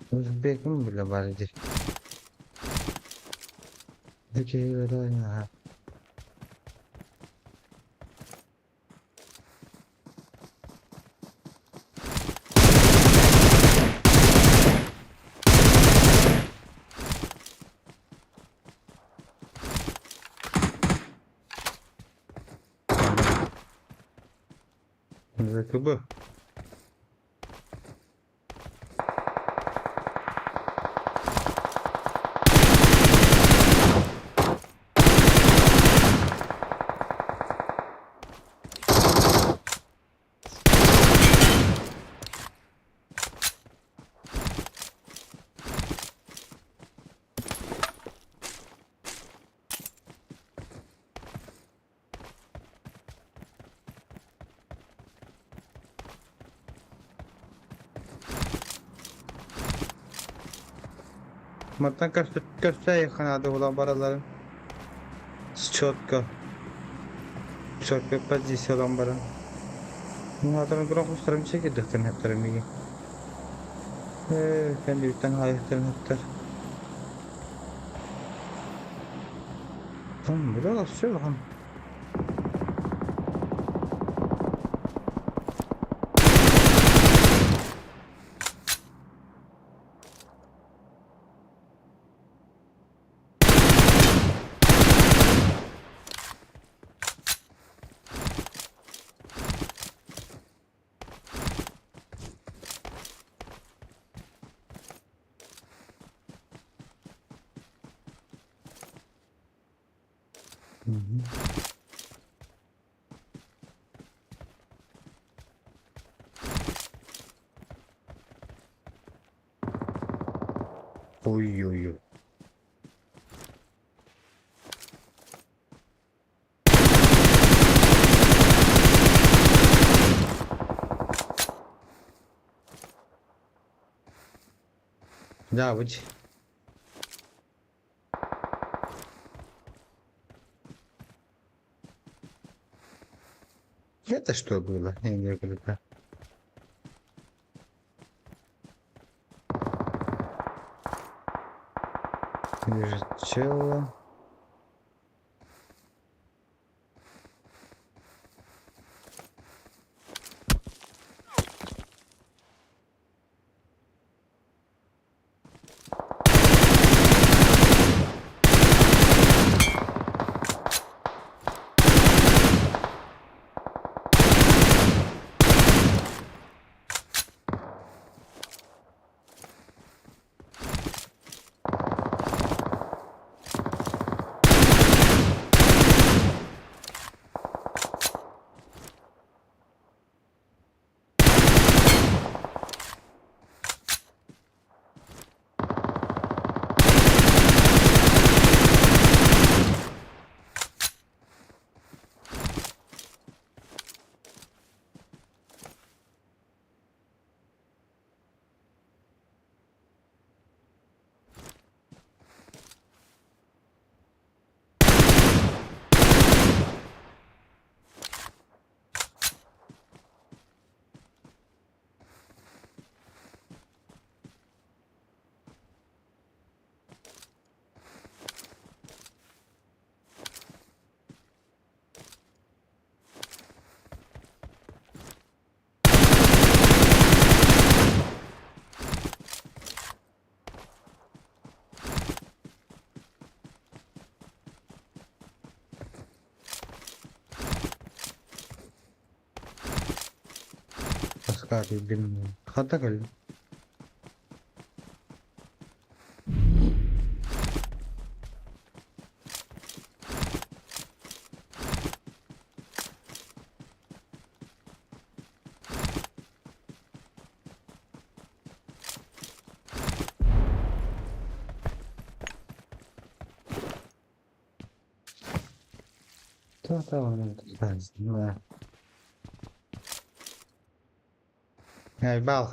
Узбеком, бля, барди. Такие, да, ЗКБ. Мантан көстө ханады улан бараларын. Четко. Четко позиция olan баран. Мунатарын грохустарым чекедихтен хаттар миги. Э, кендиттен хайыхтан хаттар. Бля, все, там. Мгм. Ой-ой-ой. Да, вот. Это что было? Я не говорю, да. Вижу тело. Таскар, блин. Хата кэллим. Да. Эй, бал.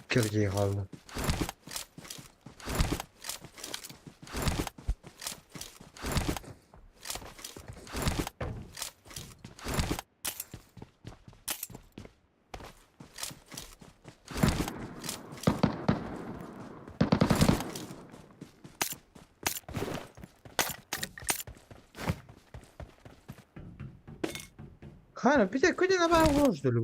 Кирдии хаалла. Хана, пите, куда на баа что ли?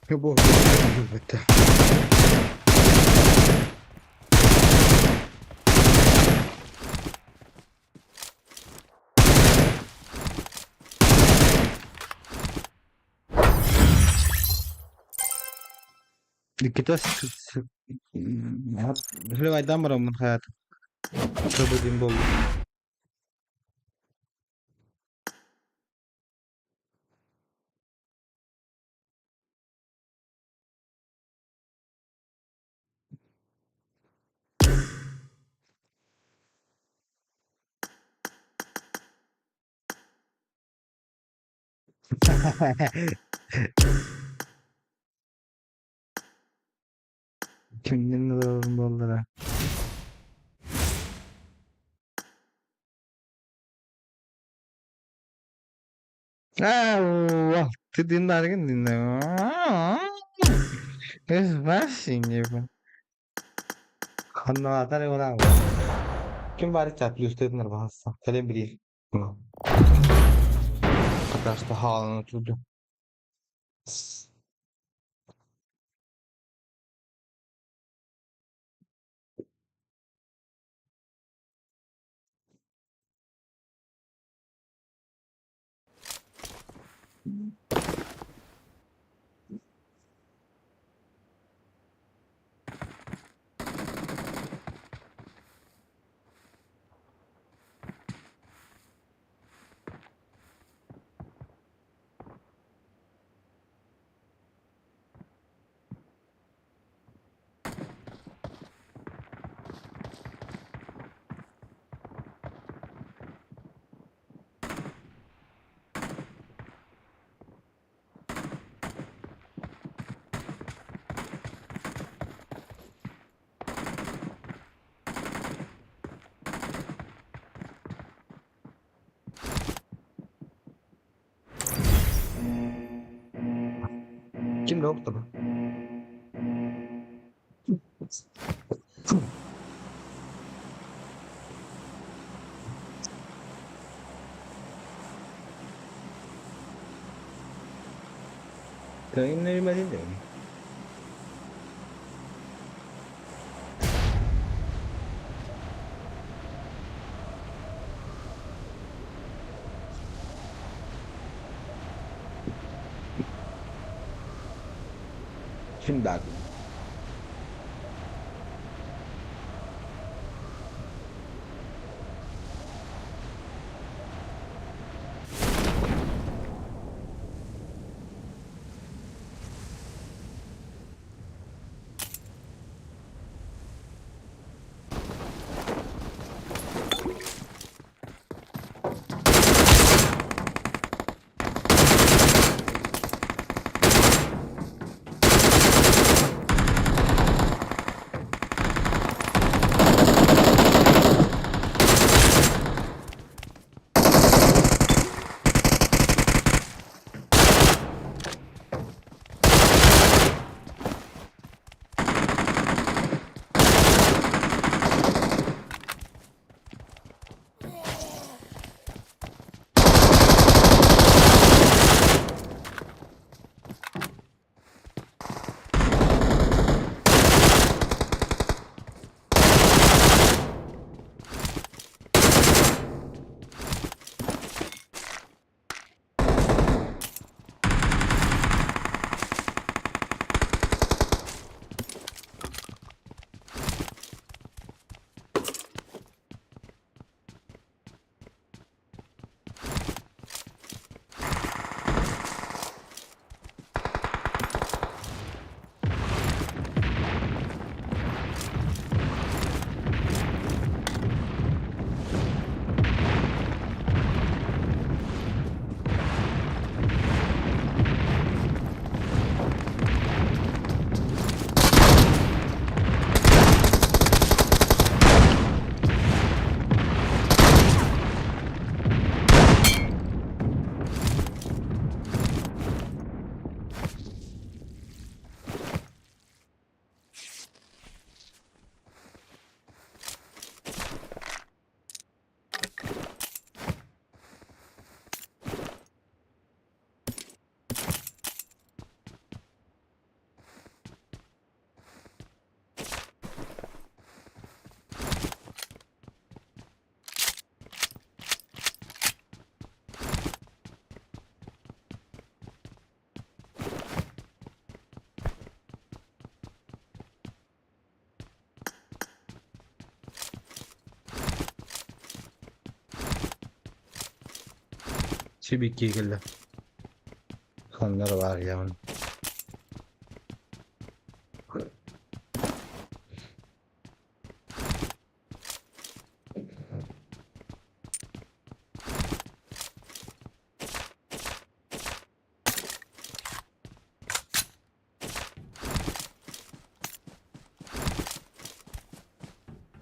Бу бэтэ. Иккитэ Хлевайдан бараммын хаятым. Собудин буоллум. Кимнин ыларым буоллара. Аа, ты диннаргын динна. Эс бассиң Ханнаатар ылаан. Ким бары чат плюстетинер бахасса. Кэлэн билир. Пока что хаалан отурду. Ким да октоба. Кайыннарымадин Ким баар? Сибикки кэллэ. Ханна эрэ баар ийэҕин.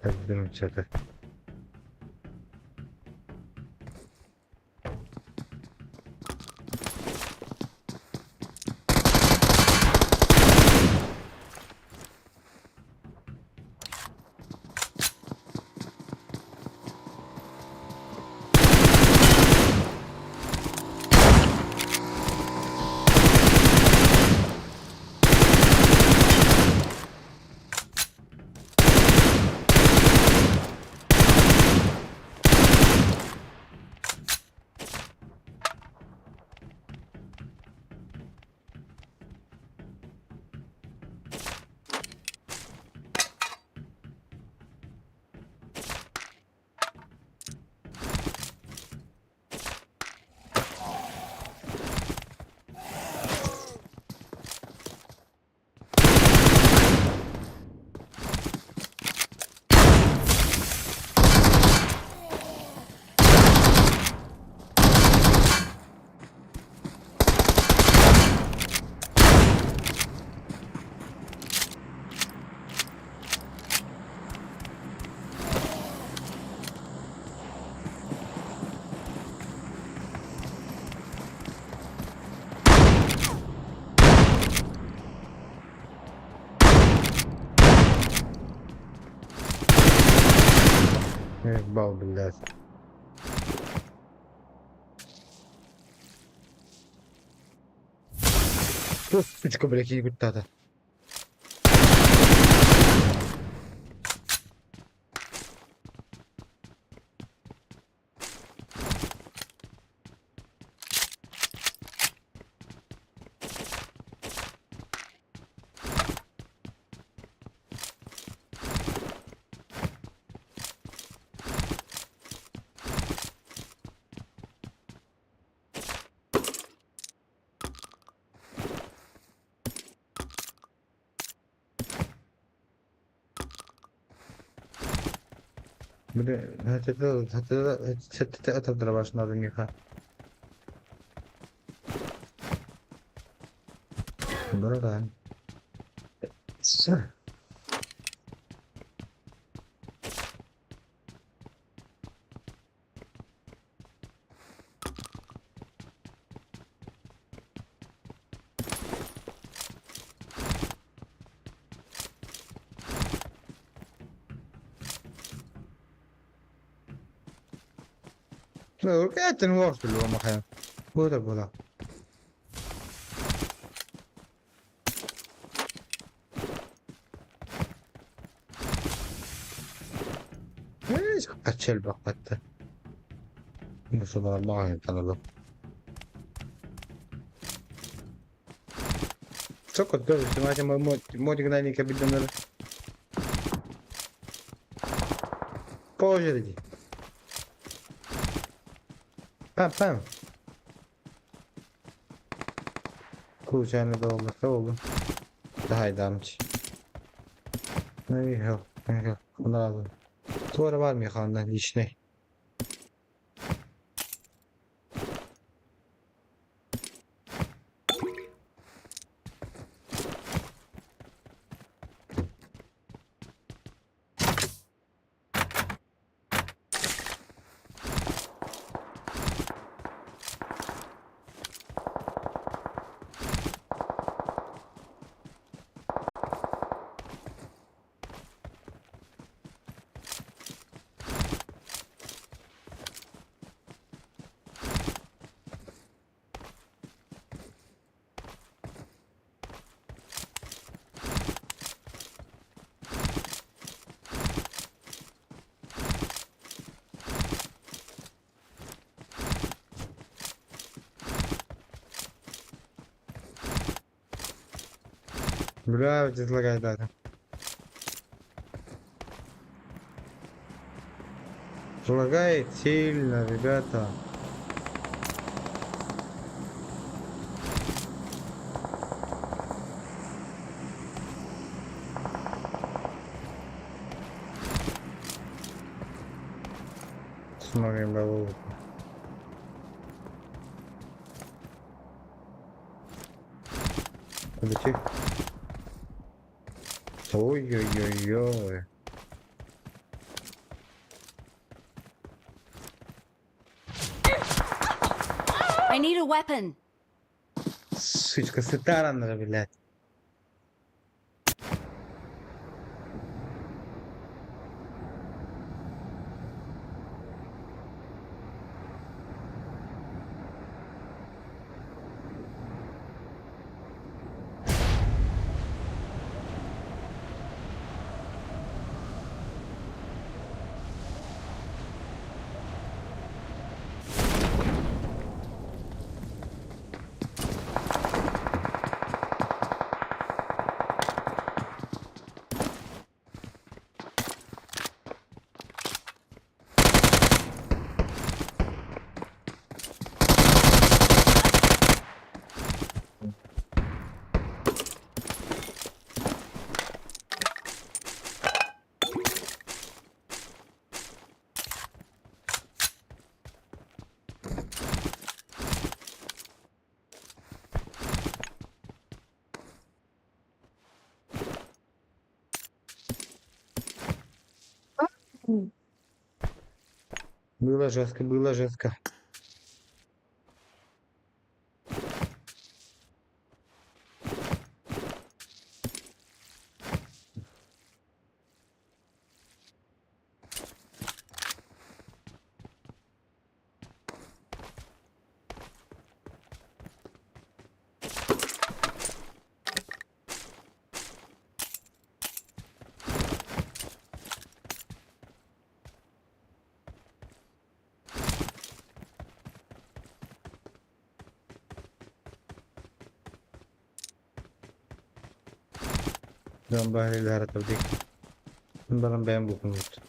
Эрдин ыччата. Ебал, блядь. Сучка, блядь, киирбит Били атырдара башынады миха. Братан. Кэттин уорсулуо махайан. Буота буола. Хаччы элбэх По очереди. Пам пам. Случайно долго oldu. Daha iyi. Туора бар механдан личный. Бля, предлагает. Лагает сильно, ребята. Лети. Ой-ой-ой-ой. I need a weapon. Сучка, сытараннара, блядь. Было жестко, было жестко. Дьон баһылыылара табдик. Баран бэйэм булкуннут.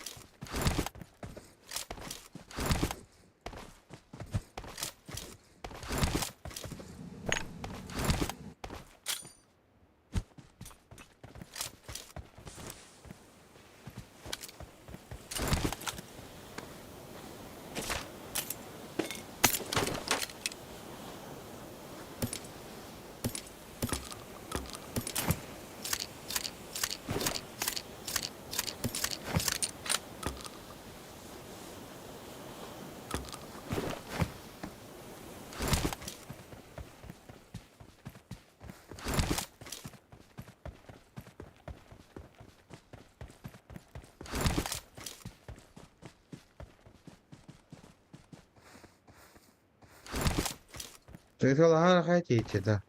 Ты хотите, да.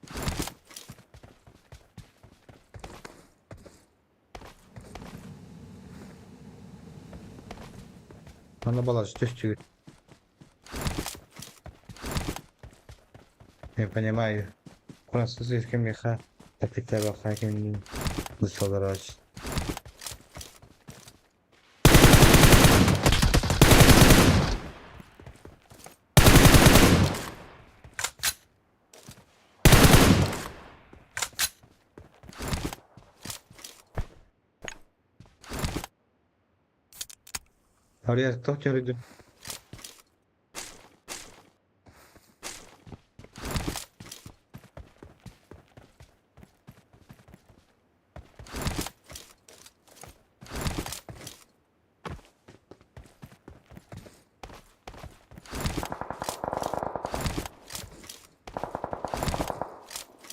Она была түстүгүт. Не понимаю. Французский меха. Капитал хаким высолорач. Ария, кто тебе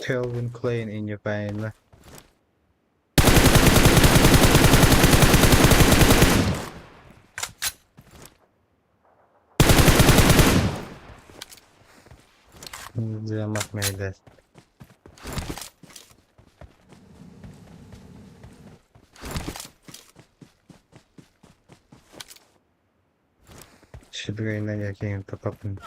Calvin Klein in your vein. Замах made Шибрейна яким топапын.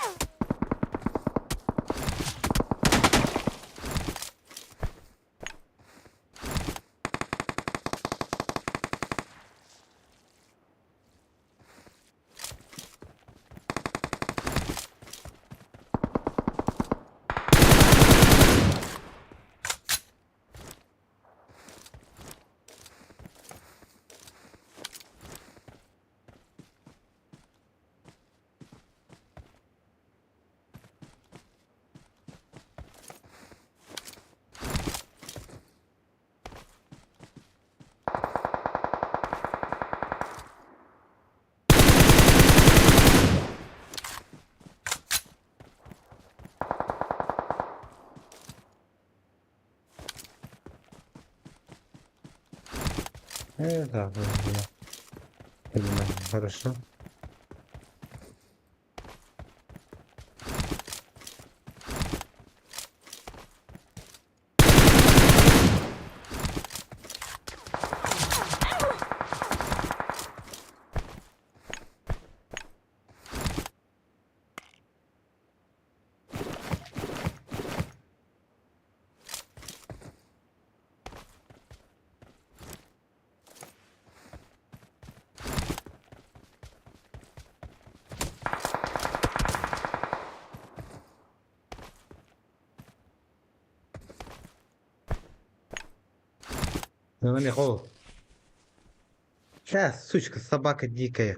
Да, я понимаю, хорошо. Ну, на меху. Сейчас, сучка, собака дикая.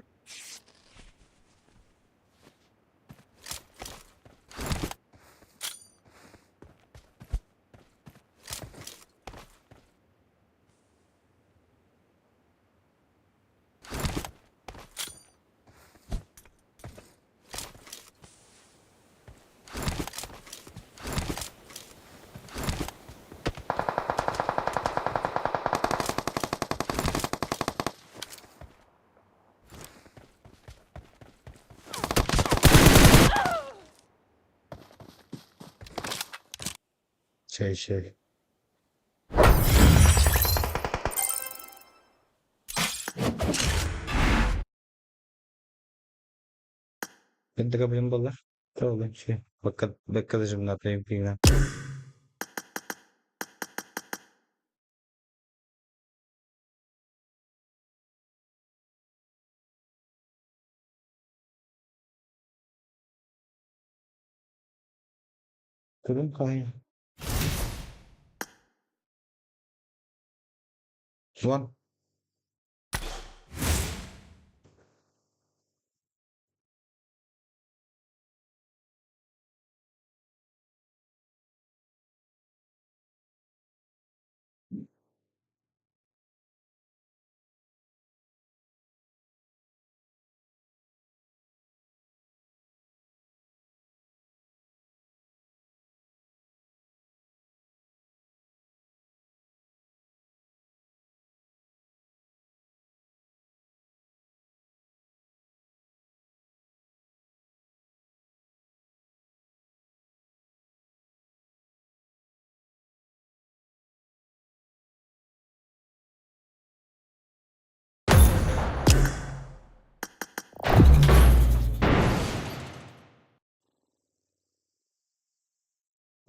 Чэй, чэй. Пентагоблин буолла. Ол чэй. Бакка жимна. Турун хай. One.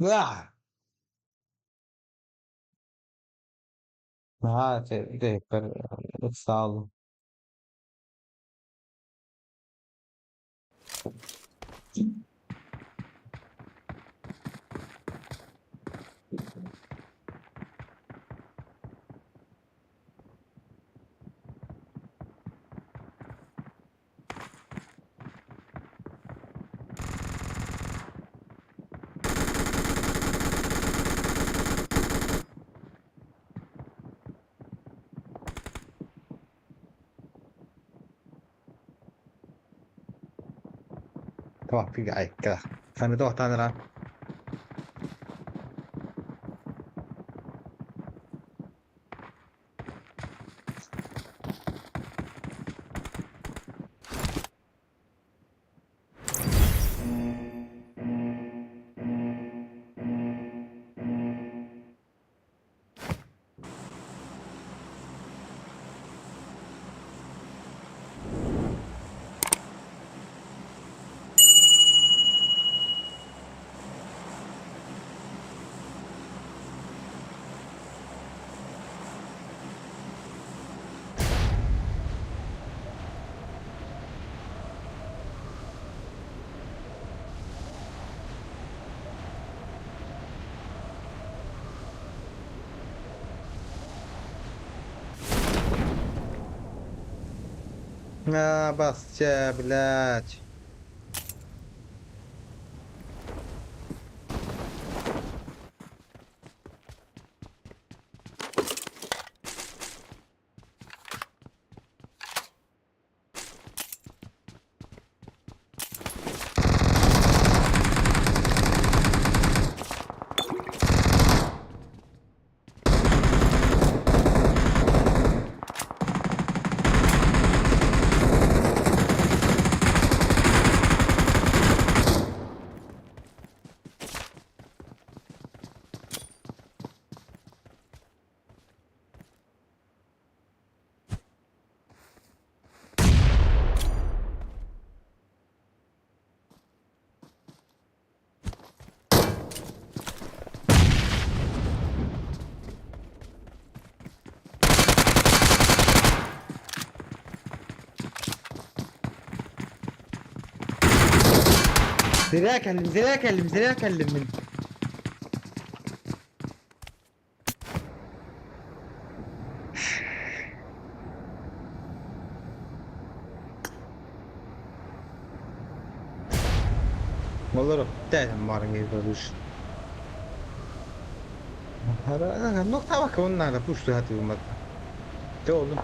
Ah! Ah, sağ. Tuohtaa tänään. А, бас, блядь. Зря кэллим, зря кэллим, зря кэллим мин. Олору тээһин баарыҥ көрүс. Нохтаабакка уонна пусту хатыгыммат. Те олум.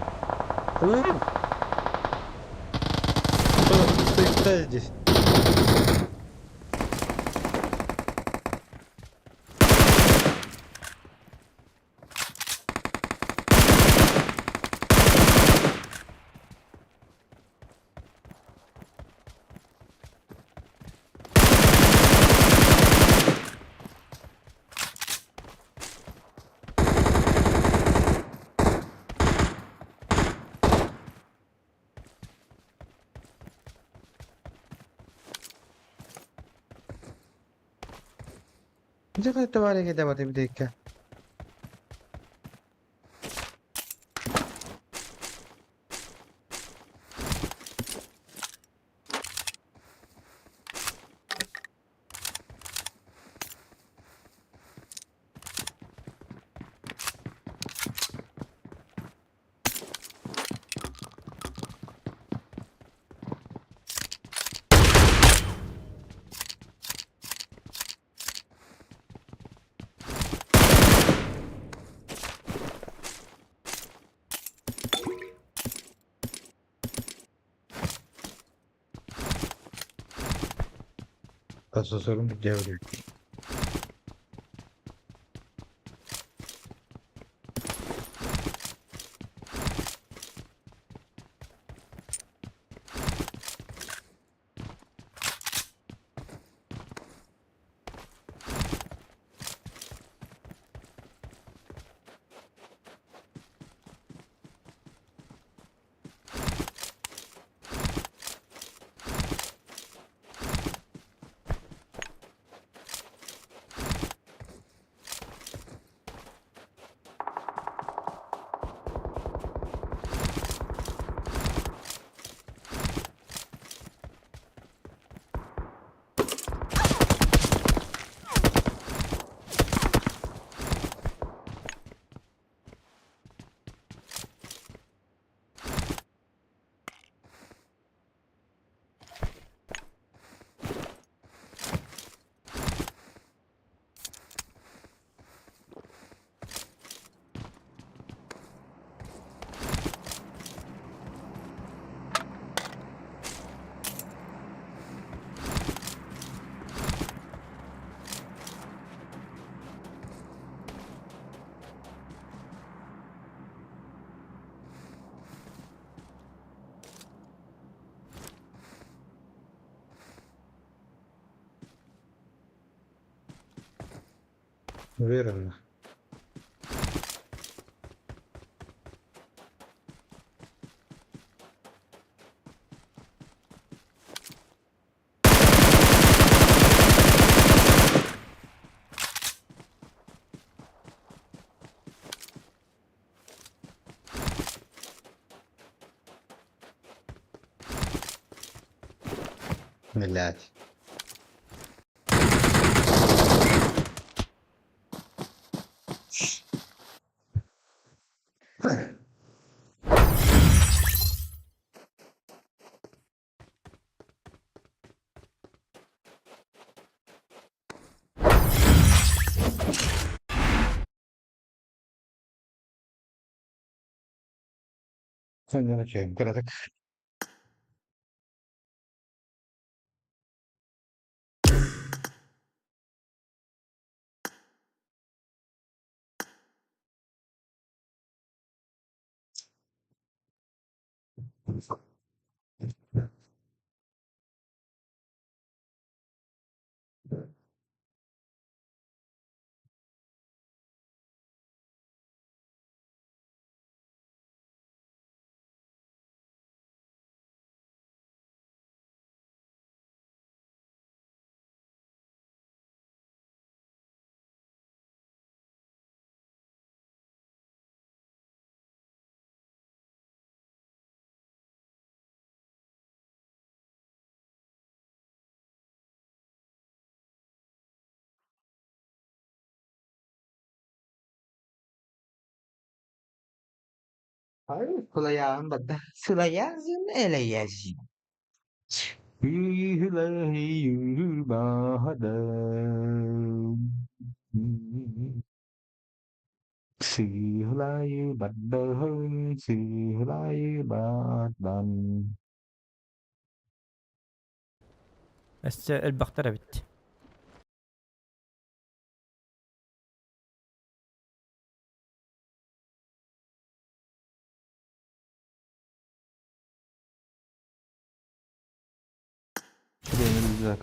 Кто здесь? Дьэ товарищ давай бдекка. Kasasarım devri. Уверенно. Блять. Кыратык. Сылайаҕын барда. Сылайаҕын элэйэзин. Сыылайы бардаһын, сыылайы бардан. Өссө элбэхтэр эбит. Бля,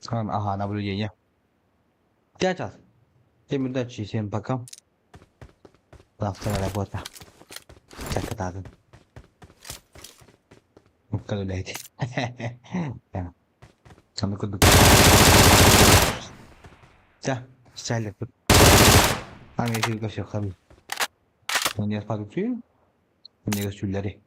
Ага, наблюдение. Сейчас. Всем удачи, всем пока. Завтра работа. Чакытаатын. Укка үлэһит. Аны курдук. Ча, чайлеппит. Аны эфиргэ көрсүөххэ. Өнер падучу, өнеге сүллэри.